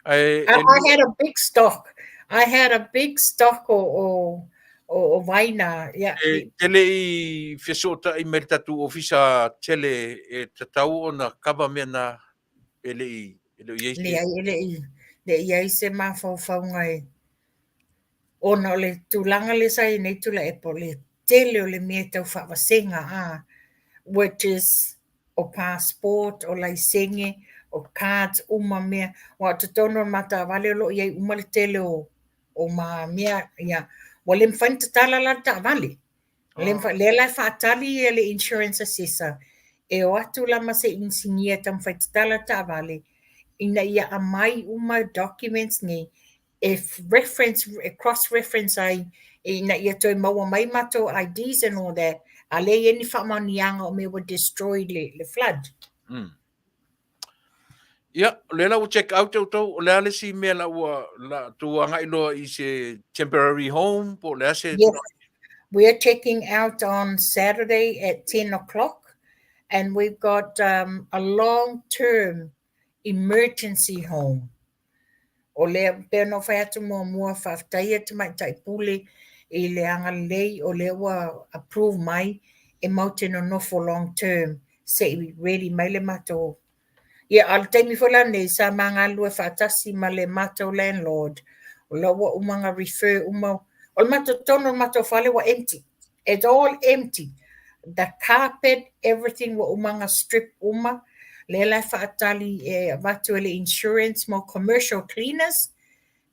I, I had a big stock. I had a big stock o, o, o, o vaina. Yeah. E tele i fesootai mai le tatou ofisa tele e tatau ona kava mea na e le i e le i ai se... Leai, e le i, le i ai se mafaufauga e ona o le tulaga lea sa i ai nei Tuilaepa o le tele o le mea e tau faavasega a which is o passport, o laisene, o cards uma mea. Aua o totonu o le mataavale o lo o i ai uma le tele o, o ma mea, ia. Ua le mafai ona tatala la le taavale. Le mafai, lea la e faatali ia le insurance assessor e o atu la ma se inisinia e taumafai e tatala le taavale ina ia aumai uma documents nei e reference, e cross reference ai ina ia toe maua mai matou IDs and all that, a lea e i ai ni faamaoniaga o mea ua destroy le, le flood. Ia, o lea la ua check out outou, o le a le isi mea la ua la tou agai loa i se temporary home po o le a se Yes. We are checking out on Saturday at 10 o'clock. And we've got um, a long-term emergency home. O lea, pei ona ou fai atu muamua, faafetai e Tamaitai Pule i le agalelei o lea ua approve mai e matou te nonofo long term se i ready mai le matou. Ia, a o le taimi foi la lenei sa ma galulue faatasi ma le matou landlord, o la ua uma ona refer uma, o le matou totonu o le matou fale ua empty. It's all empty. The carpet, everything ua uma ona strip uma. Lea la e faatali e avatu e le insurance mo commercial cleaners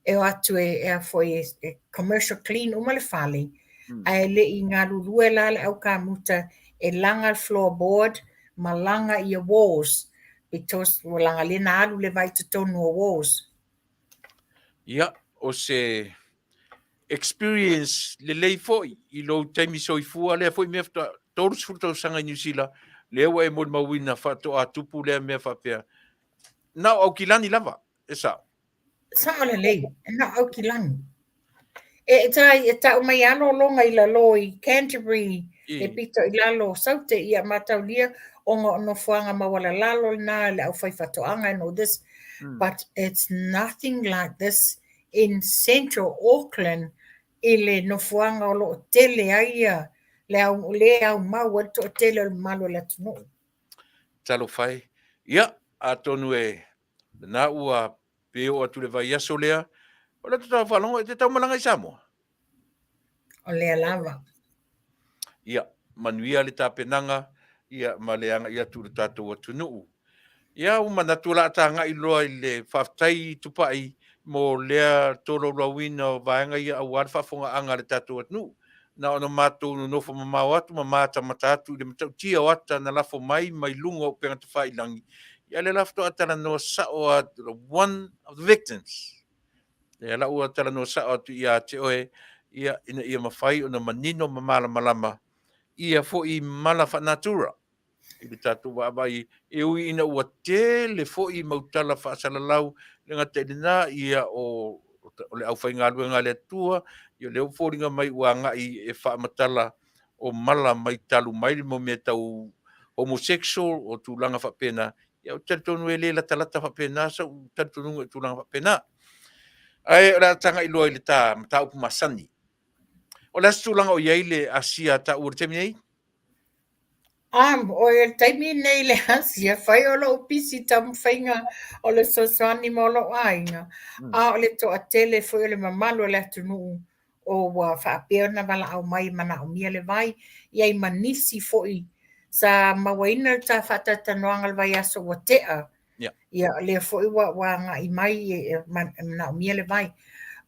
e o atu e, e a foi e, e commercial clean uma le fale. Ae le i galulue la le au kamuta e laga le floorboard ma laga ia walls because ua laga lea na alu le vai i totonu o walls. Ia, o se experience lelei foi i lou taimi soifua lea foi mea faatoa 30 tausaga i Niu Sila, lea ua e molimauina faatoa tupu lea mea faapea. Na o Aukilani lava, e sao? Sao lelei, na o Aukilani. E tai, e tau mai a lologa i lalo i Canterbury, e pito i lalo o Saute, ia mataulia, ona o nofoaga maualalalo lena, le aufaifaatoaga and all this. But it's nothing like this in central Auckland i le nofoaga o lo o tele ai ia le au, le aumau ai le toatele o le mamalu o le atunuu. Talofa e. Ia, atonu e lena ua pe oo atu le vaiaso lea, o le tau faalogo e te taumalaga i Samoa. O lea lava. Ia, manuia le tapenaga, ia, ma le agai atu i le tatou atunuu. Ia, ua manatu o le a tagai loa i le faafetai Tupai mo lea tolaulauina o vaega ia aua le faafofogaaga a le tatou atunuu. Na ona matou nonofo mamao atu ma matamata atu i le matautia o ata na lafo mai mai luga o upega tafailagi, ia lea la faatoa talanoa sao atu, one of the victims. Lea la ua talanoa sao atu ia te oe, ia, ina ia mafai ona manino ma malamalama ia foi mala faanatura i le tatou vaavaai, e ui ina ua tele foi mau tala faasalalau, le gata i lena, ia o, o le aufaigaluega a le Atua, ia lea ua foliga mai ua agai e faamatala o mala mai talu mai le mea tau homosexual o tulaga faapena, ia ou te talitonu e le latalata faapena sau talitonuga i tulaga faapena. Ae o le a tagai loa i le ta mataupu masani. O le a se tulaga o i ai le Asia taua i le taimi nei? O le taimi nei le Asia, fai o lou pisi i taumafaiga o le fesoasoani mo lou aiga, a o le toatele foi o le mamalu o le atunuu o ua faapea ona valaau mai e manaomia le vai, i ai ma nisi foi sa mauaina le ta faatalatalanoaga i le vaiaso ua tea, ia lea foi ua, ua agai mai e, e manaomia le vai.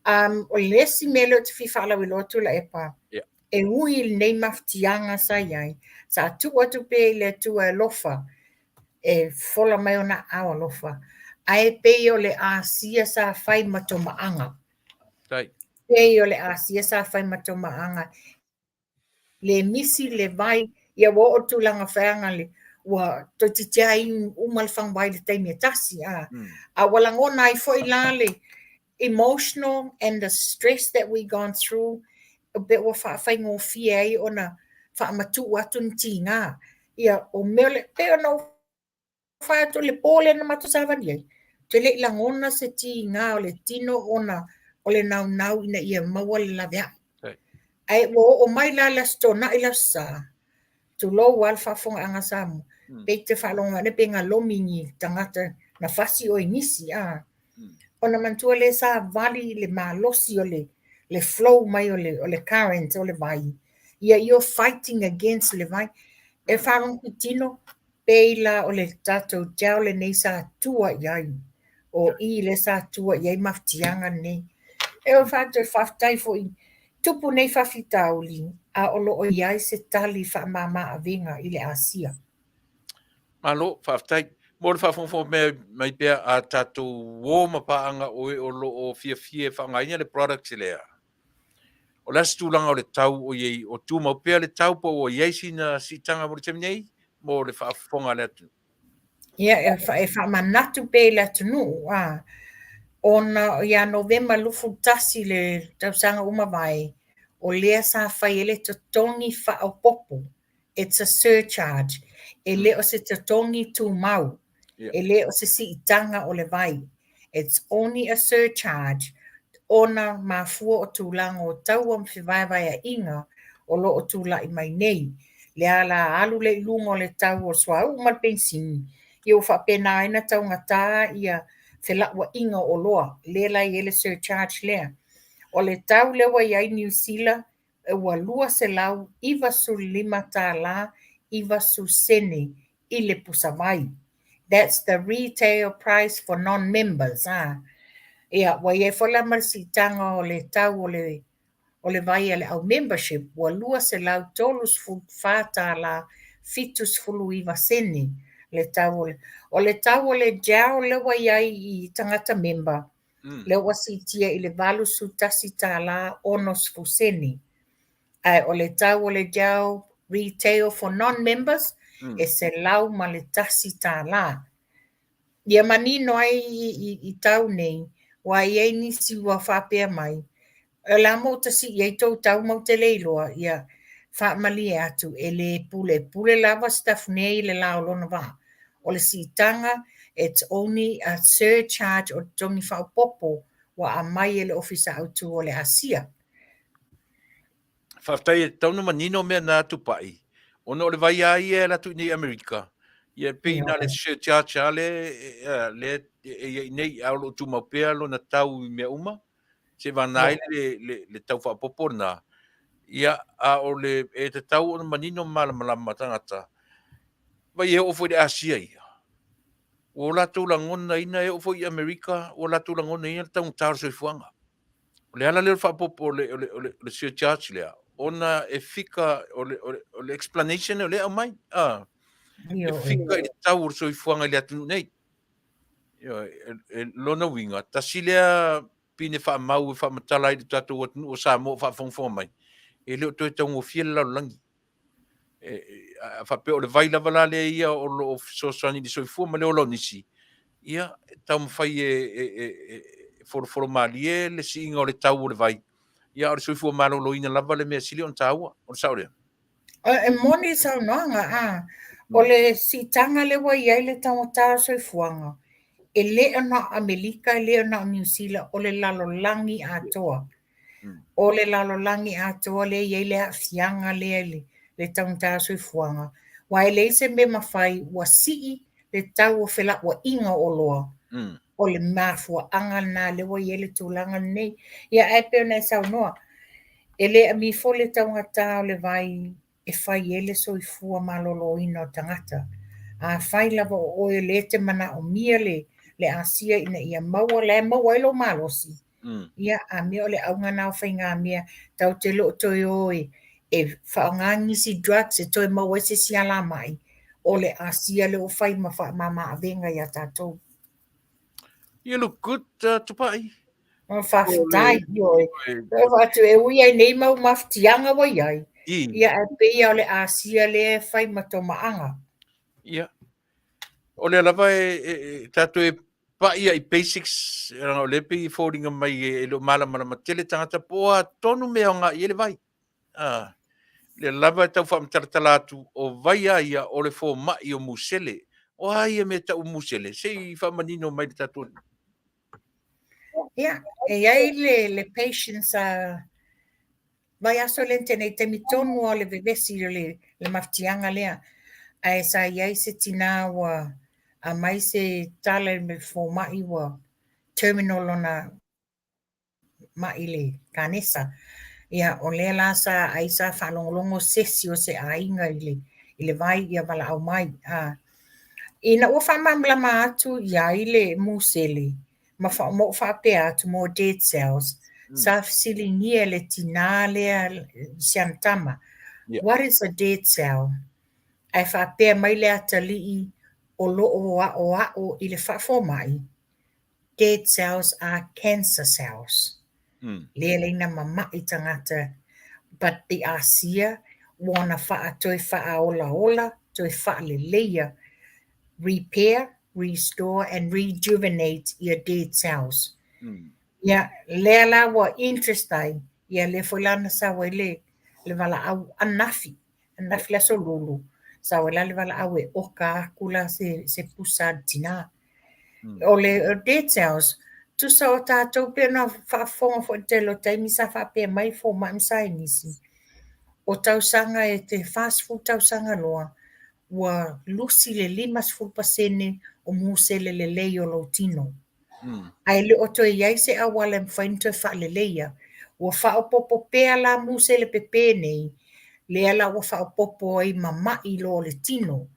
Um, o le isi mea lea ou te fia faalauiloa atu Laepa, yeah. e ui i lenei mafatiaga sa i ai, sa tuu atu pea i le Atua e alofa, e fola mai ona aao alofa, ae pei o le Asia sa fai ma tomaaga. Tai. Pei o le Asia sa fai ma tomaaga, le misi le vai, ia ua oo i le tulaga feaga le, ua toeitiiti lava inu uma le faguvai i le taimi e tasi, a. A ua lagona ai foi la le emotional and the stress that we gone through, pe ua faafaigofie ai ona faamatuu atu ni tiga. Ia, o mea o le, pei ona ou fai atu le po lea na matou savali ai, ou te le i lagona se tiga o le tino ona o le naunau ina ia maua le laveai. Ae ua oo mai la le Aso Toonai le Aso Sa, tulou lava le faafofogaaga a Samoa, pei te faalogo ane pe galomi ni tagata na fasi oe i nisi, a. Ona manatua lea savali le malosi o le, le flow mai o le, o le current o le vai, ia you're fighting against le vai. E faalogo tino, Pei la o le tatou gel lenei sa tua i ai, o i lea sa tua i ai mafatiaga nei. E o faatoe faafetai foi, tupu nei faafitauli, a o lo o i ai se tali faamama avega i le Asia. Malo, faafetai. Mo le faafogafoga mai pea a tatou uo ma paaga o e o lo o fiafia e faaaogaina le products lea, O le a se tulaga o le tau o i ai, o tumau pea le tau po ua i ai sina siitaga mo le taimi nei mo le faafofoga a le atunuu? Ia, e, fa, e faamanatu pea i le atunuu, a, ona ia Novema 21 le tausaga ua mavae, o lea sa fai ai le totogi faaopoopo. It's a surcharge. E le o se totogi tumau. E le o se siitaga o le vai. It's only a surcharge ona mafua o tulaga o taua ma fevaevaeaiga o lo o tulai mai nei. Lea la alu lea i luga o le tau o le suauu ma le penisini, ia ua faapena ai ona taugata ia felauaiga o oloa, lea la e i ai le surcharge lea. O le tau lea ua i ai Niu Sila ua $295 tala 90 sene i le pusa vai. That's the retail price for non-members. Ah. Ia, ua i ai foi la ma le siitaga o le tau o le o le vai a le au membership ua $234 tala 79 sene le tau o le o le tau o le gel lea ua i ai i tagata member lea ua siitia i le $81 tala 60 sene. Ae o le tau o le gel retail for non-members e $101 tala. Ia manino ai i tau nei, ua i ai nisi ua faapea mai, o le a mo ta sii ai tou tau ma ou te le iloa, ia faamalie atu e le pulepule lava Sitafune i le la o lona vaa. O le siitaga, it's only a surcharge o totogi faaopoopo ua aumai e le Ofisa Autu o le Asia. Faafetai e tatau ona manino mea na Tupai, ona o le vai lava ia e alu atu i inei i Amerika, ia e pei na o le surcharge lava lea e i ai nei, a o lo o tumau pea lona tau i mea uma, seivagana ai le tau faaopoopo lena. Ia, a o le, e tatau ona manino ma malamalama tagata, vai e oo foi i le Asia ia, ua o latou lagonaina, e oo foi i Amerika, ua latou lagonaina le taugata o le soifuaga. O le ala lea o le faaopoopo o le surcharge lea, ona e fika, o le explanation lea o lea e aumai, e fika i le tau o le soifuaga i le atunuu nei. E lona uiga, tasi lea pine faamau e faamatala ai i le tatou atunuu o Samoa o faafogafoga mai, e le o toe taugofie le lalolagi. A faapea o le vai lava la lea ia o lo o fesoasoani i le soifua ma le ola o nisi, ia, e taumafai e folofolo malie le siiga o le tau o le vai, ia, a o le soifua maloloina lava le mea sili ona taua. O le sao lea? E moni le saunoaga, a. O le siitaga lea ua i ai le taugata o le soifuaga, e le o na o Amerika, e le o na o Niu Sila, o le lalolagi atoa. O le lalolagi atoa lea e i ai le aafiaga lea i le taugata o le soifuaga, aua e leai se mea e mafai ua sii le tau o felauaiga o oloa. O le mafuaaga lena lea ua i ai le tulaga lenei. Ia ae pei ona e saunoa, e le amifo le taugata o le vai e fai ai le soifua maloloina o tagata. Afai lava o oe o lea e te manaomia le le asia ina ia maua, la e maua ai lou malosi, ia a mea o le auga lena o faigamea, tatou te le o toe o e faaaoga nisi drugs e toe maua ai se isi alamai, o le asia lea ua fai ma faamama-avega ia tatou. You look good, Tupai. Oh, faafetai, ioe. E atu e ui ai nei mau mafatiaga ua i ai, ia ae pei o le asia lea e fai ma tomaaga. Ia. O lea lava e tatou e pai i basics, leaga o lea e pei e foliga mai e le o malamalama tele tagata po o a tonu mea e aoga i ai le vai. Ah, lea lava e tau faamatalatala atu, o vai a ia o le fomai o musele. O a ia mea e tau o musele? Se i faamanino mai le tatou. Ia, e i ai le patient sa vaiaso lea na tea nei, taimi tonu lava o le vevesi o le mafatiaga lea. Ae sa i ai se tinā ua aumai se tala i le fomai ua terminal lona mai le kanesa. Ia, o lea la sa ai sa faalogologo se isi o se aiga i le i le vai ia valaau mai. A ina ua faamalamalama atu i ai le musele ma ma ou faapea atu mo dead cells, sa fesiligia e le tinā lea i si ana tama, what is a dead cell? Ae faapea mai le atalii o lo o aoao i le faafomai, dead cells are cancer cells. Lea lea ina mama'i tagata but the asia ua ona faa toe faaolaola, toe faaleleia, repair, restore and rejuvenate ia dead cells. Ia, lea la ua interest ai, ia lea foi la na sau ai le valaau ananafi. Ananafi le aso lulu, sau ai la le valaau e oka atu la se, se pusa a le tinā. O le dead cells, tusa o tatou pei ona faafofoga foi i le tele o taimi sa faapea mai fomai ma saienisi, o tausaga e te 40 tausaga loa, ua lusi le 50% o musele lelei o lou tino. Ae le o toe i ai se auala e mafai ona toe faaleleia. Ua faaopoopo pea la musele pepe nei, lea la ua faaopoopo ai ma mai loa o le tino.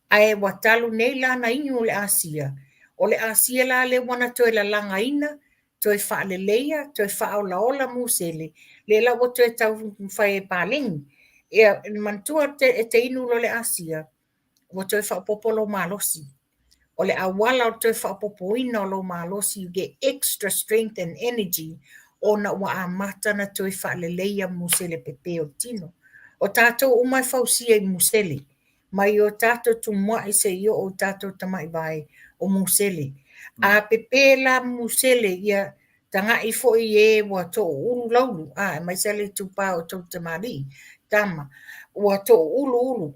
Ae ua talu nei la na inu le asia, o le asia la lea ua na toe lalagaina, toe faaleleia, toe faaolaola musele, lea la ua toe taumafai e paleni. Ia, manatua e te inu loa le asia, ua toe faaopoopo lou malosi. O le auala o le toe faaopoopoina o lou malosi, you get extra strength and energy, ona ua amata ona toe faaleleia musele pepe o le tino. O tatou uma e fausia i musele, mai o tatou tumuai seia oo i tatou tamaivae o musele. A pepe la musele, ia tagai foi i e ua touulu laulu, aemaise lava le itupa o outou tamalii, tama, ua toulu ulu,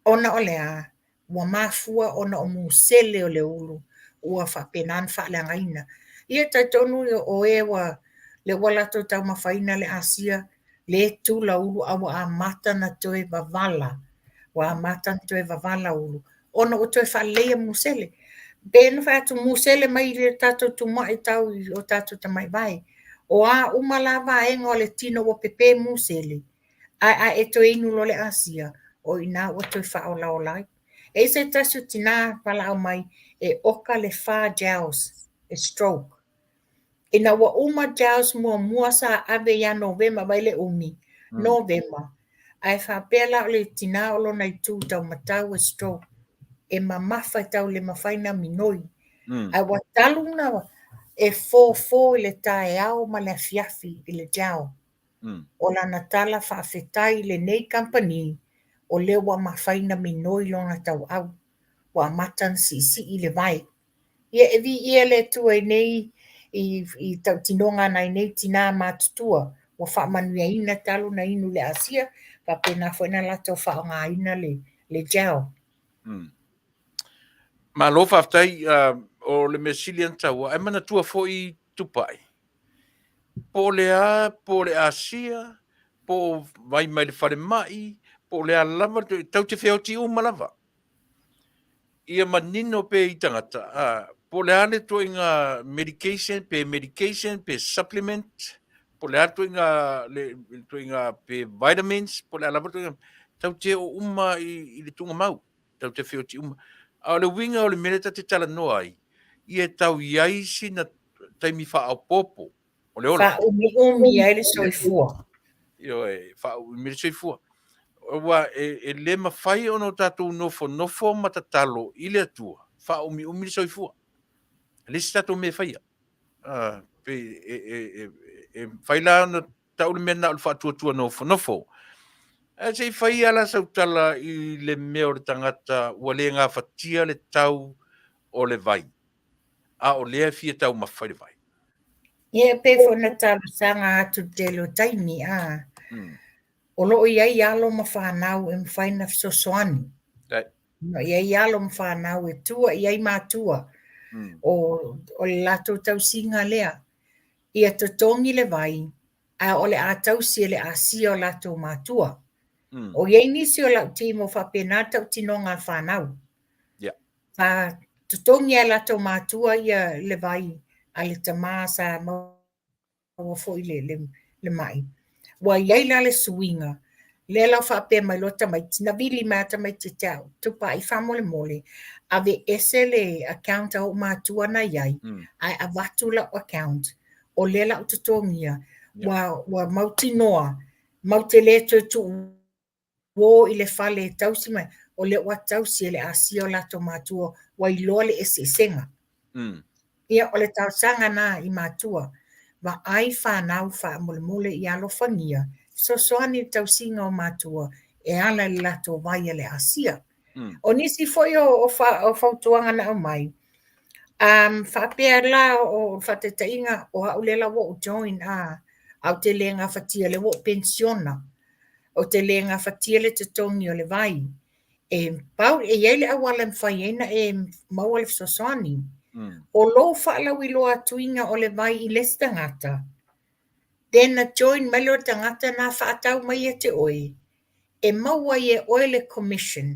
ona o le a? Ua mafua ona o musele o le ulu ua faapena ona faaleagaina. Ia talitonu o e ua lea ua latou taumafaina le asia, le tula ulu a ua amata ona toe vavala, ua amata ona toe vavala ulu ona ua toe faaleleia musele. Pei ona fai atu musele mai le tatou tumuai tau i o tatou tamaivae. O a uma la vaega o le tino ua pepe musele, ae a e toe inu loa le asia, o i ina ua toe faaolaola ai. E i ai se tasi o tinā valaau mai e oka le fa gels e stroke. Ina ua uma gels muamua sa ave ia Novema, vaai le umi, Novema, ae faapea la o le tinā o lona itu taumatau e stroke, e mamafa e tau le mafai ona minoi. Ae ua talu ona e fofo i le taeao ma le afiafi i le gel. O lana tala faafetai i lenei kamupani, o lea ua mafai ona minoi lona tauau, ua amata ona siisii le vae. Ia e viia le Atua i nei i tautinoga a nai nei tinā matutua ua faamanuiaina talu ona inu le asia, faapena foi ona latou faaaogaina le gel. Malo faafetai, o le mea sili ona taua, ae manatua foi Tupai, po o le a, po o le asia, po o vai mai le falemai, po o le a lava, tatou te feoti uma lava. Ia manino pea i tagata, po o le a le ituaiga medication, pe medication, pe supplement, po o le a le ituaiga, le ituaiga pe vitamins, po o le a lava le ituaiga, tatou te oo uma i le tuugamau, tatou te feoti uma. A o le uiga o le mea lea tatou te talanoa ai, ia tau i ai sina taimi faaopoopo o le ola. Faaumiumi ai le soifua. Ioe, faaumiumi le soifua. Aua e le mafai ona o tatou nofonofo ma tatalo i le Atua, faaumiumi le soifua. E leai se tatou mea e faia. Pe e mafai la ona tau le mea na o le faatuatua nofonofo. Ae se i fai lava la sau tala i le mea o le tagata ua le gafatia le tau o le vai, a o lea e fia taumafa i le vai. Ia, e pei foi ona talosaga atu i le tele o taimi, a o lo o i ai alo ma fanau e mafai ona fesoasoani. O lo o i ai alo ma fanau e tua i ai matua o le latou tausiga lea. Ia totogi le vai, a o le a tausi e le asia o latou matua. O i ai nisi o lau team o faapena le tautinoga a le fanau. Sa totogi e latou matua ia le vai a le tama sa maua foi le mai. Ua i ai la le suiga, lea la ua faapea mai loa tamaiti, na vili mai lava tamaiti ia te au, Tupai faamolemole, aveese le account a ou matua na i ai, ae avatu lau account, o lea la a ou totogia, ua mautinoa, matou te le toe tuu o i le fale e tausi mai, o lea ua tausi e le asia o latou matua, ua iloa le eseesega. Ia, o le talosaga na i matua, vaai fanau faamolemole ia alofagia, fesoasoani i le tausiga o matua e ala i le latou vai a le asia. O nisi foi o fautuaga na aumai, faapea la o faataitaiga o au lea la ua ou join, a ou te le gafatia, lea ua ou penisiona. Ou te le gafatia le totogi o le vai. E pau, e i ai le auala e mafai ai ona e maua le fesoasoani. O lou faalauiloa atuina o le vai i le isi tagata, then na join mai lea o le tagata na faatau mai ia te oe, e maua ai e oe le commission.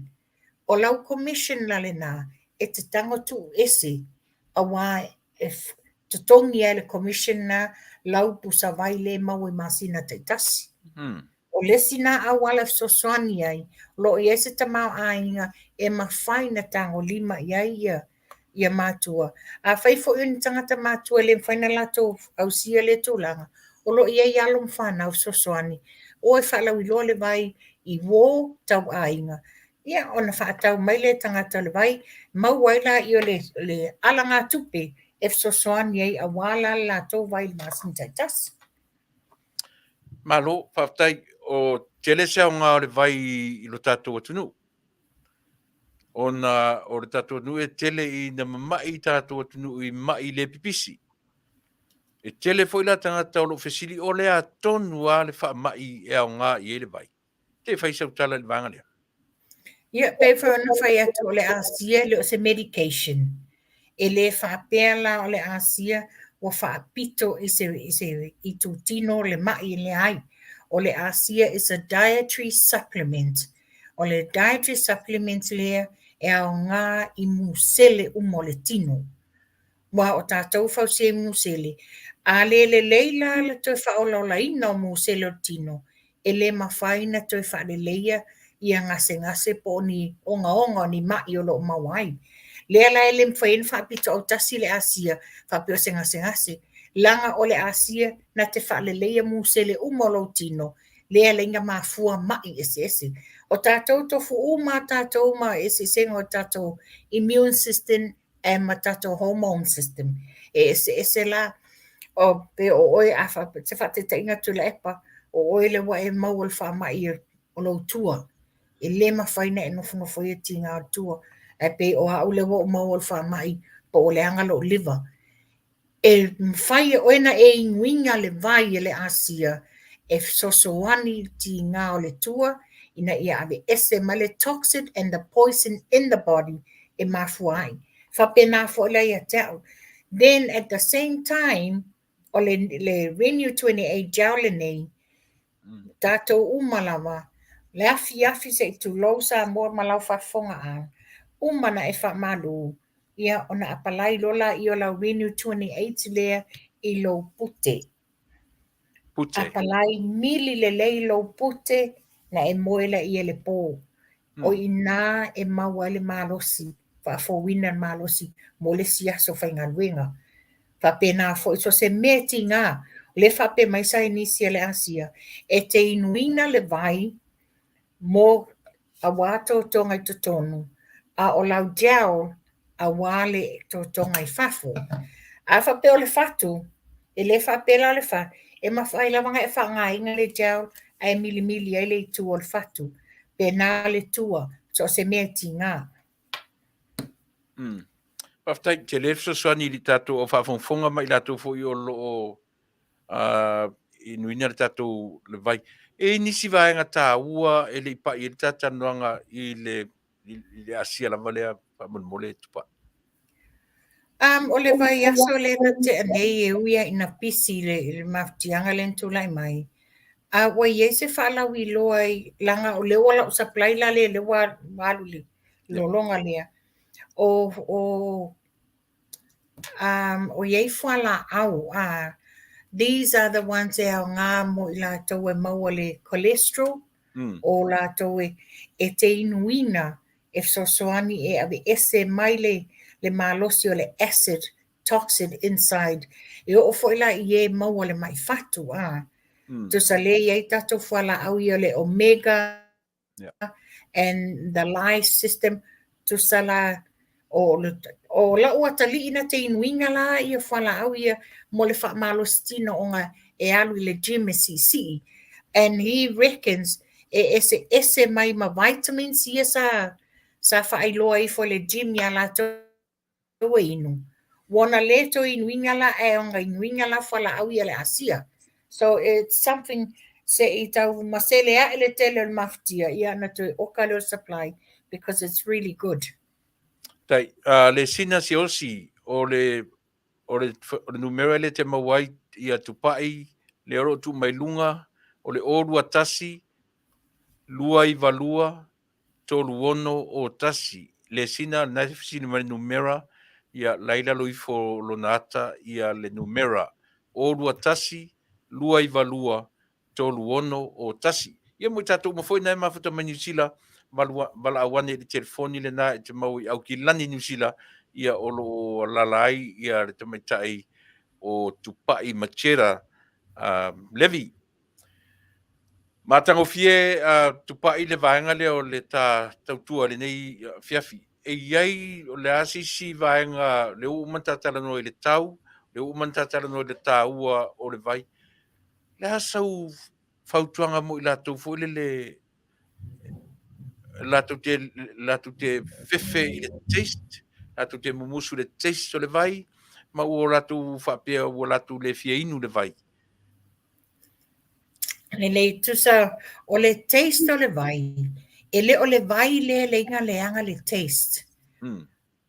O lau commission la lena, e te tago tuu ese, aua e totogi lava e le commission lena lau pusavai lea e maua i masina taitasi. O le isi lena auala e fesoasoani ai, o lo o i ai se tamaoaiga e mafai ona tagolima i ai ia matua. Afai foi o ni tagata matua e le mafai ona latou ausia lea tulaga, o lo o i ai alo ma fanau fesoasoani, o e faalauiloa le vai i uo tau aiga, ia ona faatau mai lea e tagata o le vai, maua ai laia o le alagatupe e fesoasoani ai aua la le latou vai i le masina taitasi. Malo, faafetai. O tele se aoga o le vai i lo tatou atunuu. Ona o le tatou atunuu e tele ina mamai tatou atunuu i mai le pipisi. E tele foi la tagata o lo o fesili o le a tonu lava le faamai e aoga i ai le vai. Te fai sau tala i le vaega lea. Ia, pei foi ona fai atu o le ASIA e le o se medication. E le faapea la o le ASIA ua faapito i se, i se itutino le mai, e leai. O le ASIA is a dietary supplement. O le dietary supplement lea e aoga i musele uma o le tino. Aua o tatou e fausia i musele, a le lelei la le toe faaolaolaina o musele o le tino, e le mafai ona toe faaleleia ia gasegase po o ni ogaoga o ni mai o lo o maua ai. Lea la e le mafai ai ona faapito autasi le ASIA faapea o se gasegase, leaga o le ASIA na te faaleleia musele uma o lou tino, lea e ala ai ona mafua mai eseese. O tatou tofu uma lava tatou ma eseesega o tatou immune system and ma tatou hormone system. E eseese la, o, pe o oe, a fa, se faataitaiga Tuilaepa, o oe lea ua e maua i le faamai o lou tua, e le mafai ona e nofonofoia tiga o le tua, ae pei o au lea ua ou maua i le faamai po ua leaga lou liver. E mafai e oe ona e inuina le vai e le ASIA e fesoasoani i le tiga o le tua ina ia aveese mai le toxin and the poison in the body e mafua ai. Faapena foi la ia te au. Then at the same time, o le, le Renew 28 gel lenei, tatou uma lava, le afiafi se i tulou Samoa ma lau faafofoga a, uma na e faamalu, ia ona apalai loa laia o lau Renew 28 lea i lou pute. Pute. Apalai mili lelei lou pute na e moe laia i le po. O i ina e maua ai le malosi, faafouina le malosi mo le isi aso faigaluega. Faapena foi, so o se mea e tiga, o lea e faapea mai saienisi a le Asia, e te inuina le vai mo aua totoga i totonu, a o lau gel aua le totoga i fafo. A faapea o le fatu, e le faapea la o le fatu, e mafai lava ona e faaaogaina le gel ae milimili ai le itu o le fatu. Pena le tua, so o se mea e tiga. Faafetai, tele le fesoasoani i le tatou au faafogafoga ma i latou foi o lo o inuina le tatou le vai. E i ai nisi vaega taua e le i pai ai le ta talanoaga i le i le ASIA lava lea faamolemole Tupai. O le vaiaso lea na tea nei e ui lava ina pisi le, le mafatiaga lea na tulai mai, a ua i ai se faalauiloa i, leaga o lea ua lau supply la lea, lea ua alu i le lologa lea, o, o, o i ai fualaau, these are the ones e aoga mo i latou e maua le cholesterol, o latou e, e te inuina e fesoasoani e aveese mai le, le malosi o le acid, toxin inside. E oo foi la i e maua le mai fatu, a. Tusa lea e i ai tatou fualaau ia o le omega and the life system, tusa la o, o lau atalii na te inuina la ia fualaau ia mo le faamalositino ona e alu i le gym e siisii. And he reckons e eseese mai ma vitamins ia sa, sa faailoa ifo e le gym iā latou e inu. Ua ona le toe inuina la ae ona inuina la fualaau ia le ASIA. So it's something Se i tau masele ae le tele o le mafatia, ia ona toe oka lea o le supply because it's really good. Tai, le sina siaosi o le o le, o le numera le te maua ai ia Tupai, le o lo o tuu mai luga, o le 021 292 3601. Le sina, lena e fesili mai le numera, ia la i lalo ifo o lona ata ia le numera 021 292 3601. Ia mo i tatou uma foi na e mafuta mai Niu Sila, valaau ane i le telefoni lena e te maua i Aukilani Niu Sila, ia o lo o alaala ai ia le tamaitai o Tupai Machera Levy. Matagofie Tupai le vaega lea o le ta tautua i lenei afiafi. E i ai, o le a se isi vaega, lea ua uma ona ta talanoa i le tau, lea ua uma ona ta talanoa i le taua o le vai. Le a sau fautuaga mo i latou foi lele latou te fefe i le taste, latou te mumusu i le taste o le vai, ma ua latou faapea ua latou le fia inu le vai? Lelei, tusa o le taste o le vai, e le o le vai lea le iga leaga le taste.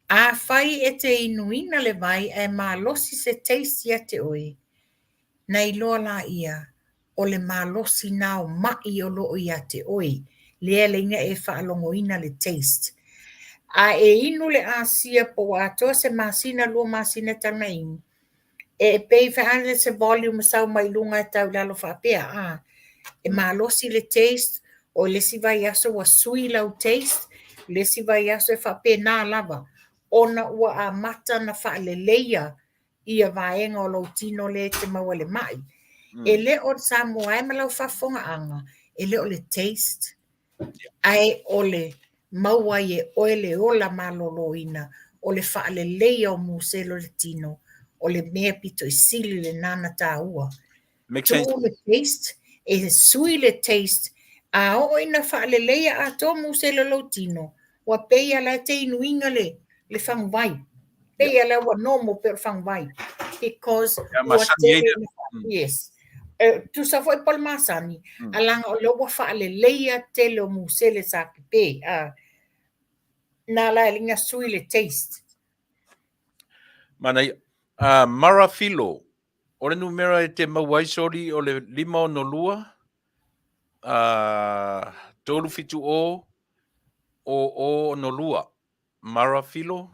Afai e te inuina le vai ae malosi se taste ia te oe, na iloa laia o le malosi na o ma'i o lo o ia te oe, lea le iga e faalogoina le taste. A e inu le asia po ua atoa se masina lua masina talu ona inu, e pei fai se volume sau mai luga e tau i lalo faapea, a e malosi le taste, o le isi vaiaso ua sui lau taste, le isi vaiaso e faapena lava, ona ua amata na faaleleia ia vaega o lou tino lea e te maua i le ma'i. E le o Samoa e ma lau faafofogaaga, e le o le taste, ae o le maua ai e oe le ola maloloina, o le faaleleia o musele o le tino, o le mea pito i sili lena na taua. Makes sense. Tuu le taste, e sui le taste, a oo ina faaleleia atoa musele o lou tino, ua pei a la e te inuina le, le faguvai. Pei a la ua normal pe o le faguvai. Because Ia, ua masani ai tele le- Yes. E, tusa foi po o le masani, a laga o lea ua faaleleia tele o musele sa pepe. A, na la e liga sui le taste. Manaia. Mara Filo, o le numera e te maua ai soli o le 562 370 0062. Mara Filo,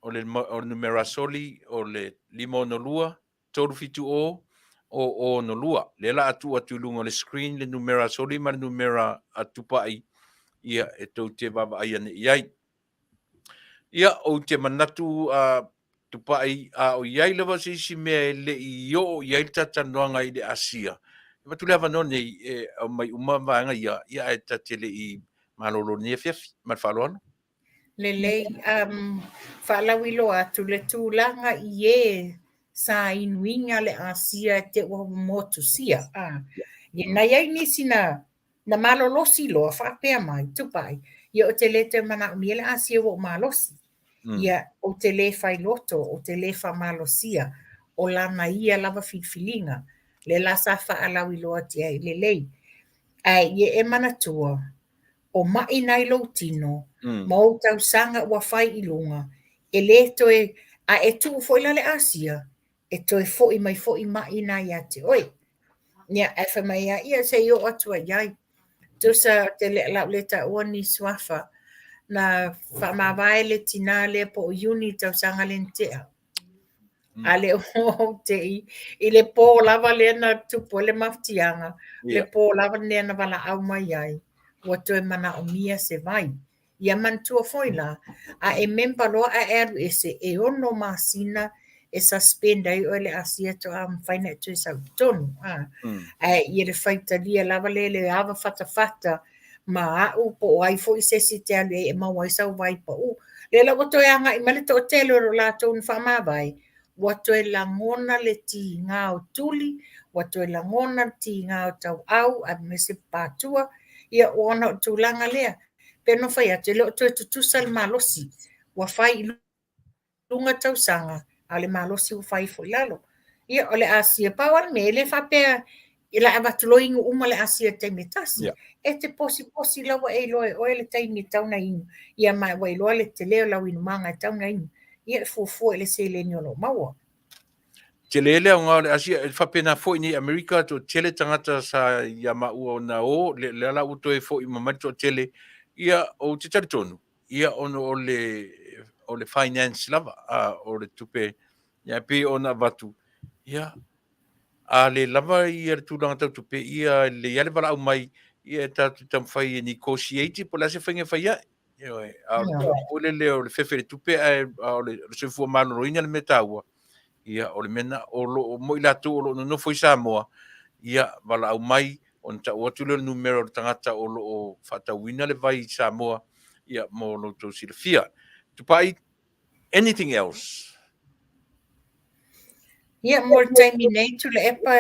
o le, o le numera soli o le 562 370 0062. Lea la a tuu atu i luga o le screen le numera soli ma le numera a Tupai, ia e tou te vaavaai ane i ai. Ia, ou te manatu Tupai, a o i ai lava se isi mea e le i oo i ai le talatalanoaga i le Asia, e avatu le avanoa nei e aumai uma vaega ia, ia ae ta te le i malolo i lenei afiafi. Ma le faaaloalo. Lelei, faalauiloa atu le tulaga i e sa inuina le asia e te ua motusia. Ia, na i ai nisi na na malolosi loa faapea mai, Tupai, ia ou te le toe manaomia le asia ua ou malosi. Ia, ou te le fai loto, ou te le faamalosia, o lana ia lava filifiliga, lea la sa faalauiloa atu ai lelei. Ae ia e manatua, o ma'i na i lou tino, ma ou tausaga ua fai i luga, e le toe, a e tuu foi la le asia, e toe foi mai foi ma'i na ia te oe. Ia, ae fai mai lava, ia se i oo atu ai i ai. Tusa te le, lau le taua ni suafa, na faamavae le tinā lea po o Iuni i tausaga lea na tea. A le o te i, i le pō lava lea na tupu ai le mafatiaga, le pō lava lea na valaau mai ai, ua toe manaomia se vai. Ia manatua foi la, a e member loa ae e alu ese, e 6 masina e suspend ai oe le asia toa mafai ona e toe sau i totonu. Ae ia le faitalia lava lea le ava fatafata ma a'u po o ai foi se isi e te alu i ai e maua ai sau vai pa'ū. Lea la ua toe agai mai le toatele o lo latou na faamavae, ua toe lagona le tiga o tuli, ua toe lagona le tiga o tauau aemaise patua, ia ona o le tulaga lea. Pei ona fai atu, e le o toe tutusa le malosi, ua fai i luga tausaga, a o le malosi ua fai ifo i lalo. Ia, o le asia, pau lava le mea, e le faapea I la avatu loa inu uma le asia i le taimi e tasi. E te posiposi laua e iloa e oe le taimi e tatau ona inu, ia ma ua iloa le tele o lau inumaga e tatau ona inu. Ia e fuafua i le seleni o lo o maua. Tele le aoga o le asia, e faapena foi nei Amerika, toatele tagata sa ia maua ona o, lea la ua toe foi uma mai le toatele. Ia, ou te talitonu, ia ona o le o le finance lava, a, o le tupe, ia e pei ona avatu, ia, a le lava ia le tulaga tau tupe, ia e lelei lava le valaau mai, ia e tatou te taumafai e negotiate po o le a se faiga e fai ai. Ioe, a o le tulaga foi lele o le fefe i le tupe ae a o le soifua maloloina le mea taua, ia o le mea lena. O lo o mo i latou o lo o nonofo i Samoa, ia valaau mai ona tau atu lea o le numera o le tagata o lo o faatauina le vai i Samoa, ia mo lo outou silafia. Tupai, anything else? Ia, mo le taimi nei, Tuilaepa,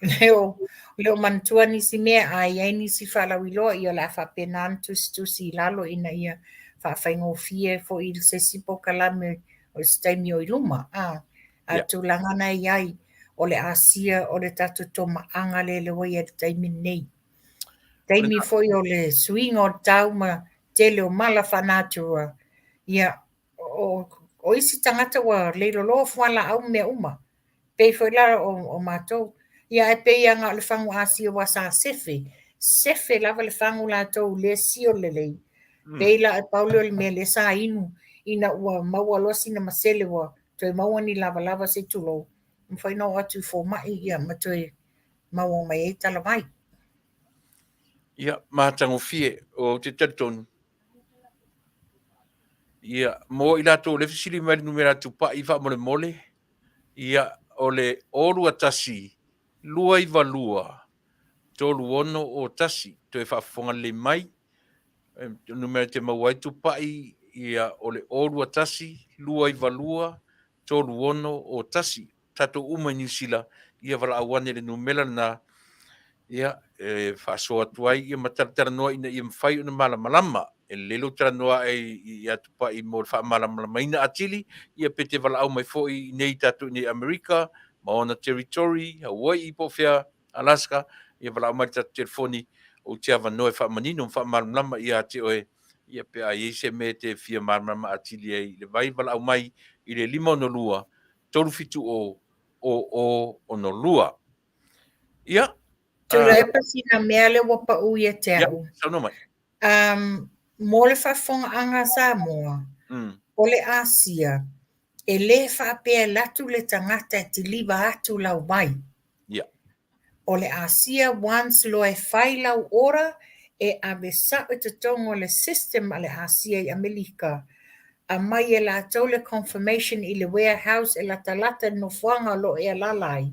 le o manatua nisi mea, a i ai nisi faalauiloa, ia o le a faapena ona tusitusi i lalo ina ia faafaigofie foi i se isi polokalame o se taimi o i luma. A, a le tulaga na e i ai, o le asia o le tatou tomaaga lea lea ua i ai i le taimi lenei. Taimi foi o le suiga o le tau ma tele o mala faa-natura, ia, o, o isi tagata ua leiloloa fualaau ma mea uma. Pei foi la o, o matou. Ia ae pei lava na o le fagu asia aua sa sefe. Sefe lava le fagu latou le seal lelei. Pei la e pau lea o le mea lea sa inu ina ua maua loa sina masele ua toe maua ni lavalava se i tulou. Mafai ona oo atu i fomai ia ma toe maua mai ai talavai. Ia, matagofie, ou te talitonu. Ia, mo i latou o lea e fesili mai i le numera tupai faamolemole, ia, o le 021 292 3601. Toe faafofoga lelei mai, o le numera e te maua ai tupai, ia, o le 021 292 3601. Tatou uma i Niu Sila, ia valaau ane i le numera lena, ia, e faasoa atu ai ia ma talatalanoa ina ia mafai ona malamalama. E lelei lou talanoa ae ia Tupai mo le faamalamalamaina atili, ia pe te valaau mai foi i inei tatou i inei Amerika, ma ona territory, Hawaii po o fea, Alaska, ia valaau mai i le tatou telefoni, ou te avanoa e faamanino ma faamalamalama ia te oe, ia pe a i ai se mea e te fia malamalama atili ai i le vai, valaau mai i le 562 370 0062. Ia. Tuilaepa sina mea lea ua pau ia te au. Ia, saunoa mai. Mo le faafofogaaga a Samoa, o le Asia, e le faapea e alu atu le tagata e kiliva atu lau vai. Ia. O le Asia once loa e fai lau order, e ave sao i totonu o le system a le Asia i Amerika, aumai e latou le confirmation i le warehouse e latalata i le nofoaga o lo o e alaala ai,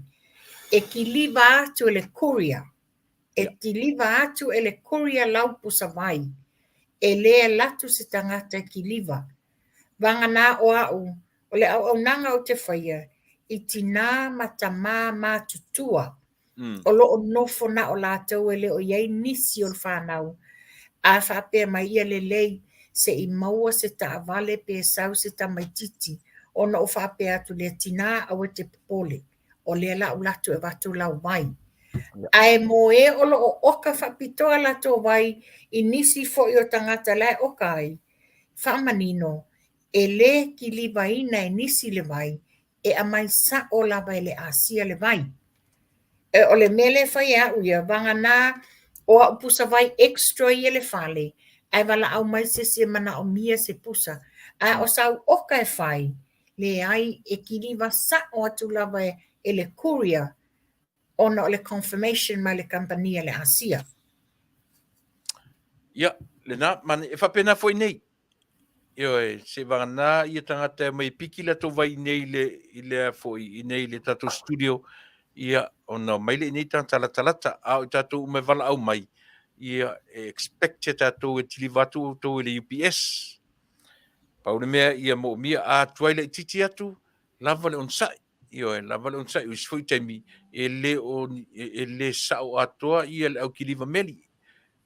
e kiliva atu e le courier. E kiliva atu e le courier lau pusa vai. E le alu atu se tagata e kiliva. Vagana o au, o le auaunaga ou te faia, i tinā ma tamā matutua o lo o nofo na o latou e le o i ai nisi o le fanau, a faapea mai ia lelei se i maua se taavale pe sau se tamaititi ona ou faapea atu lea, tinā aua e te popole, o lea la ou alu atu e avatu lau vai. Ae mo e o lo o oka faapitoa latou vai i nisi foi o tagata la e oka ai, faamanino, e le kilivaina e nisi le vai, e aumai sao lava e le Asia le vai. E, o le mea lea e fai e au ia, vagana o au pusa vai extra ia i le fale, ae valaau mai se isi e manaomia se pusa. A o sau oka e fai, leai, e kiliva sao atu lava e le courier ona o le confirmation mai le kamupani a le Asia. Ia, lena, e faapena foi nei. Ioe, seivagana ia tagata e omai e piki latou vai i inei i le foi i inei i le tatou studio, ia ona omai lea i inei tagata latalata, a o i tatou uma e valaau mai, ia e expect e tatou e deliver atu outou i le UPS. Pau le mea ia moomia a tuai laitiiti atu, lava le onosai. Ioe, lava le onosai, o isi foi taimi e le o e le sao atoa ia le au kiliva meli.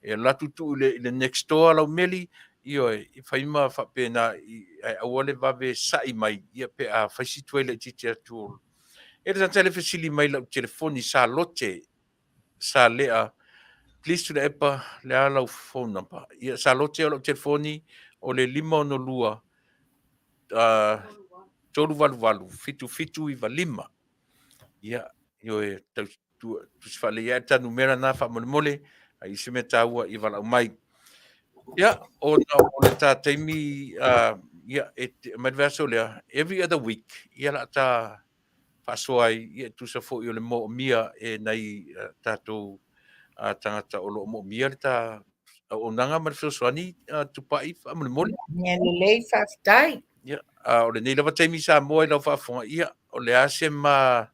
E alu atu tuu i le next door lau meli, ioe, i fai ma faapena, ae aua le vave sa'i mai, ia pe a fai si tuai laitiiti atu. E le tata le fesili mai lau telefoni sa lote. Salea, please Tuilaepa, le a lau phone number? Ia, Salote o lau telefoni o le 562 388 7795. Ia, ioe, tau, tusi faalelei ae ta numera na faamolemole, ai se mea taua i valaau mai. Ia, ona o le ta taimi, ia, e mai le vaiaso lea, every other week, ia la ta faasoa ai, ia e tusa foi o le moomia e nai tatou tagata o lo o moomia le ta auaunaga ma le fesoasoani tupai faamolemole. Mea lelei, faafetai. Ia, a o lenei lava taimi Samoa i lau faafofoga, ia, o le a se ma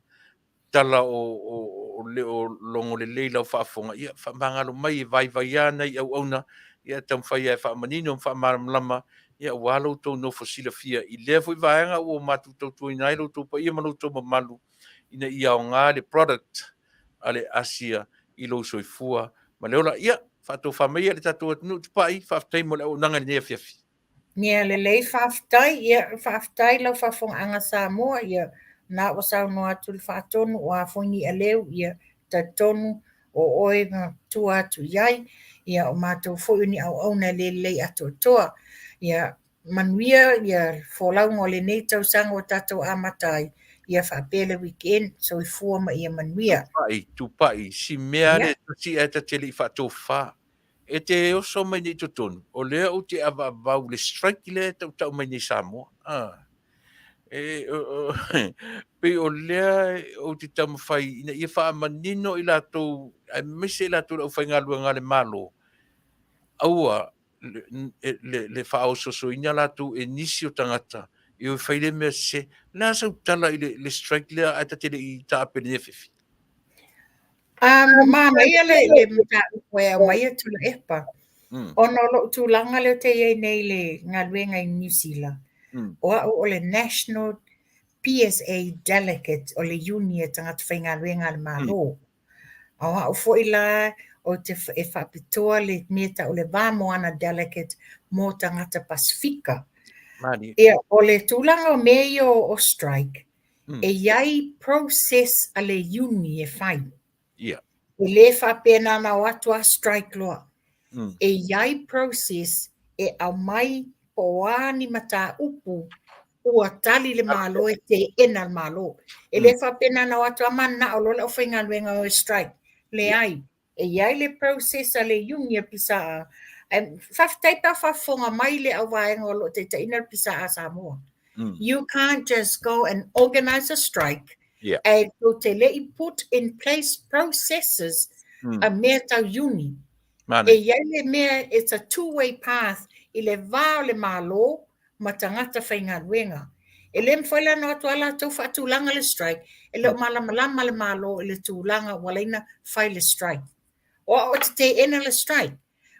tala o le o logo lelei lau faafofoga, ia, faamagalo mai e vaivai lava nai auauna, ia, e taumafai lava e faamanino ma faamalamalama, ia, aua lo outou nofo silafia i lea foi vaega ua matou tautuaina ai lo outou paia ma lo outou mamalu, ina ia aoga le product a le Asia i lou soifua ma le ola. Ia, faatofa maia le tatou atunuu Tupai, faafetai mo le auaunaga i lenei afiafi. Ia lelei faafetai, ia faafetai lau faafofogaaga Samoa, ia na ua saunoa atu le faatonu o a foi ni aleu, ia talitonu o oe na tua atu i ai, ia o matou foi o ni auauna e le lelei atoatoa. Ia manuia ia folauga o lenei tausaga ua tatou amata ai, ia faapea le weekend, soifua ma ia manuia. Tupai, tupai, si mea le tasi ae ta te le i faatofa. E te oso mai nei i totonu, o lea ou te avaavau le strike lea e tautau mai nei Samoa. Ah. E, o, o, pei o lea ou te taumafai ina ia faamanino i latou, aemaise i latou le aufaigaluega a le Malo, aua le, le, le faaososoina latou e nisi o tagata e o e fai le mea sese. O le a sau tala i le, le strike lea ae ta te le i taape i lenei afiafi? Manaia le, le mataupu e aumaia Tuilaepa. Ona o lou tulaga lea ou te i ai nei i le galuega i Niu Sila, o au o le National PSA Delegate o le Iuni a Tagata Faigaluega a le Malo. A o au foi la ou te e faapitoa le mea tau le Va Moana Delegate mo tagata Pasifika. Ia, o le tulaga o mea ia o strike, E i ai process a le iuni e fai. Ia. E le faapea na ona o atu a strike loa. E i ai process e aumai po o a ni mataupu ua tali le Malo e teena le Malo. E le faapea na ona o atu a mananao loa le aufaigaluega o e strike. Leai. E i ai le process a le iuni a PSA. Ae faafetai pe a faafofoga mai le auvaega o lo o taitaiina le PSA a Samoa. You can't just go and organise a strike ae tou te le i put in place processes a mea tau iuni. E i ai le mea, it's a two way path i le va o le Malo ma tagata faigaluega. E le mafai la ona o atu a latou faatulaga le strike, e le o malamalama le Malo i le tulaga ua laina fai le strike. O au ou te teena le strike,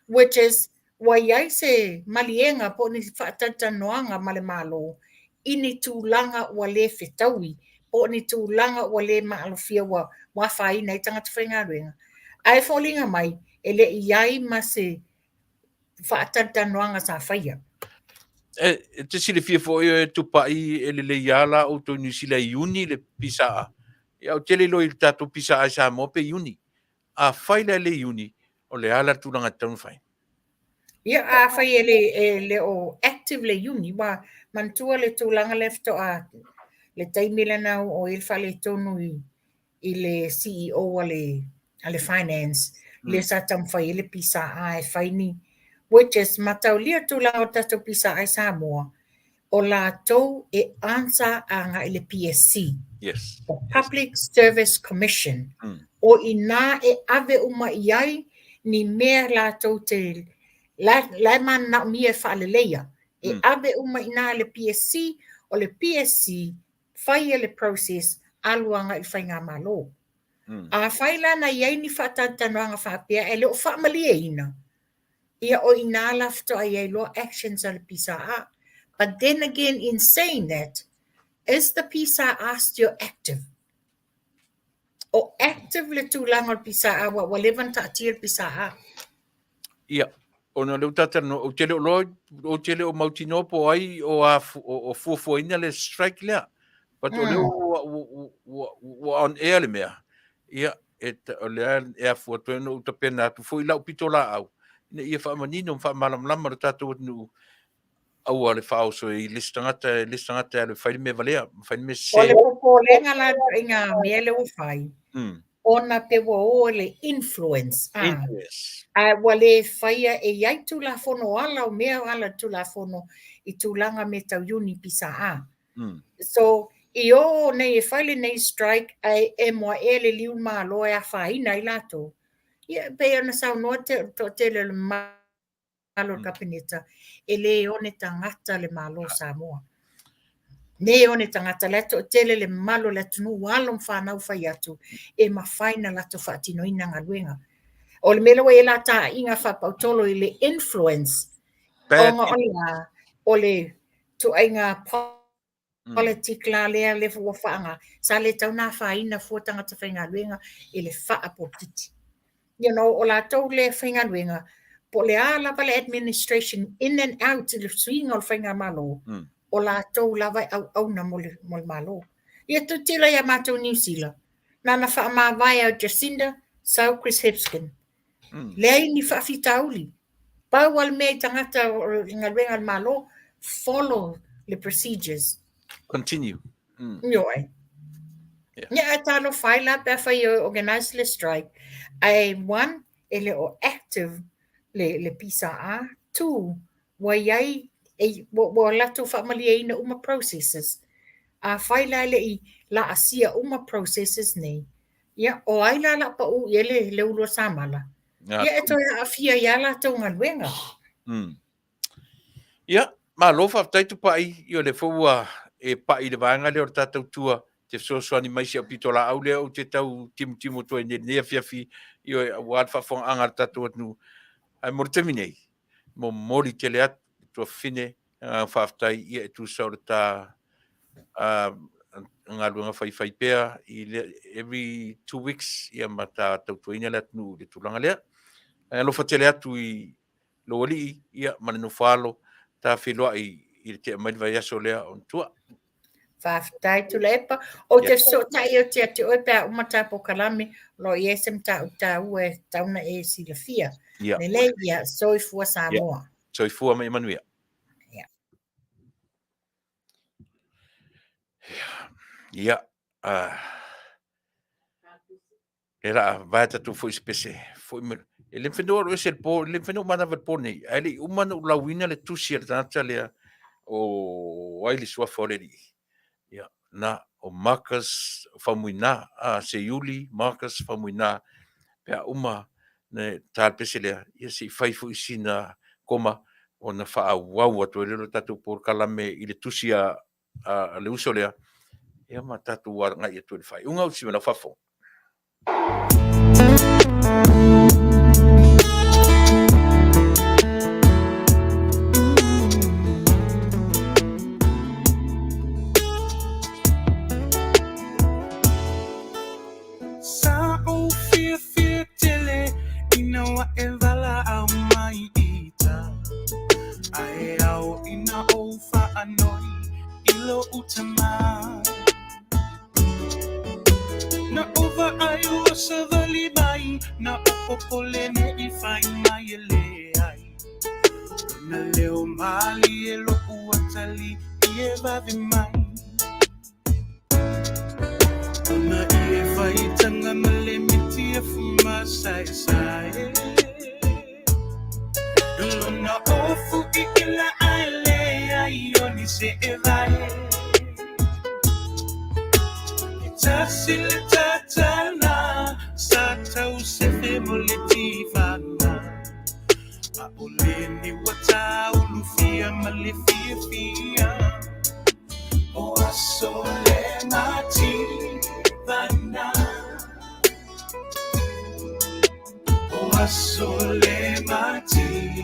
which is ua i ai se maliega po o ni faatalatalanoaga ma le Malo i ni tulaga ua le fetaui po o ni tulaga ua le maalofia ua afaina ai tagata faigaluega. Ae foliga mai e le i i ai ma se faatalatalanoaga sa faia. E te silafia foi e Tupai e lelei lava la outou i Niu Sila i Iuni le PSA. Ia ou te le iloa i le tatou PSA i Samoa pe Iuni. Afai la e le Iuni, o le a la le tulaga e tatau ona fai? Ia, afai e le, e le o active le Iuni, ua manatua le tulaga lea faatoa le taimi lena o i ai le faaletonu i i le CEO a le, a le Finance, lea sa taumafai ai le PSA e fai ni, which is mataulia tulaga o le tatou PSA i Samoa, o latou e answer agai i le PSC. Yes. The Public Service Commission. O i ina e ave uma i ai ni mea latou te, la, la e mananaomia e faaleleia. E ave uma i ina i le PSC, o le PSC faia le process alu agai i le faigamalo. Afai la na i ai ni faatalatalanoaga faapea ae le o faamalieina, ia o i ina la faatoa i ai loa actions a le PSA. But then again in saying that, is the PSA still active? O active le tulaga o le PSA aua ua leva ona taatia le PSA. Ia, ona o lea ua ta talanoa, ou te le o iloa, ou te le o mautinoa po o ai o, a, o, o fuafuaina le strike lea. But o lea ua, ua, ua, ua on air le mea. Ia, e, o lea e afua atu ai ona ou tapena atu foi lau pitolaau, ina ia faamanino ma faamalamalama le tatou atunuu, aua le faaoso i le isi tagata, le isi tagata e alu e fai le mea valea, ma fai le mea sese. O le popolega la ituaiga mea lea ua fai, ona pe ua o i le influence, a, Influence. ae ua le faia e i ai Tulafono ala o mea ala Tulafono i tulaga mea tau iuni PSA. So, i o nei e fai lenei strike ae emo ae le liu malo e afaina ai latou. Ia, e pei ona saunoa te toatele o le mamalu o le Kapeneta, e le one tagata le Malo o Samoa. Le one tagata, la e toatele le mamalu o le atunuu, alo ma fanau fai atu, e mafai na latou faatinoina galuega. O le mea lea ua i ai la taaiga faapautolo i le influence, ona o le a, o le tuaiga politic la lea le ua faaga, sa le tau na afaina fua tagata faigaluega i le faapolokiki. You know, o latou le faigaluega, po o le a lava le administration in and out i le suiga o le faigamalo, o latou lava e auauna mo le, mo le Malo. Ia tilotilo ia matou i Niu Sila, na ona faamavae a Jacinda, sau Chris Hipskin. Leai ni faafitauli. Pau lava le mea i tagata o le galuega a le Malo, follow le procedures. Continue. Ioe. Yeah. Ia, ae talofa ai la pe afai e organize le strike. Ae one, e le o active le, le PSA. Two, ua i ai, e, ua, ua latou faamalieina uma processes. Afai la e le i laasia uma processes nei, ia, o ai la la pau i ai le, le ulu o samala? Ia, e toe aafia i a latou galuega. Ia, malo faafetai Tupai, ia o lea foi ua e pai i le vaega lea o le tatou tua, te fesoasoani mai si au pitolaau lea ou te tau timutimu atu ai nei i lenei afiafi, ioe, aua le faafofogaaga a le tatou atunuu. Ae mo le taimi nei, momoli tele atu le tuafafine, le agaga faafetai, ia e tusa o le ta galuega faifai pea i le, every 2 weeks, ia ma ta tautuaina le atunuu i le tulaga lea. Ae alofa tele atu i lou alii, ia, ma le nofo alo, ta feiloai i le tea mai le vaiaso lea ona tua. Faafetai Tuilaepa. Ou te fesootai atu ia te oe pe a uma ta polokalame, o lo o i ai se mataupu taua e tatau ona e silafia. Lelei ia, soifua Samoa. Soifua ma ia manuia. Ia, e la vae tatou foi se pese, foi mai. E le mafai ona ou alu ese i le po, e le mafai ona ou manava i le po nei, ae le i uma ona ou lauina le tusi a le tagata lea o ai le suafa o le alii. Ia, na, o Marcus Faumuina, a Seiuli Marcus Faumuina, pe a uma na ta le pese lea, ia se i fai foi sina koma ona faaauau atu ai lea o le tatou polokalame i le tusi a le uso lea, ia ma tatou agai atu i le faaiuga o si lau faafofoga. Sa ou fiafia tele ina ua e valaau mai i uta, Ae ao ina ou faanoi i lo'u tamā. Na ou vaai ua savali mai, Na ou popole ne'i fai mai e leai. Lona leo malie lo'u atalii e vave mai. Lona ie faitaga ma le miti afu masaesae. Lona ofu i ila ae leai o ni seevae. E tasi le tatala sa tau sefe mo le tifaga. A'ole ni ua taulufia ma le fiafia. O aso le mativana. O aso le mativana.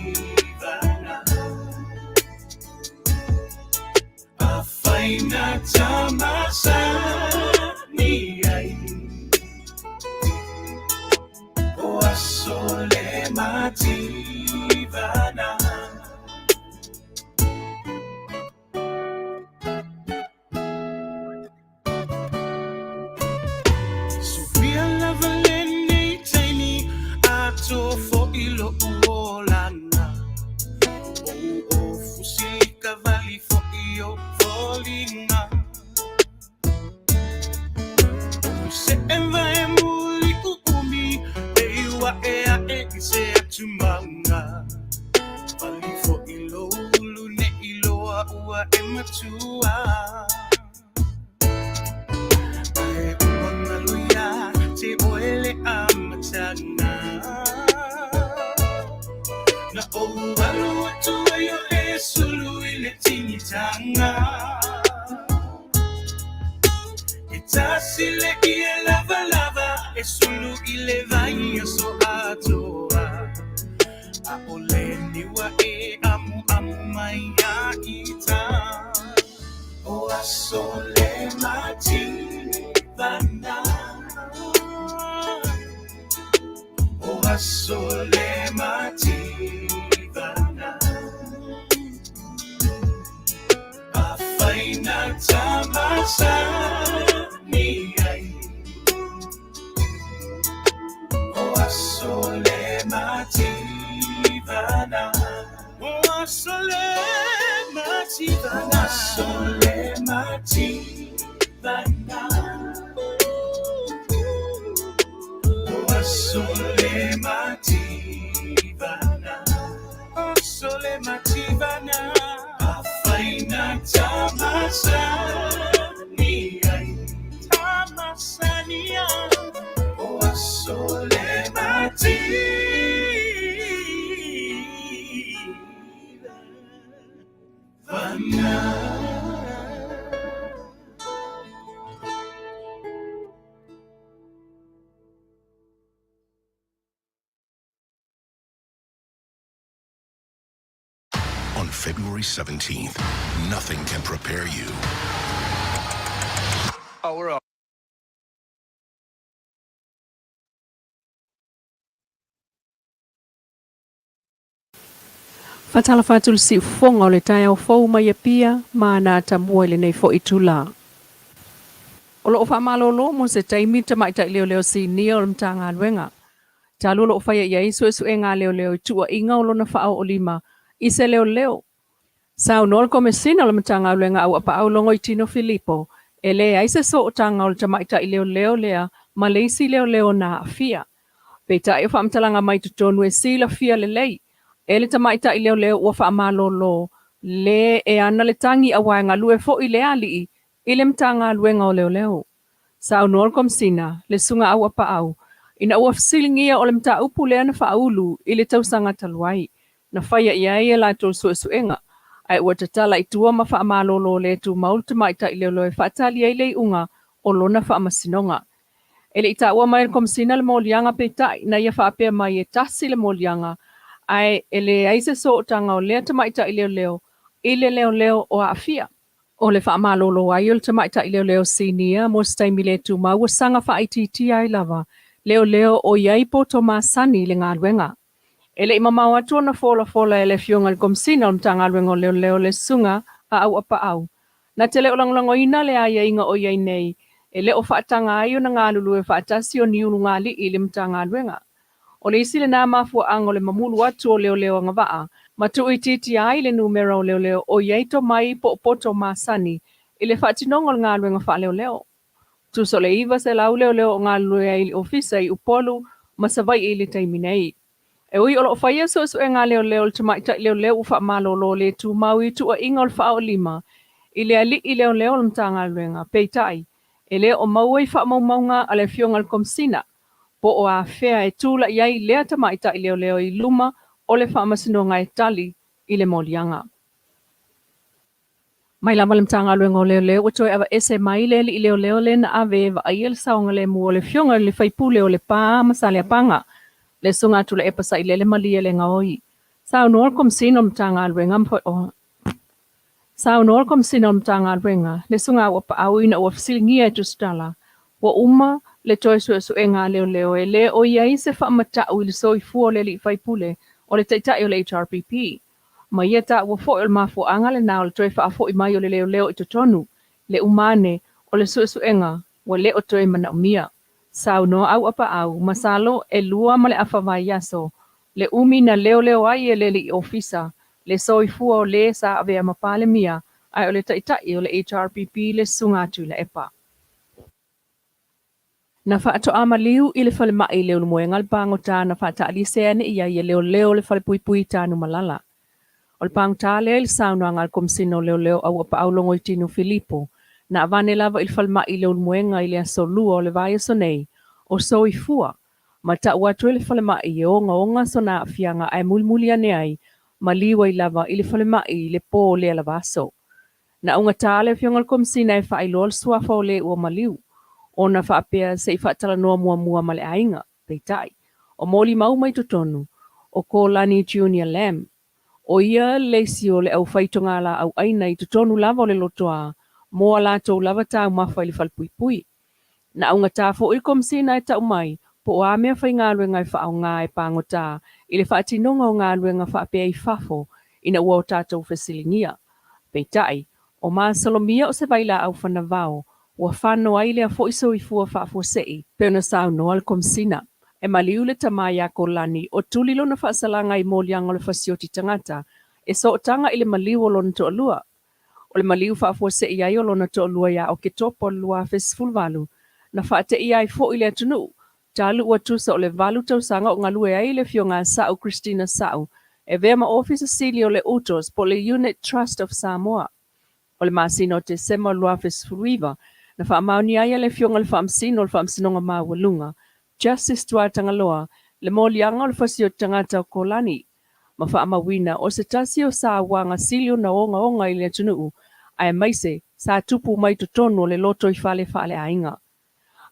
Afai na tamasani ai. O aso le mativana. Sufia lava le i ou foliga. Ua seʻe wae muliʻuʻumi e iu aʻe aʻe i se atumauga. Pali foʻi lou ulu neʻi loa ua e matua. Ae ua galo iā te ʻoe le amataga. Na ou alu atu ai o e sulu i le tigitaga. E tasi le ie lavalava e sulu i le vaiaso atoa. ʻAʻole niua e amuamu mai iā ita. O aso le mativana. O aso le mativana. Afai na tamasani ai. O aso le mativana. O aso le mativana. O aso le mativana. O aso le mativana. O aso le mativana. Afai na tamasani ai. Tamasani ai. O aso le mativana. On February 17th, nothing can prepare you. Oh, we're Faatalofa atu i le siufofoga o le taeao fou mai Apia ma ana atamua i lenei foi itula. O lo o faamalolo mo se taimi le tamaitai leoleo sinia o le Matagaluega talu o lo o faia i ai suesuega a leoleo i tuuaiga o lona faaoolima i se leoleo. Saunoa le Komesina o le Matagaluega Auapaau Logoitino Filipo e leai se sootaga o le tamaitai leoleo lea ma le isi leoleo na aafia. Peitai o faamatalaga mai totonu e silafia lelei e le tamaitai leoleo ua faamalolo le e ana le tagi aua e galue foi le alii i le Matagaluega o Leoleo. Saunoa le Komesina, le Susuga Auapaau, ina ua fesiligia o le mataupu lea na faaulu i le tausaga talu ai, na faia i ai a latou suesuega, ae ua tatala i tua ma faamalolo le tumau le tamaitai leoleo e faatali ai le iuga o lona faamasinoga. E le i taua mai e le Komesina le moliaga peitai na ia faapea mai e tasi le moliaga ae e leai se sootaga o lea tamaitai leoleo i le leoleo o aafia. O le faamalolo ai o le tamaitai leoleo sinia mo se taimi le tumau ua saga faaitiitia ai lava leoleo o i ai poto masani i le galuega. E le i mamao atu ona folafola e le Afioga i le Komesina o le Matagaluega o Leoleo le Susuga a Auapaau na te le o lagolagoina le aiaiga o i ai nei e le o faataga ai ona galulue faatasi o ni ulugalii i le Matagaluega. O le isi lena mafuaaga o le mamulu atu o leoleo agavaa ma tuuitiitia ai le numera o leoleo o i ai tomai po o poto masani i le faatinoga o le galuega faaleoleo. Tusa o le 900 leoleo o galulue ai i le ofisa i Upolu ma Savaii i le taimi nei. E ui o lo o faia suesuega a leoleo i le tamaitai leoleo ua faamalolo le tumau i tuuaiga o le faaoolima i le alii leoleo o le Matagaluega, peitai, e le o maua i faamaumauga a le Afioga i le Komesina po o afea e tulai ai lea tamaitai leoleo i luma o le faamasinoga e tali i le moliaga. Mai lava le Matagaluega o Leoleo ua toe aveese mai le alii leoleo lea na ave e vaaia le saogalemu o le Afioga i le Faipule o Lepa ma Saleapaga, le Susuga Tuilaepa Sailele Malielegaoi. Saunoa le Komesina o le Matagaluega Saunoa le Komesina o le Matagaluega, le Susuga Auapaau ina ua fesiligia e Tusitala, ua uma le toe suesuega a leoleo e le o i ai se faamatau i le soifua o le alii faipule o le Taitai o le HRPP. Ma ia taua foi o le mafuaaga lena o le toe faafoi mai o le leoleo i totonu, le uma ane o le suesuega ua le o toe manaomia. Saunoa Auapaau, masalo e lua ma le afa vaiaso le umi na leoleo ai e le alii ofisa le soifua o le sa avea ma Palemia Ae o le Taitai o le HRPP le Susuga Tuilaepa. Na faatoa maliu i le falemai i Leulumoega le pagota na faataalise ane i ai e leoleo le falepuipui i Tanumalala. O le pagota lea i le saunoaga a le Komesina o Leoleo Auapaau Logoitino Filipo na avane lava i le falemai i Leulumoega i le aso Lua o le vaiaso nei o soifua ma tau atu e le falemai e ogaoga sona aafiaga ae mulimuli ane ai maliu ai lava i le falemai i le po o lea lava aso. Na augata le Afioga i le Komesina e faailoa le suafa o le ua maliu, ona faapea se i faatalanoa muamua ma le aiga. Peitai, o molimau mai totonu, o Kolani Junior Lam, ʻo ia le isi o le aufai togalaau ʻaina i totonu lava o le lotoa mo a latou lava taumafa i le falepuipui. Na augata foi le Komesina e tau mai po o a mea faigaluega e faaaoga e pagota i le faatinoga o galuega faapea i fafo ina ua o tatou fesiligia. Peitai, o masalomia o se vailaau fanavao ua fano ai lea foi soifua faafuasei, pei ona saunoa le Komesina. E maliu le tama ia Kolani o tuli lona faasalaga i moliaga o le fasioti tagata e sootaga i le maliu o lona toalua. O le maliu faafuasei ai o lona toalua ia Oketopa o le 2018, na faateia ai foi le atunuu, talu ua tusa o le valu tausaga o galue ai le Afioga a Sa'u Christina Sa'u e avea ma Ofisa Sili o le UTOS po o le Unit Trust of Samoa. O le masina o Tesema o le 2019, na faamaonia ai e le Afioga i le Faamasino o le Faamasinoga Maualuga, Justice Tuatagaloa, le moliaga o le fasioti tagata o Kolani, ma faamauina o se tasi o sauaga sili ona ogaoga i le atunuu aemaise sa tupu mai totonu o le lotoifale faaleaiga.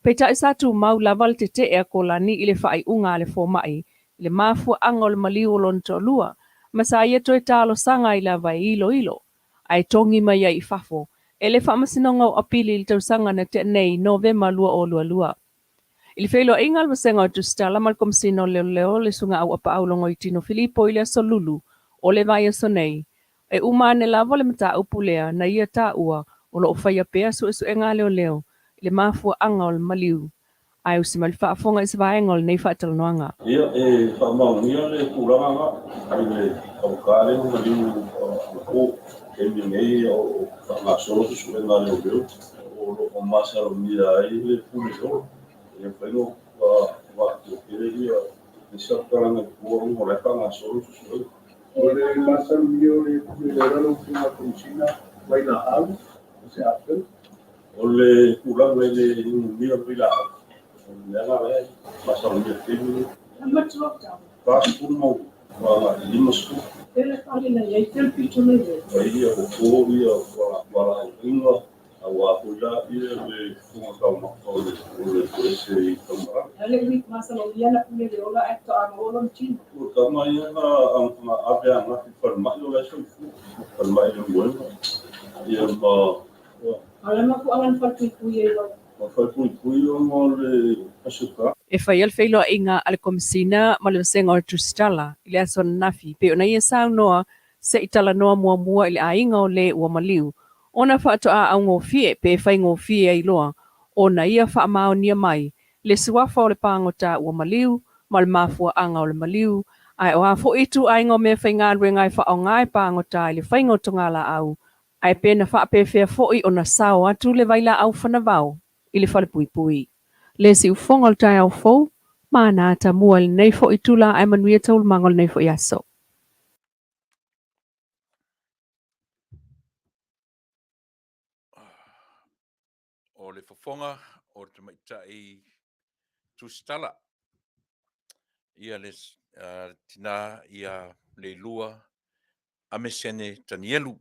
Peitai sa tumau lava le tetee a Kolani i le faaiuga a le fomai i le mafuaaga o le maliu o lona toalua ma sa ia toe talosaga ai lava e iloilo ae togi mai ai i fafo e le Faamasinoga o Apili i le tausaga na tea nei, Novema 2022. I le feiloaiga a le Vasega o Tusitala ma le Komesina o Leoleo le Susuga Auapaau Logoitino Filipo i le aso Lulu o le vaiaso nei, e uma ane lava le mataupu lea na ia taua o lo o faia pea suesuega a leoleo i le mafuaaga o le maliu. Ae usi mai le faafofoga i se vaega o lenei faatalanoaga. Ia, e faamaonia le tulaga na i le tauka lea na maliu anapo. Taimi nei o lo o faagasolo suesuega a leoleo o lo o masalomia ai le pule ola. E le mafai ona avatu tele ia isi faamatalaga i tua ona o la e faagasolo suesuega. O le masalomia o le pule ola lau Afioga i le Komesina, vailaau o se apple. O le tulaga i le inumia o le vailaau, o le mea la e masalomia i le taimi lenei. 40 ma agai i le 50. Fai ia koko ia fualaau aina aua foi la ia le fofoga taumafa o le ese i Tanumalala. O tama ia na ave ananafi i le falemai o la e soifua, falemai i Leulumoega ia ma A o le mafuaaga na falepuipui ai loa? Ma falepuipui ona o le fasiota. E faia le feiloaiga a le Komesina ma le Vasega o le Tusitala i le aso ananafi pei ona ia saunoa se i talanoa muamua i le aiga o le ua maliu ona faatoa augofie pe faigofie ai loa ona ia faamaonia mai le suafa o le pagota ua maliu ma le mafuaaga o le maliu ae o a foi ituaiga o meafaigaluega e faaaoga e pagota i le faiga o togalaau Ae pe na faapefea foi ona sao atu le vailaau fanavao i le falepuipui. Le siufofoga o le taeao fou, ma na atamua i lenei foi itula ae manuia taualumaga o lenei foi aso. O le fofoga o le tamaitai Tusitala, ia le tina ia Leilua Amesene Tanielu,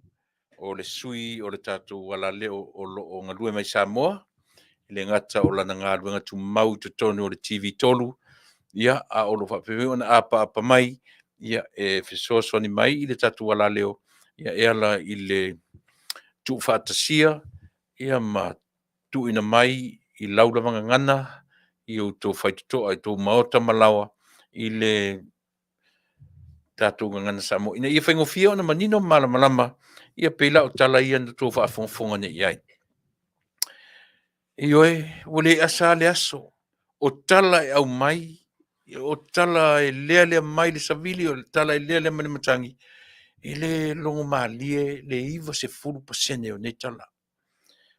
o le sui o le tatou alaleo o lo o galue mai Samoa, e le gata o lana galuega tumau i totonu o le TV3, ia, a o lo o faapea foi ona apaapa mai, ia, e fesoasoani mai i le tatou alaleo, ia, e ala i le tuufaatasia, ia, ma tuuina mai i lau lava gagana i outou faitotoa i tou maota ma laoa i le tatou gagana Samoa ina ia faigofie ona manino ma malamalama ia pei la o tala ia na outou faafogafoga nei i ai. Ioe, ua le asa le aso, o tala e aumai, o tala e lealea mai le savili, o tala e lealea mai le matagi. E le logomalie le 90% o nei tala.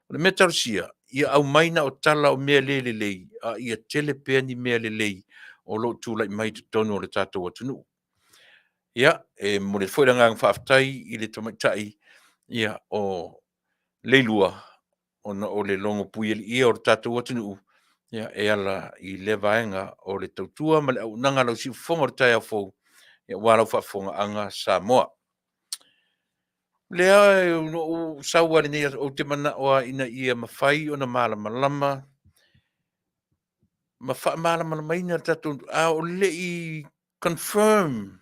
O le mea talosia, ia aumai na o tala o mea le lelei, a ia tele pea ni mea lelei o lo o tulai mai i totonu o le tatou atunuu. Ia, e momoli atu foi le agaga faafetai i le tamaitai ia, o Leilua ona o le logo puialiia o le tatou atunuu ia, e ala i lea vaega o le tautua ma le auaunaga a lau siufofoga o le taeao fou ia, aua lau faafofogaaga Samoa. Lea na ou sau lava i lenei aso, ou te manao lava ina ia mafai ona malamalama ma faamalamalamaina le tatou, a o le i confirm,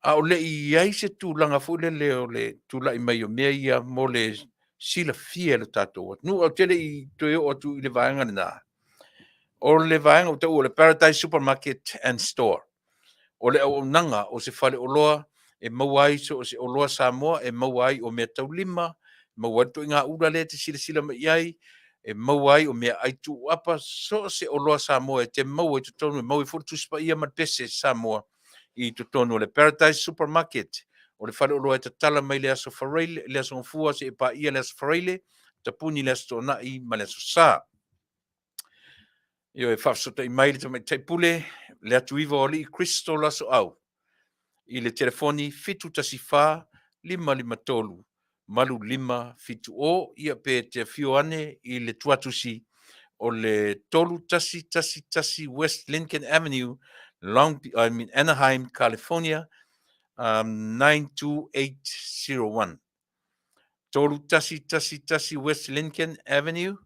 a o le i i ai se tulaga foi lele o le tulai mai o mea ia mo le silafia e le tatou atunuu. Ae ou te le i toe oo atu i le vaega lena, o le vaega ua taua o le Paradise Supermarket and Store. O le auaunaga o se faleoloa e maua ai so o se oloa Samoa, e maua ai o meataulima, e maua ai le ituaiga ula lea e te silasila mai i ai, e maua ai o meaai tuuapa, so o se oloa Samoa e te maua i totonu, e maua ai foi le Tusi Paia ma le Pese Samoa i totonu o le Paradise Supermarket. O le faleoloa e tatala mai le Aso Faraile, le Aso Gafua seia paia le Aso Faraile, tapuni le Aso Toonai ma le Aso Sa. Ioe, faafesootai mai le Tamaitai Pule, le atu iva o Alii Crystal Lasoau i le telefoni 714 553 8570, ia pe te afio ane i le tuatusi o le 3111 West Lincoln Avenue, Long, I mean, Anaheim, California, 92801. 3111 West Lincoln Avenue,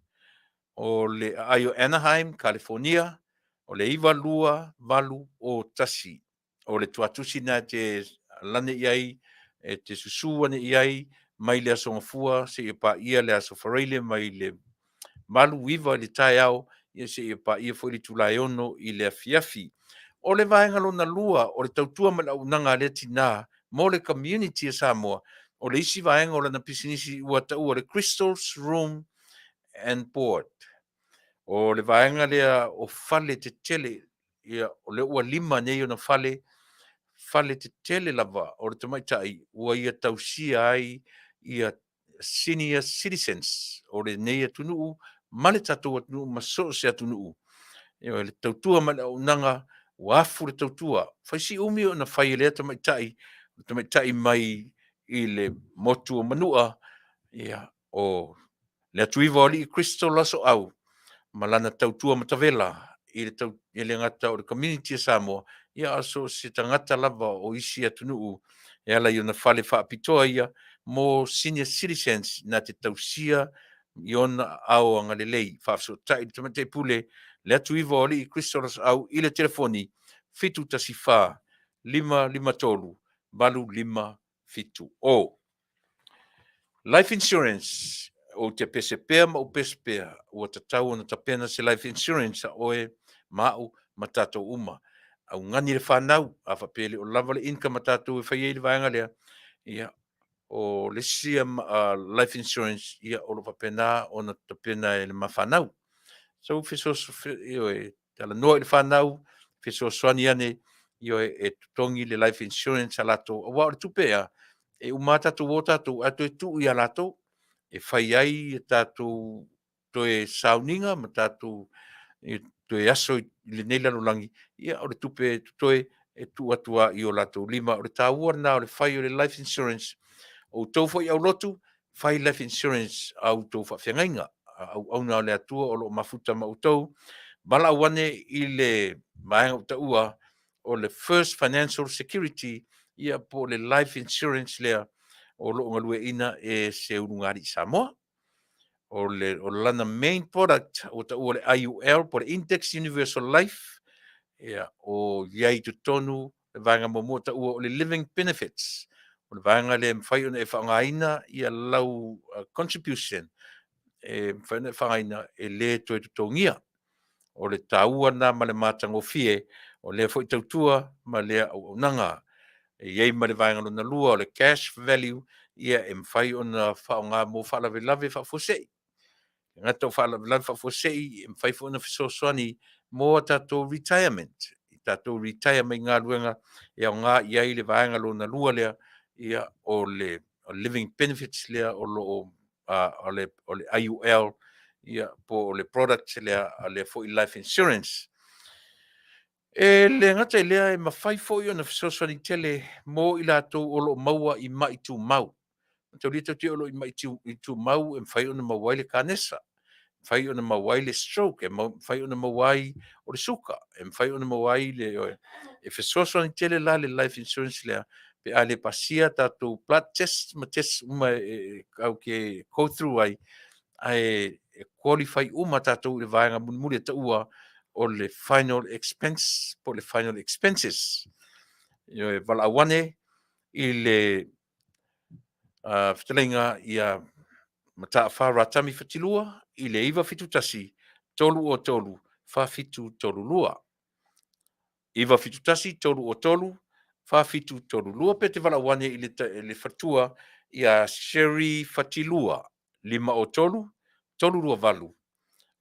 o le aai o Anaheim, California, o le 92801. O le tuatusi lena e te lane i ai, e te susu ane i ai mai le Aso Gafua seia paia le Aso Faraile mai le 8 9 i le taeao, ia seia paia foi le itula e 6 i le afiafi. O le vaega lona lua o le tautua ma le auaunaga a lea tinā mo le community a Samoa, o le isi vaega o lana pisinisi ua taua le Crystal's Room and Board. O le vaega lea o fale tetele, ia, o lea ua 5 nei ona fale, fale tetele lava o le tamaitai ua ia tausia ai ia senior citizens o lenei atunuu ma le tatou atunuu ma so o se atunuu. Ioe, le tautua ma le auaunaga, ua afu le tautua. Fai si umi ona fai e lea tamaitai, le tamaitai mai i le motu o Manua, ia, o le atu iva o Alii Crystal Lasoau ma lana tautua matavela i le tau, e le gata o le community a Samoa, ia a so o se tagata lava o isi atunuu e ala i ona fale faapitoa ia mo senior citizens na te tausia i ona aao agalelei. Faafesootai le Tamaitai Pule le atu iva o Alii Crystal Lasoau i le telefoni 714 553 8570. Life insurance, ou te pese pea ma ou pese pea, ua tatau ona tapena se life insurance a oe ma au ma tatou uma. Augani le fanau, a faapea e le o lava le income a tatou e fai ai le vaega lea, ia, o le isi life insurance, ia, o lo o faapena ona tapena e le ma fanau. So, ioe, talanoa i le fanau, fesoasoani ane, ioe, e totogi le life insurance a latou, aua o le tupe ea, e uma lava tatou o tatou ae toe tuu ia latou e fai ai a tatou toe sauniga ma tatou toe aso i lenei lalolagi, ia o le tupe e totoe e tuu atu lava i o latou lima. O le taua lena o le fai o le life insurance. O outou foi aulotu, fai life insurance a outou faafeagaiga, auauna a le Atua o lo o mafuta ma outou. Valaau ane i le vaega ua taua o le First Financial Security, ia po o le life insurance lea o lo o galueaiina e se ulugalii Samoa. O le o lana main product ua taua le IUL po o le Index Universal Life, ia, o i ai i totonu le vaega muamua taua o le Living Benefits. O le vaega lea e mafai ona e faaaogaina ia lau contribution e mafai ona e faaaogaina e le toe totogia. O le taua lena ma le matagofie o lea foi tautua ma lea auaunaga. E i ai ma le vaega lona lua o le cash value, ia e mafai ona faaaoga mo faalavelave faafuasei. E gata o faalavelave faafuasei, e mafai foi ona fesoasoani mo a tatou retirement, i tatou retire mai galuega e aoga i ai le vaega lona lua lea. ia, o le living benefits lea o lo o o le, o le IUL, ia, po o le product lea a lea foi life insurance. E le gata i lea, e mafai foi ona fesoasoani tele mo i latou o lo o maua i mai tumau. Mataulia tatou te o lo o i mai tumau e mafai ona maua ai le kanesa, e mafai ona maua ai le stroke, e mafai ona maua ai o le suka, e mafai ona maua ai le... E fesoasoani tele la le life insurance lea pe a le pasia tatou blood test ma test uma e tatou te go through ai, ae e qualify uma tatou i le vaega mulimuli e taua o le final expense po o le final expenses. Ioe, valaau ane i le fetalaiga ia Mataafa Ratami Fatilua i le 971 303 4732. 971 303 4732 pe te valaau ane i le faletua ia Sherry Fatilua 503 328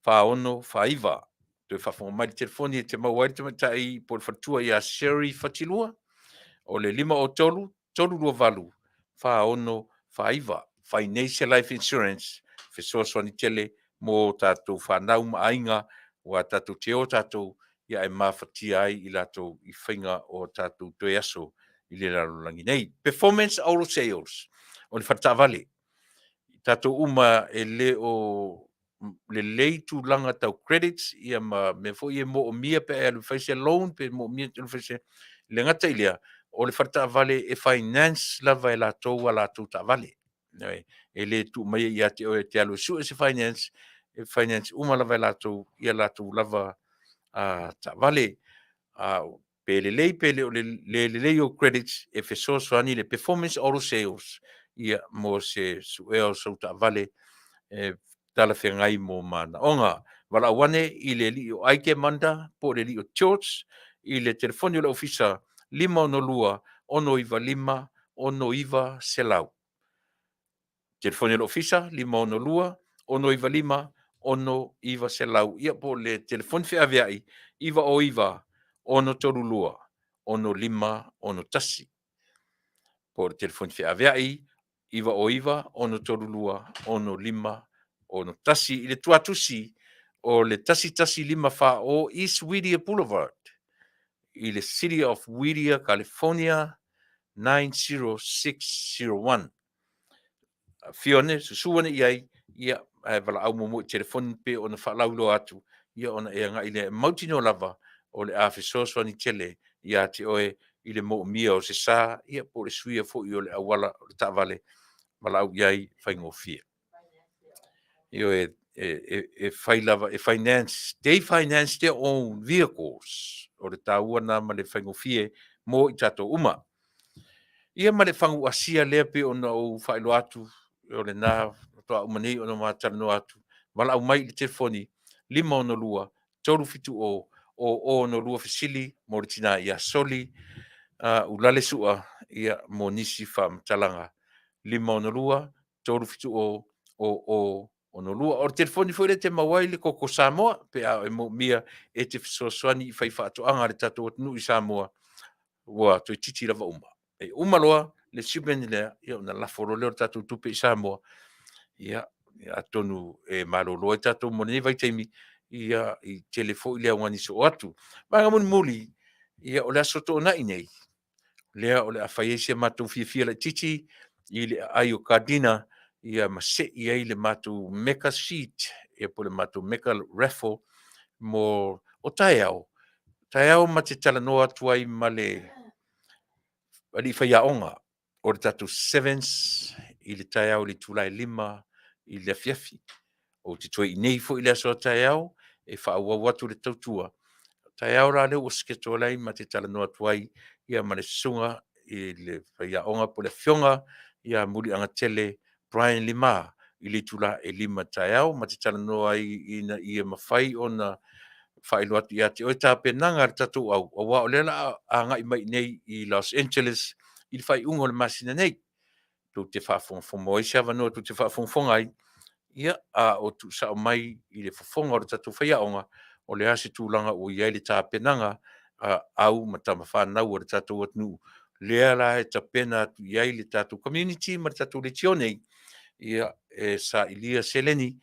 4649. Toe faafofoga mai le telefoni e te maua ai le tamaitai po o le faletua ia Sherry Fatilua, o le 503 328 4649. Fai nei se life insurance fesoasoani tele mo tatou fanau ma aiga, aua tatou te o tatou ia ae mafatia ai i latou i faiga o tatou toe aso i le lalolagi nei. Performance Auto Sales, o le faletaavale. Tatou uma e le o lelei tulaga tau credits ia ma mea foi e moomia pe a alu e fai se loan pe moomia e alu fai se le gata i lea o le faletaavale e finance lava e latou a latou taavale. E le tuu mai ia te oe e te alu e sue se finance, e finance uma lava e latou ia latou lava taavale. Pe lelei pe le o le lelei o credits e fesoasoani le Performance Auto Sales ia mo se suea o sau taavale e talafeagai mo manaoga. Valaau ane i le alii o Aike Manda po o le alii o George i le telefoni o le ofisa 562 695 6900. Telefoni o le ofisa 562 695 6900. Ia po o le telefoni feaveai 909 632 6561. Po o le telefoni feaveai 909 632 6561. I le tuatusi o le 11540 East Whittier Boulevard i le City of Whittier, California 90601. Afio ane, susu ane i ai, ia, ae valaau muamua i telefoni pe ona faalauiloa atu, ia ona e agai lea e mautinoa lava o le a fesoasoani tele ia te oe i le moomia o se sa, ia po o le suia foi o le auala o le taavale, valaau i ai faigofie. Ioe, e fai lava, e finance, they finance their own vehicles. O le taua na ma le faigofie mo i tatou uma. Ia ma le fagu asia lea pei ona ou faailoa atu, o lena faatoa uma nei ona ma talanoa atu, valaau mai i le telefoni 562 370 0062 fesili mo le tina ia Soli Ulale Sua ia mo nisi faamatalaga 562 370 00 62. O le telefoni foi lea e te maua ai le koko Samoa pe a e moomia e te fesoasoani i faifaatoaga a le tatou atunuu i Samoa ua toeitiiti lava uma. E uma loa le shipment lea, ia ona lafo loa lea o le tatou tupe i Samoa. Ia, atonu e malolo ai tatou mo lenei vaitaimi, ia i tele foi le augani soo atu. Vaega mulimuli, ia o le aso Toonai nei, lea o le a fai ai si a matou fiafia laitiiti i le aai o Gardena, ia ma sei ai le matou mega sheet, ia po o le matou mega raffle mo o taeao. Taeao ma te talanoa atu ai ma le alii faiaoga o le tatou sevens i le taeao i le itula e 5 i le afiafi. Ou te toe i inei foi i le aso a taeao e faaauau atu le tautua. Taeao la lea ua schedule ai ma te talanoa atu ai ia ma le susuga i le faiaoga po o le afioga ia Muliagatele Brian Lima i le itula e 5 taeao ma te talanoa ai ina ia mafai ona faailoa atu ia te oe tapenaga a le tatou au, aua o lea o le a agai mai i inei i Los Angeles i le faaiuga o le masina nei. Tou te faafogafoga maua ai se avanoa tou te faafogafoga ai, ia, a o tuusao mai i le fofoga o le tatou faiaoga, o le a se tulaga ua i ai le tapenaga a au ma tama fanau a le tatou atunuu. Lea la e tapena atu i ai le tatou community ma le tatou leitione, ia, e sailia seleni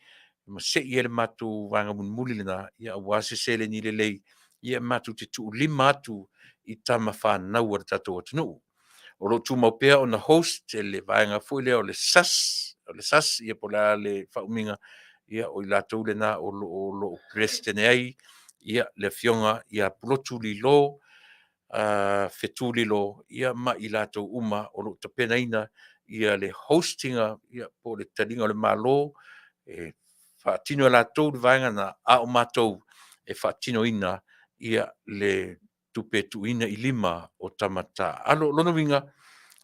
ma sei ai le matou vaega mulimuli lena, ia, aua se seleni lelei, ia, matou te tuulima atu i tama fanau a le tatou atunuu. O lo o tumau pea ona host e le vaega foi lea o le SAS, o le SAS, ia po o le a le faaumiga, ia, o i latou lena o lo o President ai, ia, le Afioga ia Pulotu Lilo, Fetu Lilo, ia, ma i latou uma o lo o tapenaina ia le hosting ia, po o le taliga o le Malo, e faatino e latou le vaega lena, a o matou e faatinoina ia le tupe e tuuina i lima o tama taaalo. O lona uiga,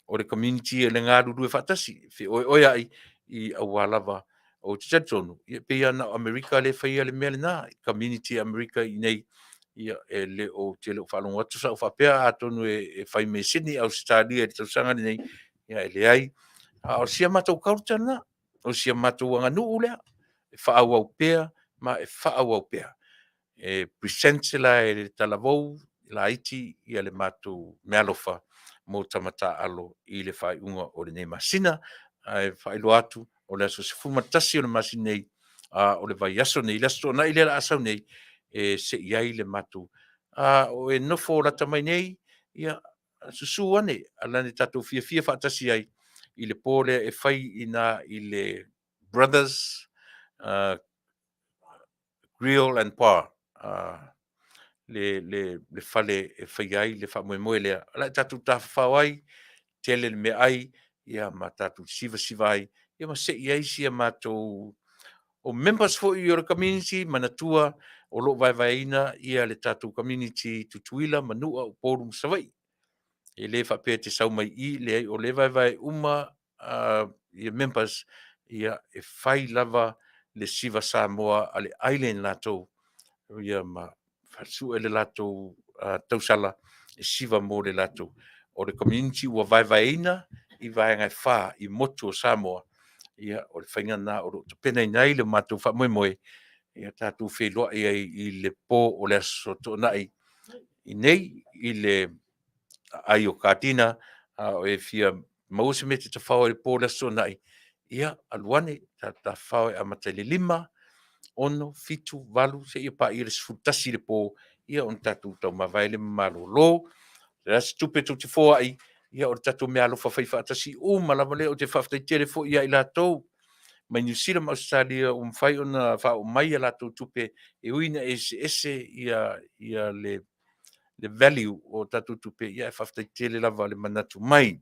o le community e le galulue faatasi, feoeoeai i auā lava. Ou te talitonu, ia pei lava na o Amerika lea e faia le mea lena, community a Amerika i inei, ia e le o, ou te le o faalogo atu sa ou faapea atonu e fai mai Sydney, Ausetalia i le tausaga lenei, ia e leai. A o si a matou culture lena, o si a matou aganuu lea, e faaauau pea ma e faaauau pea. E present la e le talavou laiti ia le matou meaalofa mo tama taaalo i le faaiuga o lenei masina. Ae faailoa atu, o le aso 11 o le masina nei, a o le vaiaso nei, le Aso Toonai lea o le a sau nei, e sei ai le matou. A o e nofo lata mai nei, ia susu ane, ala ane tatou fiafia faatasi ai i le po lea e fai i ina i le Brothers Grill and Bar, le fale e faia ai le faamoemoe lea. O le a tatou tafafao ai, tele le meaai, ia ma tatou sivasiva ai, ia ma sei ai si a matou. O members foi o le community, manatua o lo o vaevaeina ia le tatou community i Tutuila, Manua, Upolu ma Savaii. E le faapea e te sau mai i i, leai, o lea e vaevae uma ia members, ia e fai lava le siva Samoa a le island latou, ia ma sue le latou tausala e siva mo le latou. O le community ua vaevaeina i vaega e fa i motu o Samoa, ia o le faiga lena o lo o tapenaina ai le matou faamoemoe, ia tatou feiloai ai i le po o le Aso Toonai i nei i le aai o Kadina. A o e fia maua se mea e te tafao ai i le po o le Aso Toonai, ia alu ane, tatou tafafao e amata i le 5, 6, 7, 8 seia paia le 11 i le po, ia ona tatou taumavae lea ma malolo. O le a se tupe tou te foai, ia o le tatou meaalofa faifaatasi uma lava lea. Ou te faafetai tele foi ia i latou mai Niu Sila ma Ausetalia ua mafai ona faaoo mai a latou tupe, e ui ina eseese ia le value o tatou tupe, ia ae faafetai tele lava le manatu mai.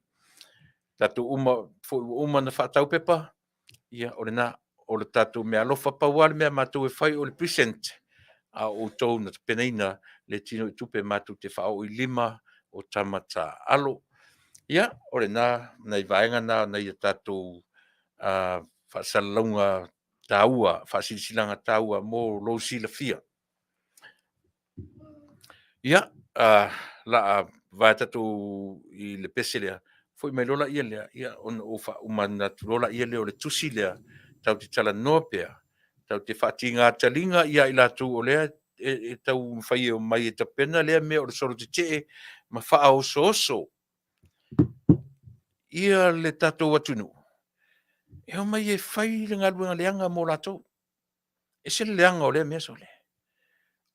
Tatou uma foi ua uma ona faatau pepa, ia o lena, o le tatou meaalofa. Pau lava le mea a matou e fai o le present, a o outou na tapenaina le tinoitupe matou te faaoo i lima o tama taaalo. Ia, o lena, nai vaega na o nai a tatou faasalalauga taua, faasilasilaga taua mo lou silafia. Ia, o le a vaea tatou i le pese lea, foi mai loa lea, ia, ona ou faauma atu loa lea o le tusi lea, tatou te talanoa pea, tatou te faatiga taliga ia i latou o lea e taumafai e omai e tapena lea mea o le solo tetee ma faaosooso ia le tatou atunuu, e omai e fai le galuega leaga mo latou. E ese le leaga o lea mea sole.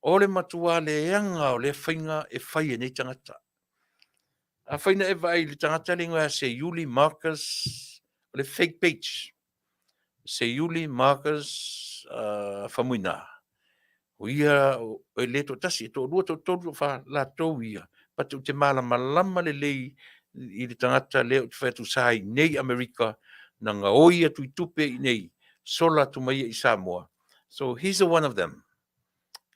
O le matua leaga o lea faiga e fai e nei tagata. Afai na e vaai i le tagata lea e igoa ia Seiuli Marcus, o le fake page, Seiuli Marcus Faumuina, o ia e le toatasi, e toalua, toatolu, toafa latou ia, but ou te malamalama lelei i le tagata lea ou te fai atu sa i inei i Amerika, na gaoi atu i tupe i inei, sola atu ma ia i Samoa. So he's a one of them.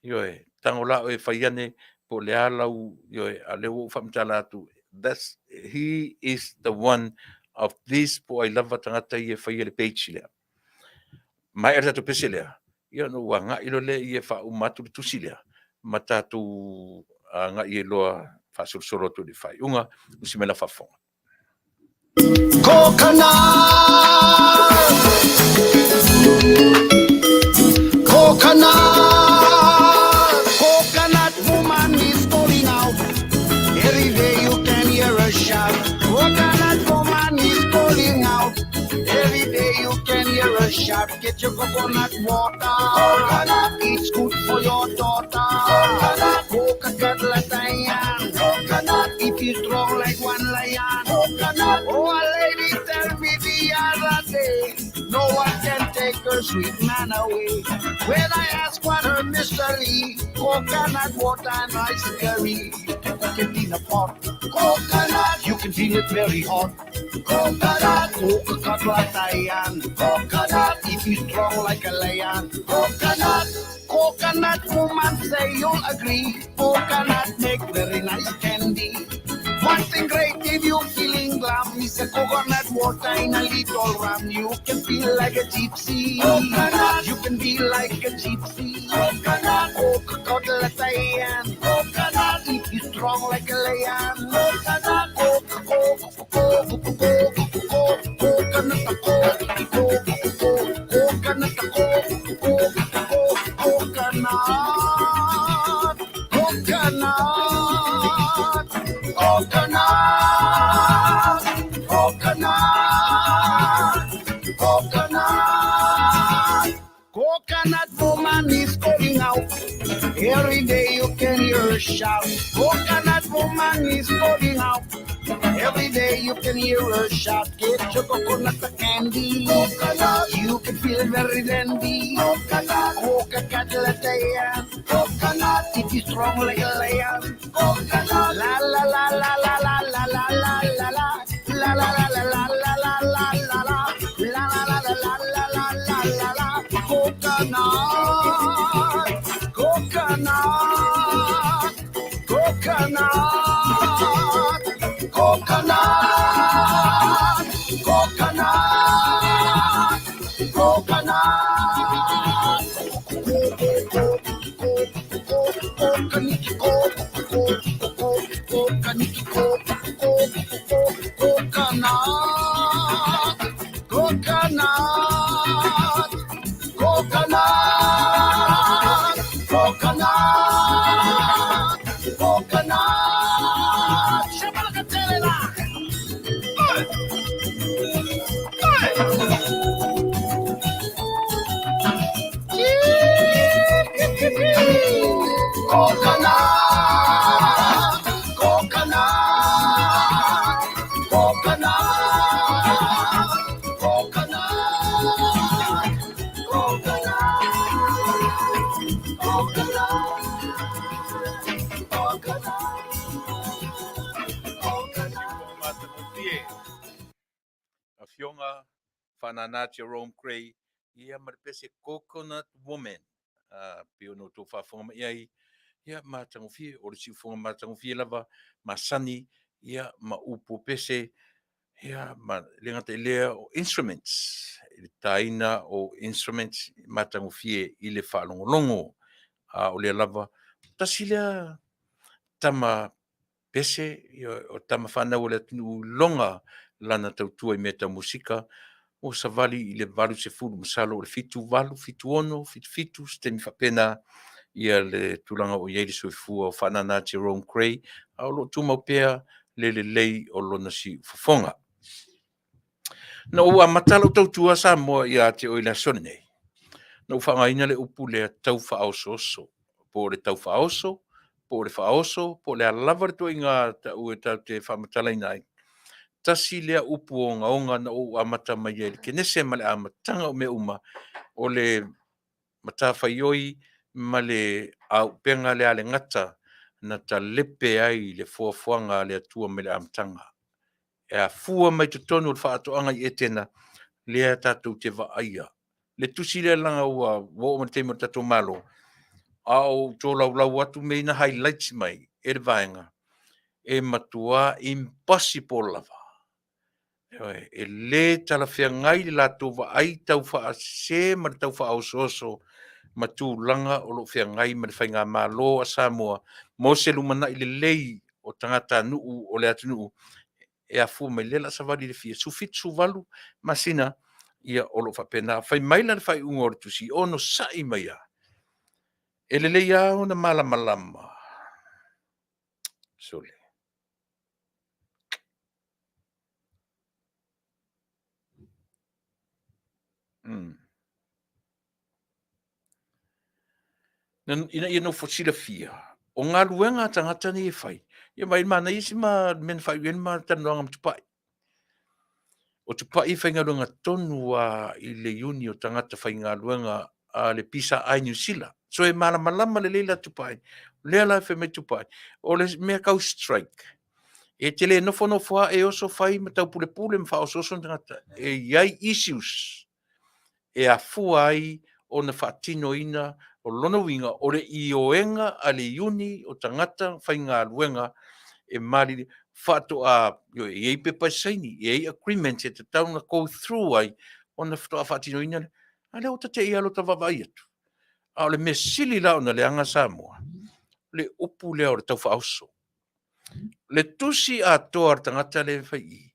Ioe, tago la oe e fai ane po o le a lau, ioe, a o lea ua ou faamatala atu, that's, he is the one of this po o ai lava tagata ia e faia le page lea. Maea le tatou pese lea, ia ona ou agai loa lea e faauma atu le tusi lea, ma tatou agai ai loa faasolosolo atu i le faaiuga. Usi mai lau faafofoga. Coconut, coconut, coconut woman is calling out. Every day you can hear her shout. her shout, get your coconut water. Coconut, it's good for your daughter. Coconut, coconut latayan. Coconut, if you strong like one lion. Coconut, oh a lady tell me the other day, no one can take her sweet man away. When I ask what her mystery, coconut water and rice curry. Cook it in a pot. Coconut, you can feel it very hot. Coconut, coconut latayan. Coconut, if you strong like a lion. Coconut, coconut woman say you'll agree. Coconut make very nice candy. One thing great if you feeling glum is a coconut water in a little rum. You can feel like a gypsy. Coconut, you can be like a gypsy. Coconut, coconut latayan. Coconut, if you strong like a lion. Coconut, coconut, coconut, coconut, coconut, coconut, coconut. Coconut woman is calling out. Every day you can hear her shout. Coconut woman is calling out. Every day you can hear her shout. Get your coconut candy. Coconut. You can feel very dandy. Coconut. Coconut latayan. Coconut. It is strong like a lion. Coconut. La la la la la la la la la la la. La la la la la la la la la la. La la la la la la la la la la. Coconut. Coconut. Coconut. Coconut. Coconut. Coconut. Coconut. Coconut. Coconut. Coconut. Coconut. Shabalakatelela. Coconut, coconut, coconut, coconut, coconut, coconut, coconut. Afioga Faanana Jerome Gray, ia ma le pese Coconut Woman. Pei ona outou faafofoga mai ai, ia matagofie, o le siufofoga matagofie lava, masani, ia ma upu o pese, ia ma le gata i lea o instruments, i le taina o instruments matagofie i le faalogologo. A o lea lava, tasi lea tama pese, ia, o tama fanau o le atunuu loga lana tautua i mea tau musika, ua savali i le 80, masalo o le 78, 76, 77, se taimi faapena ia le tulaga o i ai le soifua o Faanana Jerome Gray, a o lo o tumau pea le lelei o lona siufofoga. Na ou amata lau tautua Samoa ia te oe i le aso lenei, na ou faaaogaina le upu lea tau faaosooso, po o le tau faaoso, po o le faaoso, po o le a lava le ituaiga tau e tatou te faamatalaina ai. Tasi lea upu ogaoga na ou amata mai ai i le Kenese ma le amataga o mea uma, o le matafaioi ma le auupega lea a le gata na talepe ai le foafoaga a le Atua mai le amataga. E afua mai totonu o le faatoaga i Etena, lea tatou te vaaia. Le tusi lea leaga ua oo mai le taimi o le tatou Malo, a o ou tolaulau atu mea na highlights mai e le vaega, e matua impossible lava. Ioe, e le talafeagai le latou vaai tau faasese ma le tau faaosooso ma tulaga o lo o feagai ma le faigamalo a Samoa mo se lumanai lelei o tagatanuu o le atunuu e afua mai lea la savali i le fia 78 masina, ia o lo o faapena. Fai mai la le faaiuga o le tusi, onosai mai a e lelei lava ona malamalama. Sole. Ina ia nofo silafia, o galuega a tagata nei e fai, ia ma e manaia isi ma mea na faaiu ai le ma talanoaga ma Tupai. O Tupai e faigaluega tonu lava i le iuni o tagata faigaluega a le PSI Niu Sila. So e malamalama lelei la Tupai. O lea la e fai mai Tupai, o le mea tau strike, e te le nofonofo lava e oso fai ma taupulepule ma faaosooso ni tagata. E i ai issues e afua ai ona faatinoina, o lona uiga o le ioega a le iuni o tagata faigaluega e malilie faatoa, ioe, e i ai pepa e saini, e i ai agreements e tatau ona go through ai ona faatoa faatinoina lea. A lea ua ta te i lava i lota vaavaai atu. A o le mea sili la ona leaga Samoa, le upu lea o le taufaaoso. Le tusi atoa a le tagata lea e fai i i,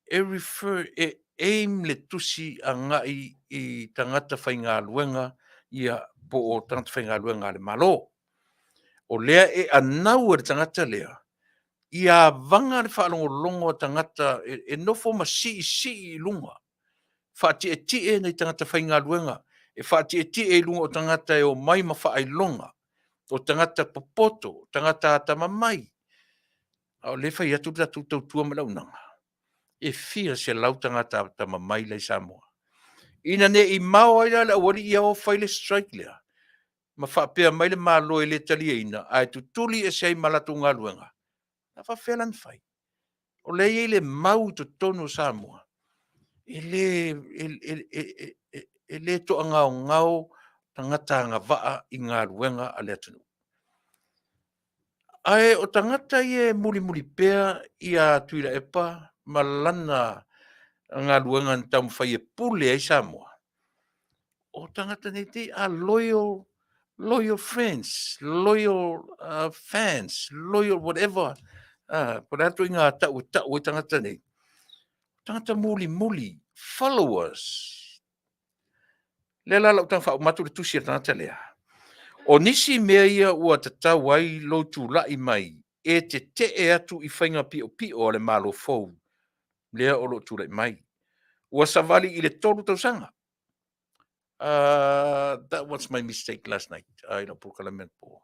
e refer, e aim le tusi agai i tagata faigaluega ia po o tagata faigaluega a le Malo. O lea e anau e le tagata lea ia avaga le faalogologo a tagata e nofo ma siisii i luga, faatietie nai tagata faigaluega, e faatietie i luga o tagata e omai ma faailoga, o tagata popoto, o tagata atamamai. A o lea e fai atu le tatou tautua ma le auaunaga, e fia selau tagata atamamai la e i Samoa. Ina ne i mao ai la le aualii ia o fai le strike lea, ma faapea mai le Malo e le taliaina, ae tutuli ese ai ma latou galuega, a faapefea la ona fai? O lea e i ai le mau i totonu o Samoa, e le toagaogao tagata agavaa i galuega a le atunuu. Ae o tagata ia e mulimuli pea ia Tuilaepa ma lana galuega na taumafai e pule ai Samoa, o tagata nei, they are loyal, loyal friends, loyal fans, loyal whatever, po o le a le ituaiga tau e tau ai tagata nei, tagata mulimuli, followers. Lea la o le a ou tago faauma atu le tusi a le tagata lea. O nisi mea ia ua tatau ai lou tulai mai e tetee atu i faiga piopio a le Malo fou lea o lo o tulai mai. Ua savali i le 3 tausaga. That was my mistake last night i lau polokalame anapo.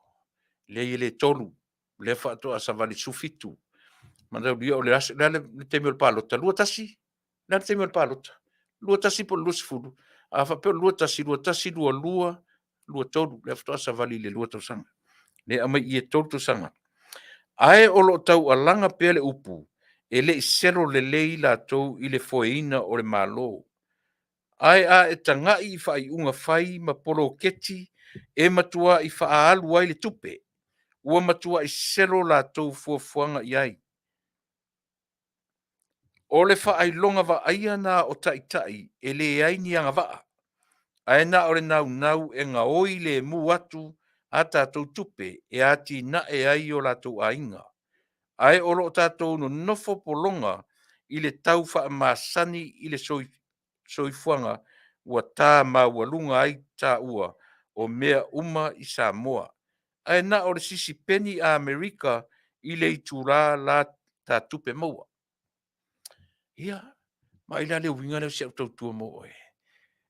Leai e le 3, lea faatoa savali 17. Manatua o le aso, le a le taimi o le palota? 21? Le a le taimi o le palota? 21 po o le 20? A faapea o le 21, 21, 22, 23, lea faatoa savali i le 2 tausaga. Lea e aumai i i e 3 tausaga. Ae o lo o taualaga pea le upu, e le i selo lelei latou i le foeina o le Malo. Ae a e tagai i faaiuga fai ma poloketi e matuai faaalu ai le tupe, ua matuai selo latou fuafuaga i ai. O le faailoga vaaia na o taitai e leai ni agavaa, ae na o le naunau e gaoi lemu atu a tatou tupe e atinae ai o latou aiga. Ae o lo o tatou nonofo pologa i le tau faamasani i le soifuaga ua ta maualuga ai taua o mea uma i Samoa. Ae na o le sisipeni a Amerika i le itula la ta tupe maua. Ia, vaai la le uiga lea o si au tautua mo oe.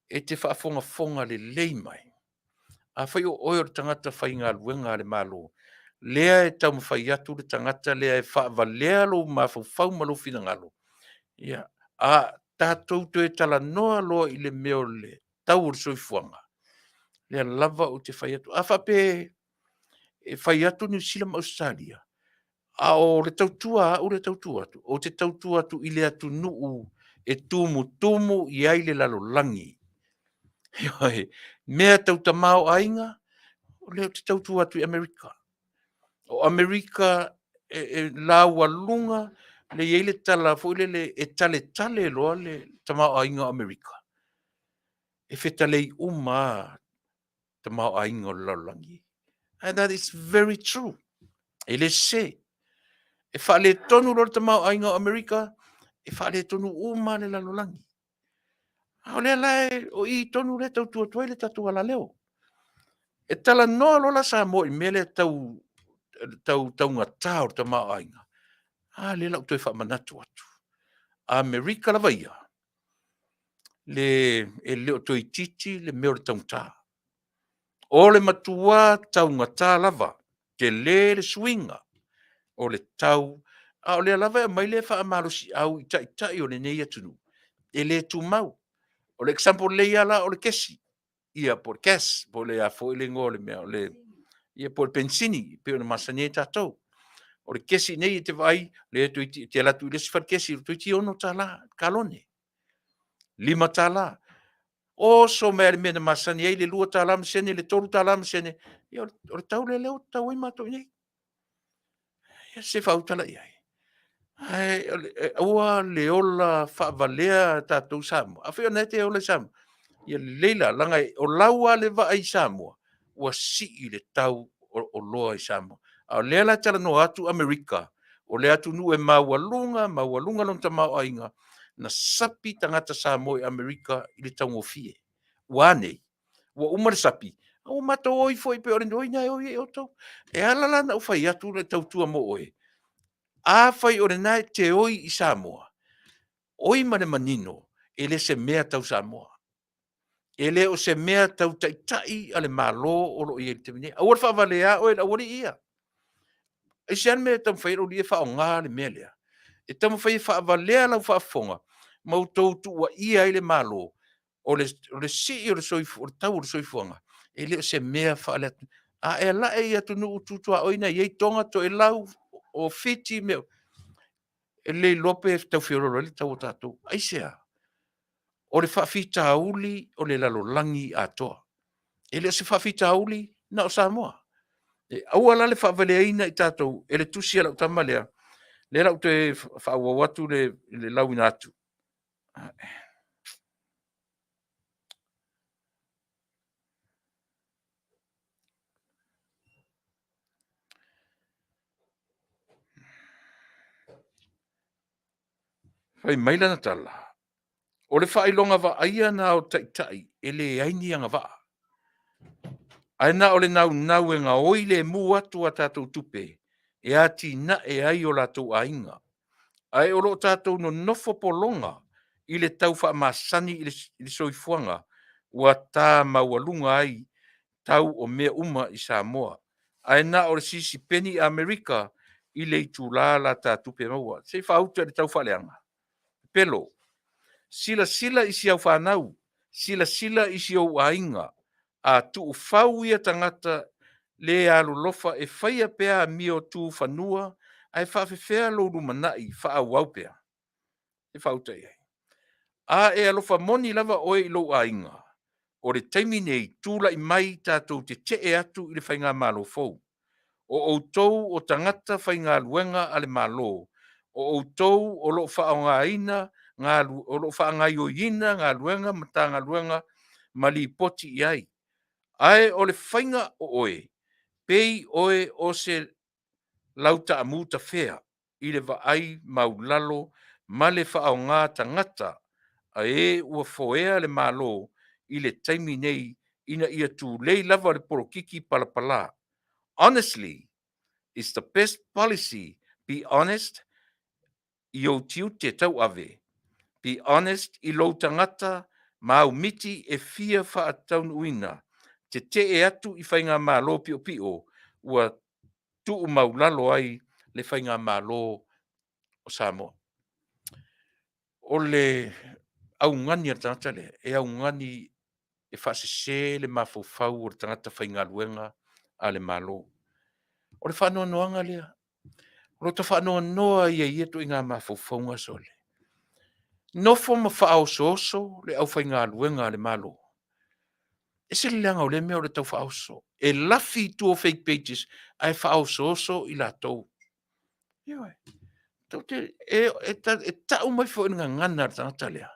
E te faafogafoga lelei mai. Afai o oe o le tagata faigaluega a le Malo, lea e taumafai atu le tagata lea e faavalea lou mafaufau ma lou finagalo, ia, a tatou toe talanoa loa i le mea o le tau o le soifuaga, lea lava ou te fai atu. A faapea e fai atu Niu Sila ma Ausetalia, a o le tautua a au lea e tautua atu, ou te tautua atu i le atunuu e tumutumu i ai le lalolagi. Ioe, mea tau tamaoaiga, o lea ou te tautua atu i Amerika. O Amerika e laualuga, lea e i ai le tala foi lele, e taletale loa le tamaoaiga o Amerika, e fetalei uma lava tamaoaiga o le lalolagi. And that is very true. E le sese. E faaletonu loa le tamaoaiga o Amerika, e faaletonu uma lava le lalolagi. A o lea la e, o i tonu lea e tautua atu ai le tatou alaleo. E talanoa loa la Samoa i mea lea tau, tau taugata o le tamaoaiga, a lea la ua toe faamanatu atu. Amerika lava ia, le, e le o toe itiiti le mea o le taugata. O le matua taugata lava, tele le suiga o le tau, a o lea lava e aumai le faamalosiau i taitai o lenei atunuu, e le tumau. O le example lelei lava la o le kesi, ia po o le gas, po o le a foi le igoa o le mea, o le, ia po o le penisini, pei ona masani ai tatou. O le kesi nei e te vaai, lea e te alu atu i le isi fale kesi, toeitiiti $6 le kalone, $5. Oso mai lava i le mea na masani ai le $2 ma sene, le $3 ma sene, ia o le tau lea ua tau ai matou i inei. Ia se faautala i ai? Ae aua le ola faavalea tatou Samoa. Afai o lena e te ola i Samoa, ia lelei la, leaga o lau lava le vaai i Samoa, ua sii le tau o oloa i Samoa. A o lea la e talanoa atu Amerika, o le atunuu e maualuga, maualuga lona tamaoaiga, na sapi tagata Samoa i Amerika i le taugofie. Ua a nei? Ua uma le sapi, a ua matou o ifo e pei o le oi lena e oi ai outou. E ala la ona ou fai atu o le tautua mo oe, afai o lena e te oi i Samoa, oi ma le manino, e le o se mea tau Samoa. E le o se mea tau taitai a le Malo o lo o i ai i le taimi nei. Aua le faavalea oe e le aualii ia. Aisea le mea e taumafai ai le aualii ia e faaaoga le mea lea? E taumafai e faavalea lau faafofoga ma outou tuuaia ai le Malo, o le sii o le tau o le soifuaga, e le o se mea faale-atunuu. A e alae i atunuu tu tuaoi na e i ai Toga, Toelau, o Fiti, e le iloa pe tau feoloolo ai le tau o tatou. Aisea? O le faafitauli o le lalolagi atoa. E le o se faafitauli na o Samoa. E aua la le faavaleaina i tatou e le tusi a lau tama lea, lea o le a ou toe faaauau atu le lauina atu. Fai mai lana tala, o le faailoga vaaia lena o taitai e leai ni agavaa, ae na o le naunau e gaoi lemu atu a tatou tupe e atinae ai o latou aiga. Ae o lo o tatou nonofo pologa i le tau faamasani i le soifuaga ua ta maualuga ai tau o mea uma i Samoa, ae na o le sisipeni Amerika i le itula la ta tupe maua. Se i faauta i le taufaaleaga. Pepelo, silasila i si au fanau, silasila i si ou aiga, a tuufau ia tagata le alolofa e faia pea amio tu fanua ae faafefea lou lumanai faaauau pea? E faauta i ai. A e alofa moni lava oe i lou aiga, o le taimi nei, tulai mai tatou tetee atu i le faigamalo fou. O outou o tagata faigaluega a le Malo, o outou o lo o faaaogaina, o lo o faagaoioiina galuega Matagaluega ma lipoti i ai. Ae o le faiga o oe, pei oe o se lautaamu tafea i le vaai maulalo ma le faaaoga tagata a e ua foea le Malo i le taimi nei ina ia tulei lava le polokiki palapala. Honestly is the best policy, be honest i ou tiute tauave, be honest i lou tagata ma au miti e fia faataunuuina, tetee atu i faigamalo piopio ua tuumaulalo ai le faigamalo o Samoa. O le augani a le tagata lea, e augani e faasese le mafaufau o le tagata faigaluega a le Malo. O le faanoanoaga lea. O lo ta faanoanoa ia i ia ituaiga mafaufauga sole. Nofo ma faaosooso le aufaigaluega a le Malo. E ese le leaga o lea mea o le tau faaoso. E lafi i tua o fake pages ae faaosooso i latou. Ioe. E tau mai foi i le gagana a le tagata lea,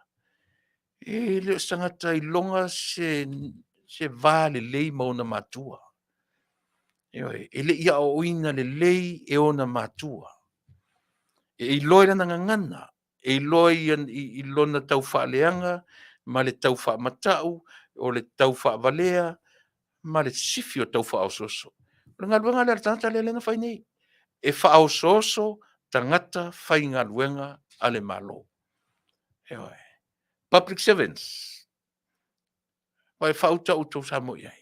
e le o se tagata iloga se va lelei ma ona matua. Ioe, e le i aoaoina lelei e ona matua. E iloa i lana gagana, e iloa i lona tau faaleaga ma le tau faamatau, o le tau faavalea ma le sisifi o le tau faaosooso. O le galuega lea a le tagata lea na fai nei, e faaosooso tagata faigaluega a le Malo. Ioe. Public servants, Vai faauta outou Samoa i ai.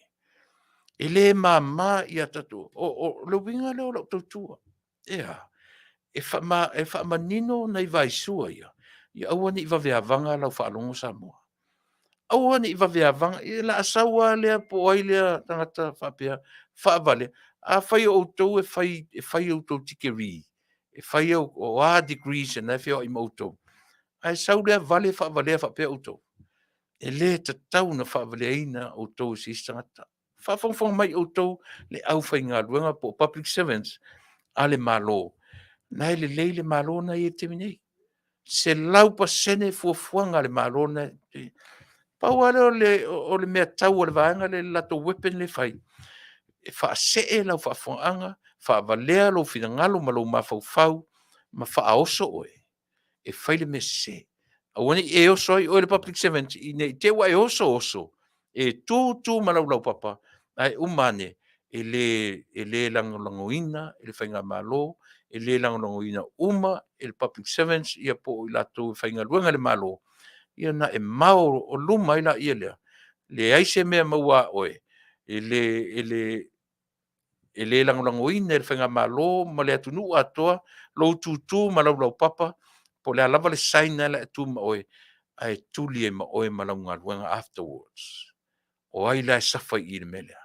E le māmā ia tatou, o le uiga lea o lau tautua. E a? E, faama, e faamanino nai vaisua ia, ia aua ne i vaveavaga lau faalogo Samoa. Aua ne i vaveavaga, ia la a sau lava lea po o ai lea tagata faapea, faavale. Afai o outou e fai, e fai outou tikeri, e fai au, o a degrees na e feoai ma outou, ae sau lea vale faavalea faapea outou. E le tatau ona faavaleaina outou e se isi tagata. Faafogafoga mai outou le aufaigaluega po o public servants a le Malo, na e lelei le Malo na e i ai i le taimi nei. 100% fuafuaga a le Malo na e... Pau lava lea o le, o le mea tau a le vaega lea i le latou weapon lea e fai, e faasee lau faafofogaaga, faavalea lou finagalo ma lou mafaufau ma faaoso oe e fai le mea sese. Aua ne i e oso ai oe le public servant ina ne i te i ua e oso oso, e tu tu ma lau laupapa, ae uma ane, e le lagolagoina e le Faigamalo, e le lagolagoina uma e le public servants ia po o i latou e faigaluega i le Malo, ia ona e mao o luma ai laia lea, leai se mea e maua a oe, e le lagolagoina e le Faigamalo ma le atunuu atoa lou tutu ma lau laupapa, po o le a lava le sign lena o le a tu ma oe, ae tuli ai ma oe ma lau galuega afterwards. O ai la e suffer i i le mea lea?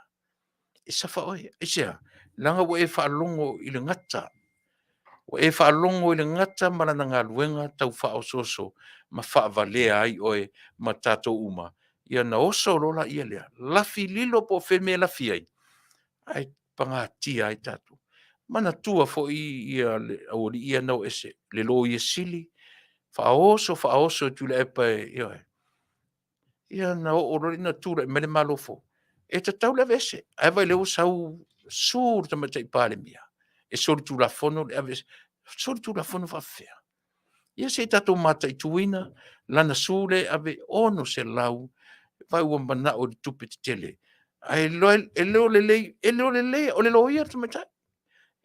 E suffer oe. Aisea? Leaga ua e faalogo i le gata. Ua e faalogo i le gata ma lana galuega tau faaosooso ma faavalea ai oe ma tatou uma. Ia ona oso loa laia lea, lafi lilo po o fea le mea e lafi ai, ae pagatia ai tatou. Manatua foi ia le aualii ia na o ese, le Loia Sili, faaoso faaoso e Tuilaepa e, ioe. Ia na oo loa lea ina tulai mai le Malo fou, e tatau le aveese. Ae vaai o lea ua sau su le Tamaitai Palemia e solitulafono le aveese. Solitulafono faapefea? Ia se i tatou mataituina lana sue lea e ave e $600 vaai ua manao i le tupe tetele. Ae e le o lelei, e le o lelei, o le loia le tamaitai.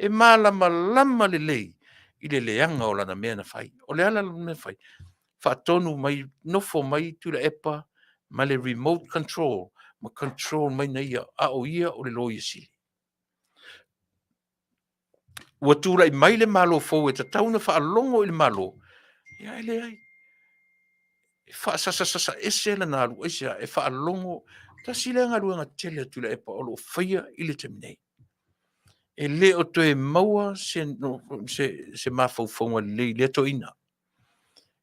E malamalama lelei i le leaga o lana mea na fai. O le a la lana mea na fai? Faatonu mai, nofo mai Tuilaepa ma le remote control ma control mai na ia, a o ia o le Loia Sili. Ua tulai mai le Malo fou e tatau ona faalogo i le Malo, ia ae leai. E faasasasasa ese lana alu aisea? E faalogo, tasi lea galuega tele a Tuilaepa o lo o faia i le taimi nei. E le o toe maua se, se mafaufauga lelei i lea toeaina.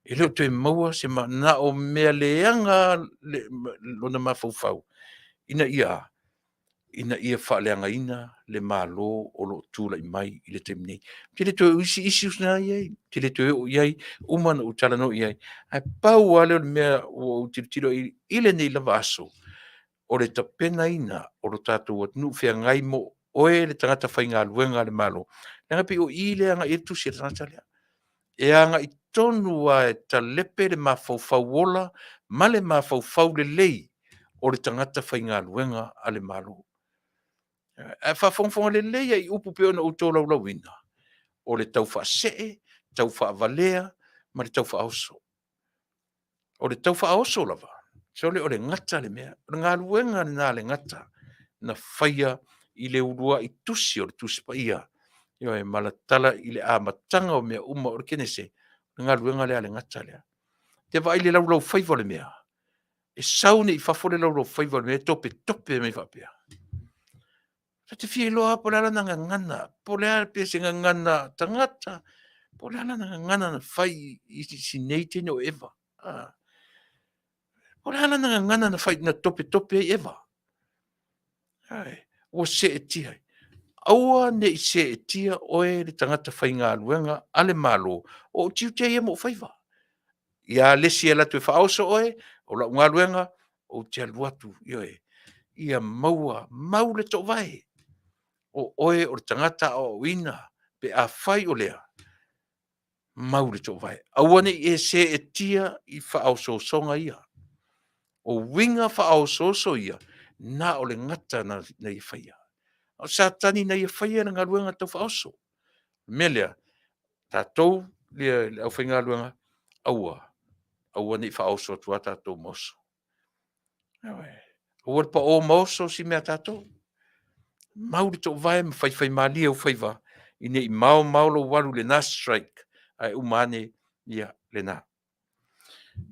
E le o toe maua se na o mea leaga lona mafaufau ina ia ina ia faaleagaina le Malo o lo o tulai mai i le taimi nei. Ou te le toe oo i isi issues na i ai, ou te le toe oo i ai, uma ona ou talanoa i ai. Ae pau lava lea o le mea ua ou tilotilo i ai i lenei lava aso, o le tapenaina o lo tatou atunuu feagai mo oe le tagata faigaluega a le Malo. Leaga e pei o i lea e agai i ai le tusi a le tagata lea. E agai tonu lava e talepe le mafaufau ola ma le mafaufau lelei o le tagata faigaluega a le Malo. Ae faafogafoga lelei lava i upu pei ona ou tolaulauina, o le tau faasee, tau faavalea ma le tau faaoso. O le tau faaoso lava, sole o le gata le mea. O le galuega lena a le gata na faia i le uluai tusi o le Tusi Paia, ioe, ma le tala i le amataga o mea uma o le Kenese, o le galuega lea a le gata lea. E te vaai i le laulaufaiva o le mea, e sau nei i fafo le laulaufaiva o le mea e topetope mai faapea. Ta te fia iloa lava po o le a lana gagana, po o le a pe se gagana tagata, po o le a lana gagana na fai i si nei teine o Eva. Po o le a lana gagana na fai na topetope ai Eva. Ua seetia ai. Aua ne i seetia oe le tagata faigaluega a le Malo, o ou tiute ia ma ou faiva. Ia le isi e alu atu e faaoso oe, o lau galuega, ou te alu atu, ioe, ia maua, mau le toovae. O oe o le tagata aoaoina pe afai o lea, mau le toovae. Aua ne i e seetia i faaosoosoga ia. O uiga faaosooso ia, na o le gata na ia faia. O Satani na ia faia le galuega tau faaoso. O le mea lea, tatou le aufaigaluega, aua, Aua ne i faaoso atu lava tatou ma oso. Ioe. Aua le pao ma oso si mea a tatou. Mau le toovae ma faifaimalie ou faiva ina ne i maomao lou alu i lena strike ae uma ane, ia, lena.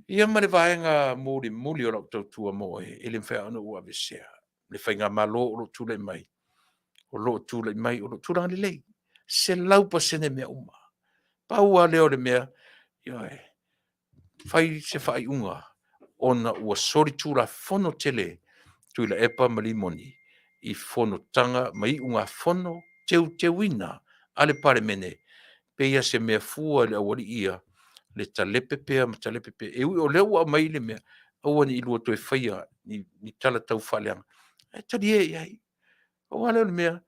Ia ma le vaega mulimuli o lau tautua mo oe, e le mafai lava ona ou aveesea le faigamalo o lo o tulai mai, o lo o tulai mai o lo o tulaga lelei, 100% mea uma. Pau lava lea o le mea, ioe, fai se faaiuga ona ua solitulafono tele Tuilaepa ma Rimoni i fonotaga ma iugafono teuteuina a le Palemene, pei lava o se mea fua i le aualii ia, le talepe pea ma talepe pea. E ui o lea ua aumai le mea, aua ne i lua toe faia ni tala taufaaleaga, ae talie i ai. Pau lava lea o le mea,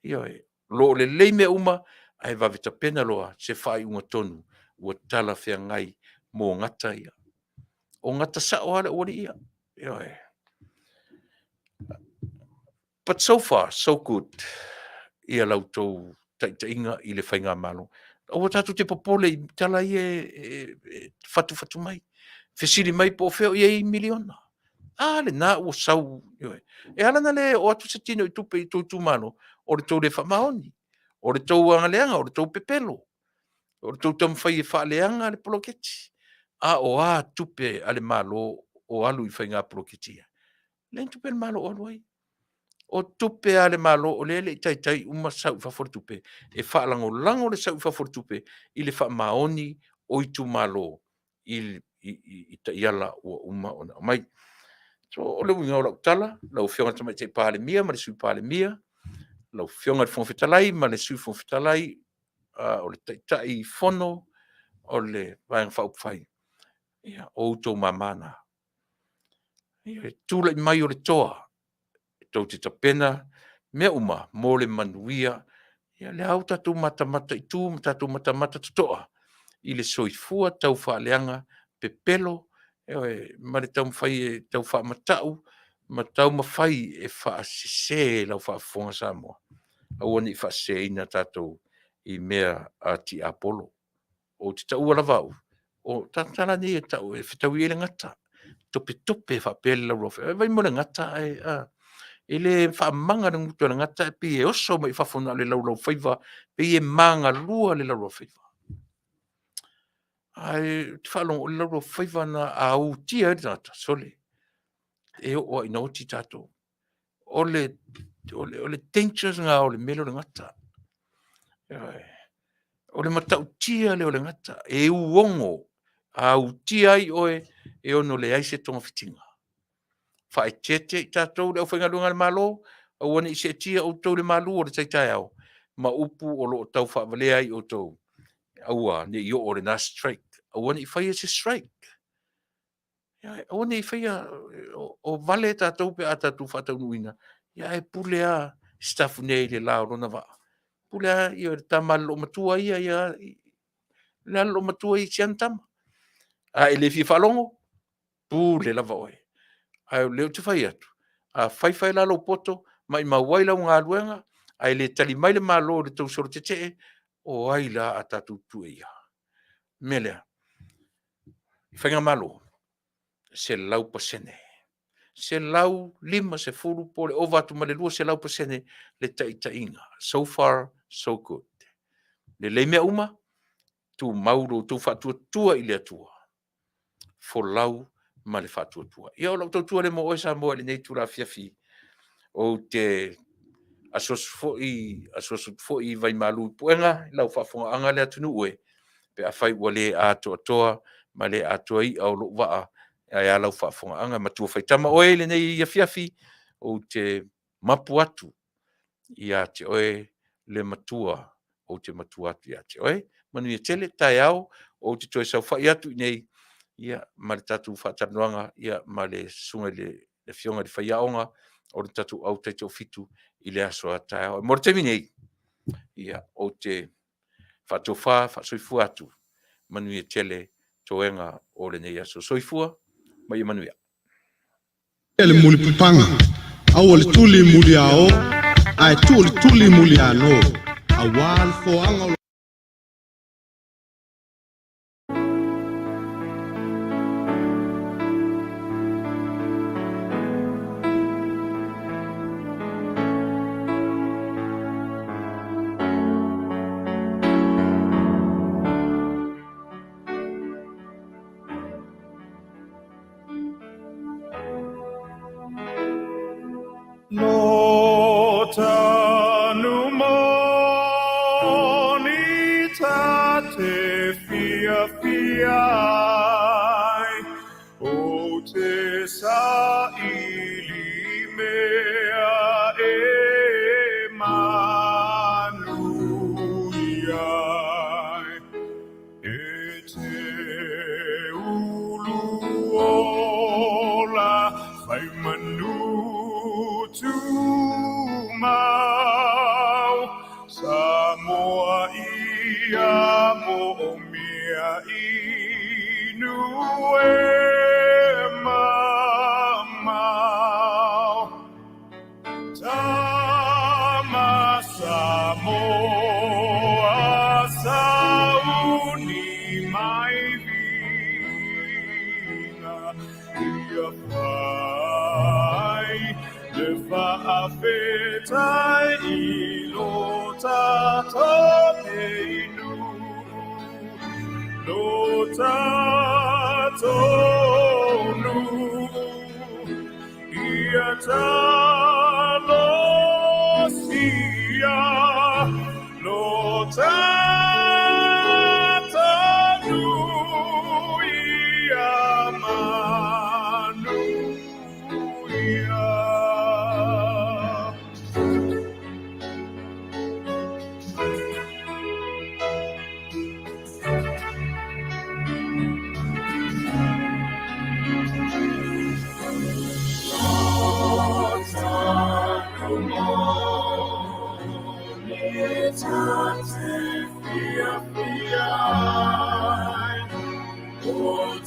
ioe, o lo o lelei mea uma, ae vave tapena loa se faaiuga tonu ua talafeagai mo gata ia. O gata sao lava le aualii ia, ioe. But so far, so good ia la outou taitaiga i le Faigamalo. Aua tatou te popole i tala ia e fatufatu mai, fesili mai po o fea o i ai miliona. A lena ua sau, ioe. E ala ona le oo atu se tino i tupe i tou itumalo, o le tou le faamaoni, o le tou agaleaga, o le tou pepelo, o le tou taumafai e faaleaga le poloketi. A o a tupe a le Malo o alu i faiga poloketi ia? E leai ni tupe a le Malo o alu ai. O tupe a le Malo o lea e le i taitai uma sau i fafo le tupe e faalagolago le sau i fafo o le tupe i le faamaoni o itumalo i taiala ua uma ona aumai. So, o le uiga o lau tala, lau Afioga i le Tamaitai Palemia ma le Sui Palemia, lau Afioga i le Fofoga Fetalai ma le Sui Fofoga Fetalai, o le Taitaifono o le Vaega Faaupufai, ia, o outou mama na. I le tulai mai o le toa, tou te tapena mea uma mo le manuia. Ia o lea lava ua tatou matamataitu ma tatou matamata totoa i le soifua taufaaleaga, pepelo, ioe, ma le taumafai e taufaamatau ma taumafai e faasese i lau faafofoga Samoa, aua ne i faaseseina tatou i mea a tiapolo. Ou te taua lava au, o tala nei e tau e fetaui ai le gata, topetope faapea le laulauafaiva. Vaai mai o le gata ae a? E le faamaga le gutu a le gata ae pei e oso mai fafo na o le laulaufaiva, pei e magalua le laulaufaiva. Ae ou te faalogo o le laulaufaiva lena a utia ai le tagata, sole, e oo lava ina oti tatou. O le danger lena o le mea lea o le gata. Ioe. O le matautia lea o le gata, e u ono, a utia ai oe, e ono leai se togafitiga. Faaeteete i tatou le aufaigaluega a le Malo, aua ne i seetia outou i le malu o le tai taeao ma upu o lo o taufaavalea ai outou, aua ne i oo i lena strike, aua ne i faia se strike. Aua ne i faia, o vale tatou pe a tatou faataunuuina, ae pule lava Sitafune i le la o lona vaa. Pule lava le tama a le loomatua ia le loomatua i si ana tama. A e le fia faalogo, pule lava oe. Ae o lea ou te fai atu, a fai fai la lou poto, maumau ai lau galuega, ae le tali mai le Malo i le tou solo tetee, o ai la a tatou tua i ai? O le mea lea, Faigamalo, 100%, 150% po o le ova atu ma le 200% le taitaiga. So far, so good. Lelei mea uma, tumau lo outou faatuatua i le Atua, folau ma le faatuatua. Ia o lau tautua lea mo oe Samoa i lenei itula afiafi. Ou te asuasu foi vai malu i puega i lau faafofogaaga le atunuu e, pe afai ua le atoatoa ma le atoa i'a o lou vaa, ae a lau faafofogaaga. Matua faitama oe i lenei afiafi, ou te mapu atu ia te oe le matua, ou te matua atu ia te oe. Manuia tele taeao, ou te toe saofai atu i inei ma le tatou faatalanoaga ma le susuga i le Afioga i le Faiaoga o le tatou Au Taitoafitu i le aso a taeao. Mo le taimi nei, ia, ou te faatofa faasoifua atu, manuia tele toega o lenei aso. Soifua ma ia manuia. Le mulipapaga, aua le tuli muliao, ae tuu le tuli muliano, aua le foaga o. ai o te saili mea e manuia ai. E te ulu ola fai manu tumau Samoa ia mo o mea inu e mamao. Tama Samoa sauni mai viga ia fai le faafetai i lo tatou inu lo tatou nuu ia talosia lo tatou nuu ia manuia.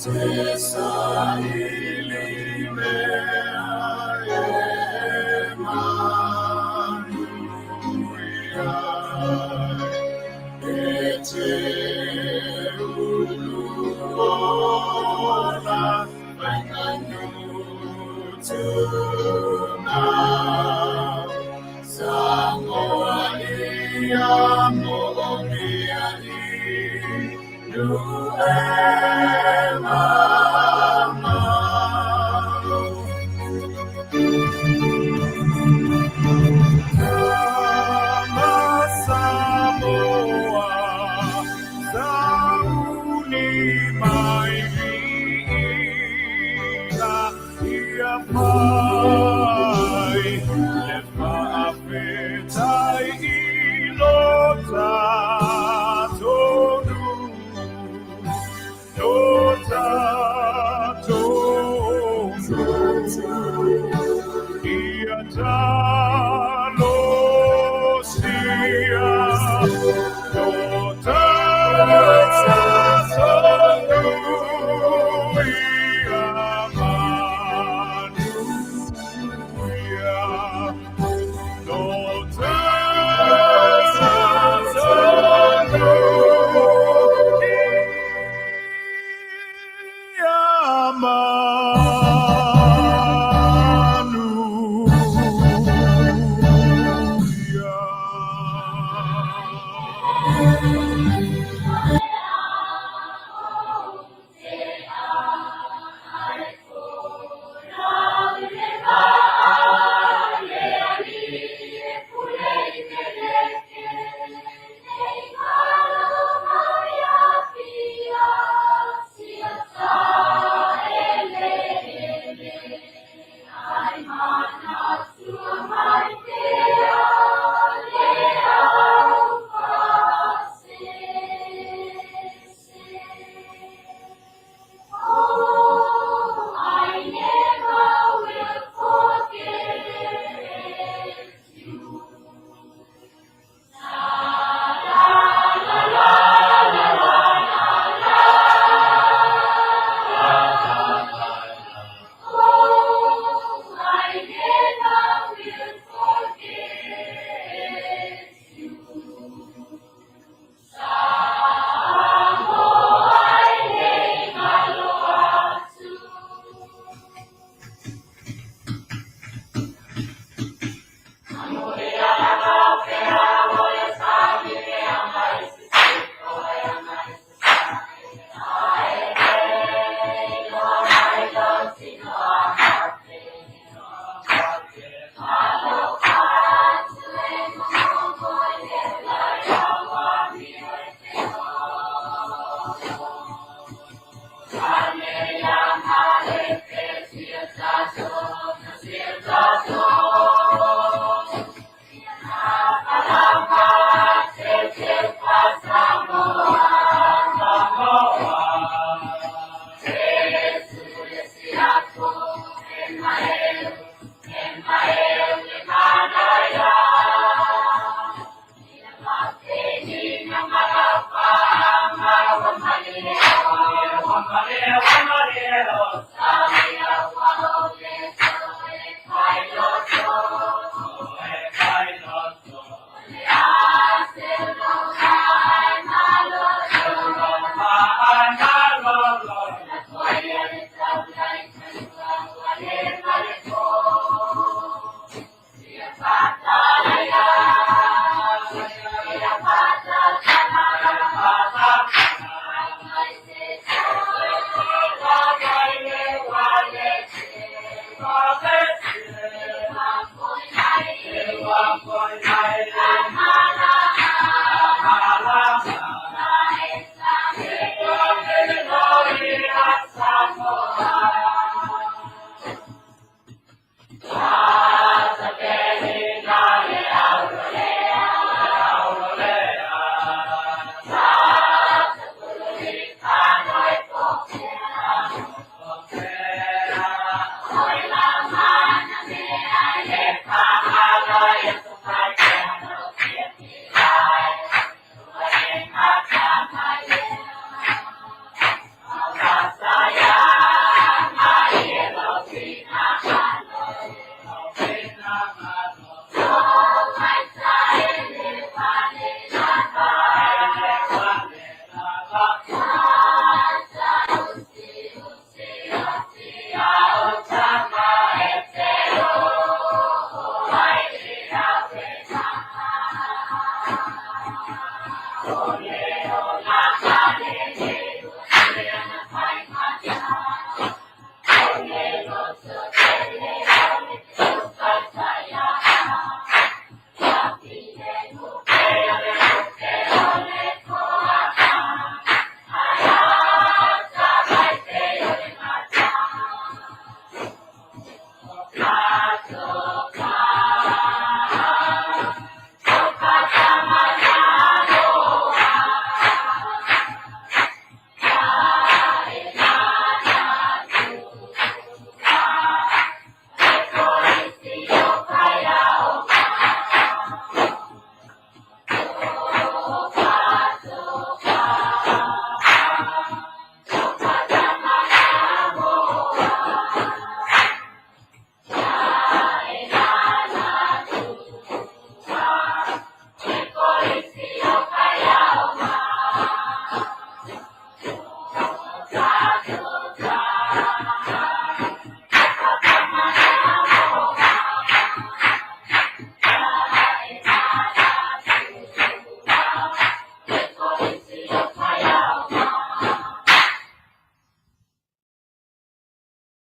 Te saili mea e manuia E te ulu ola fai manu tumau Samoa ia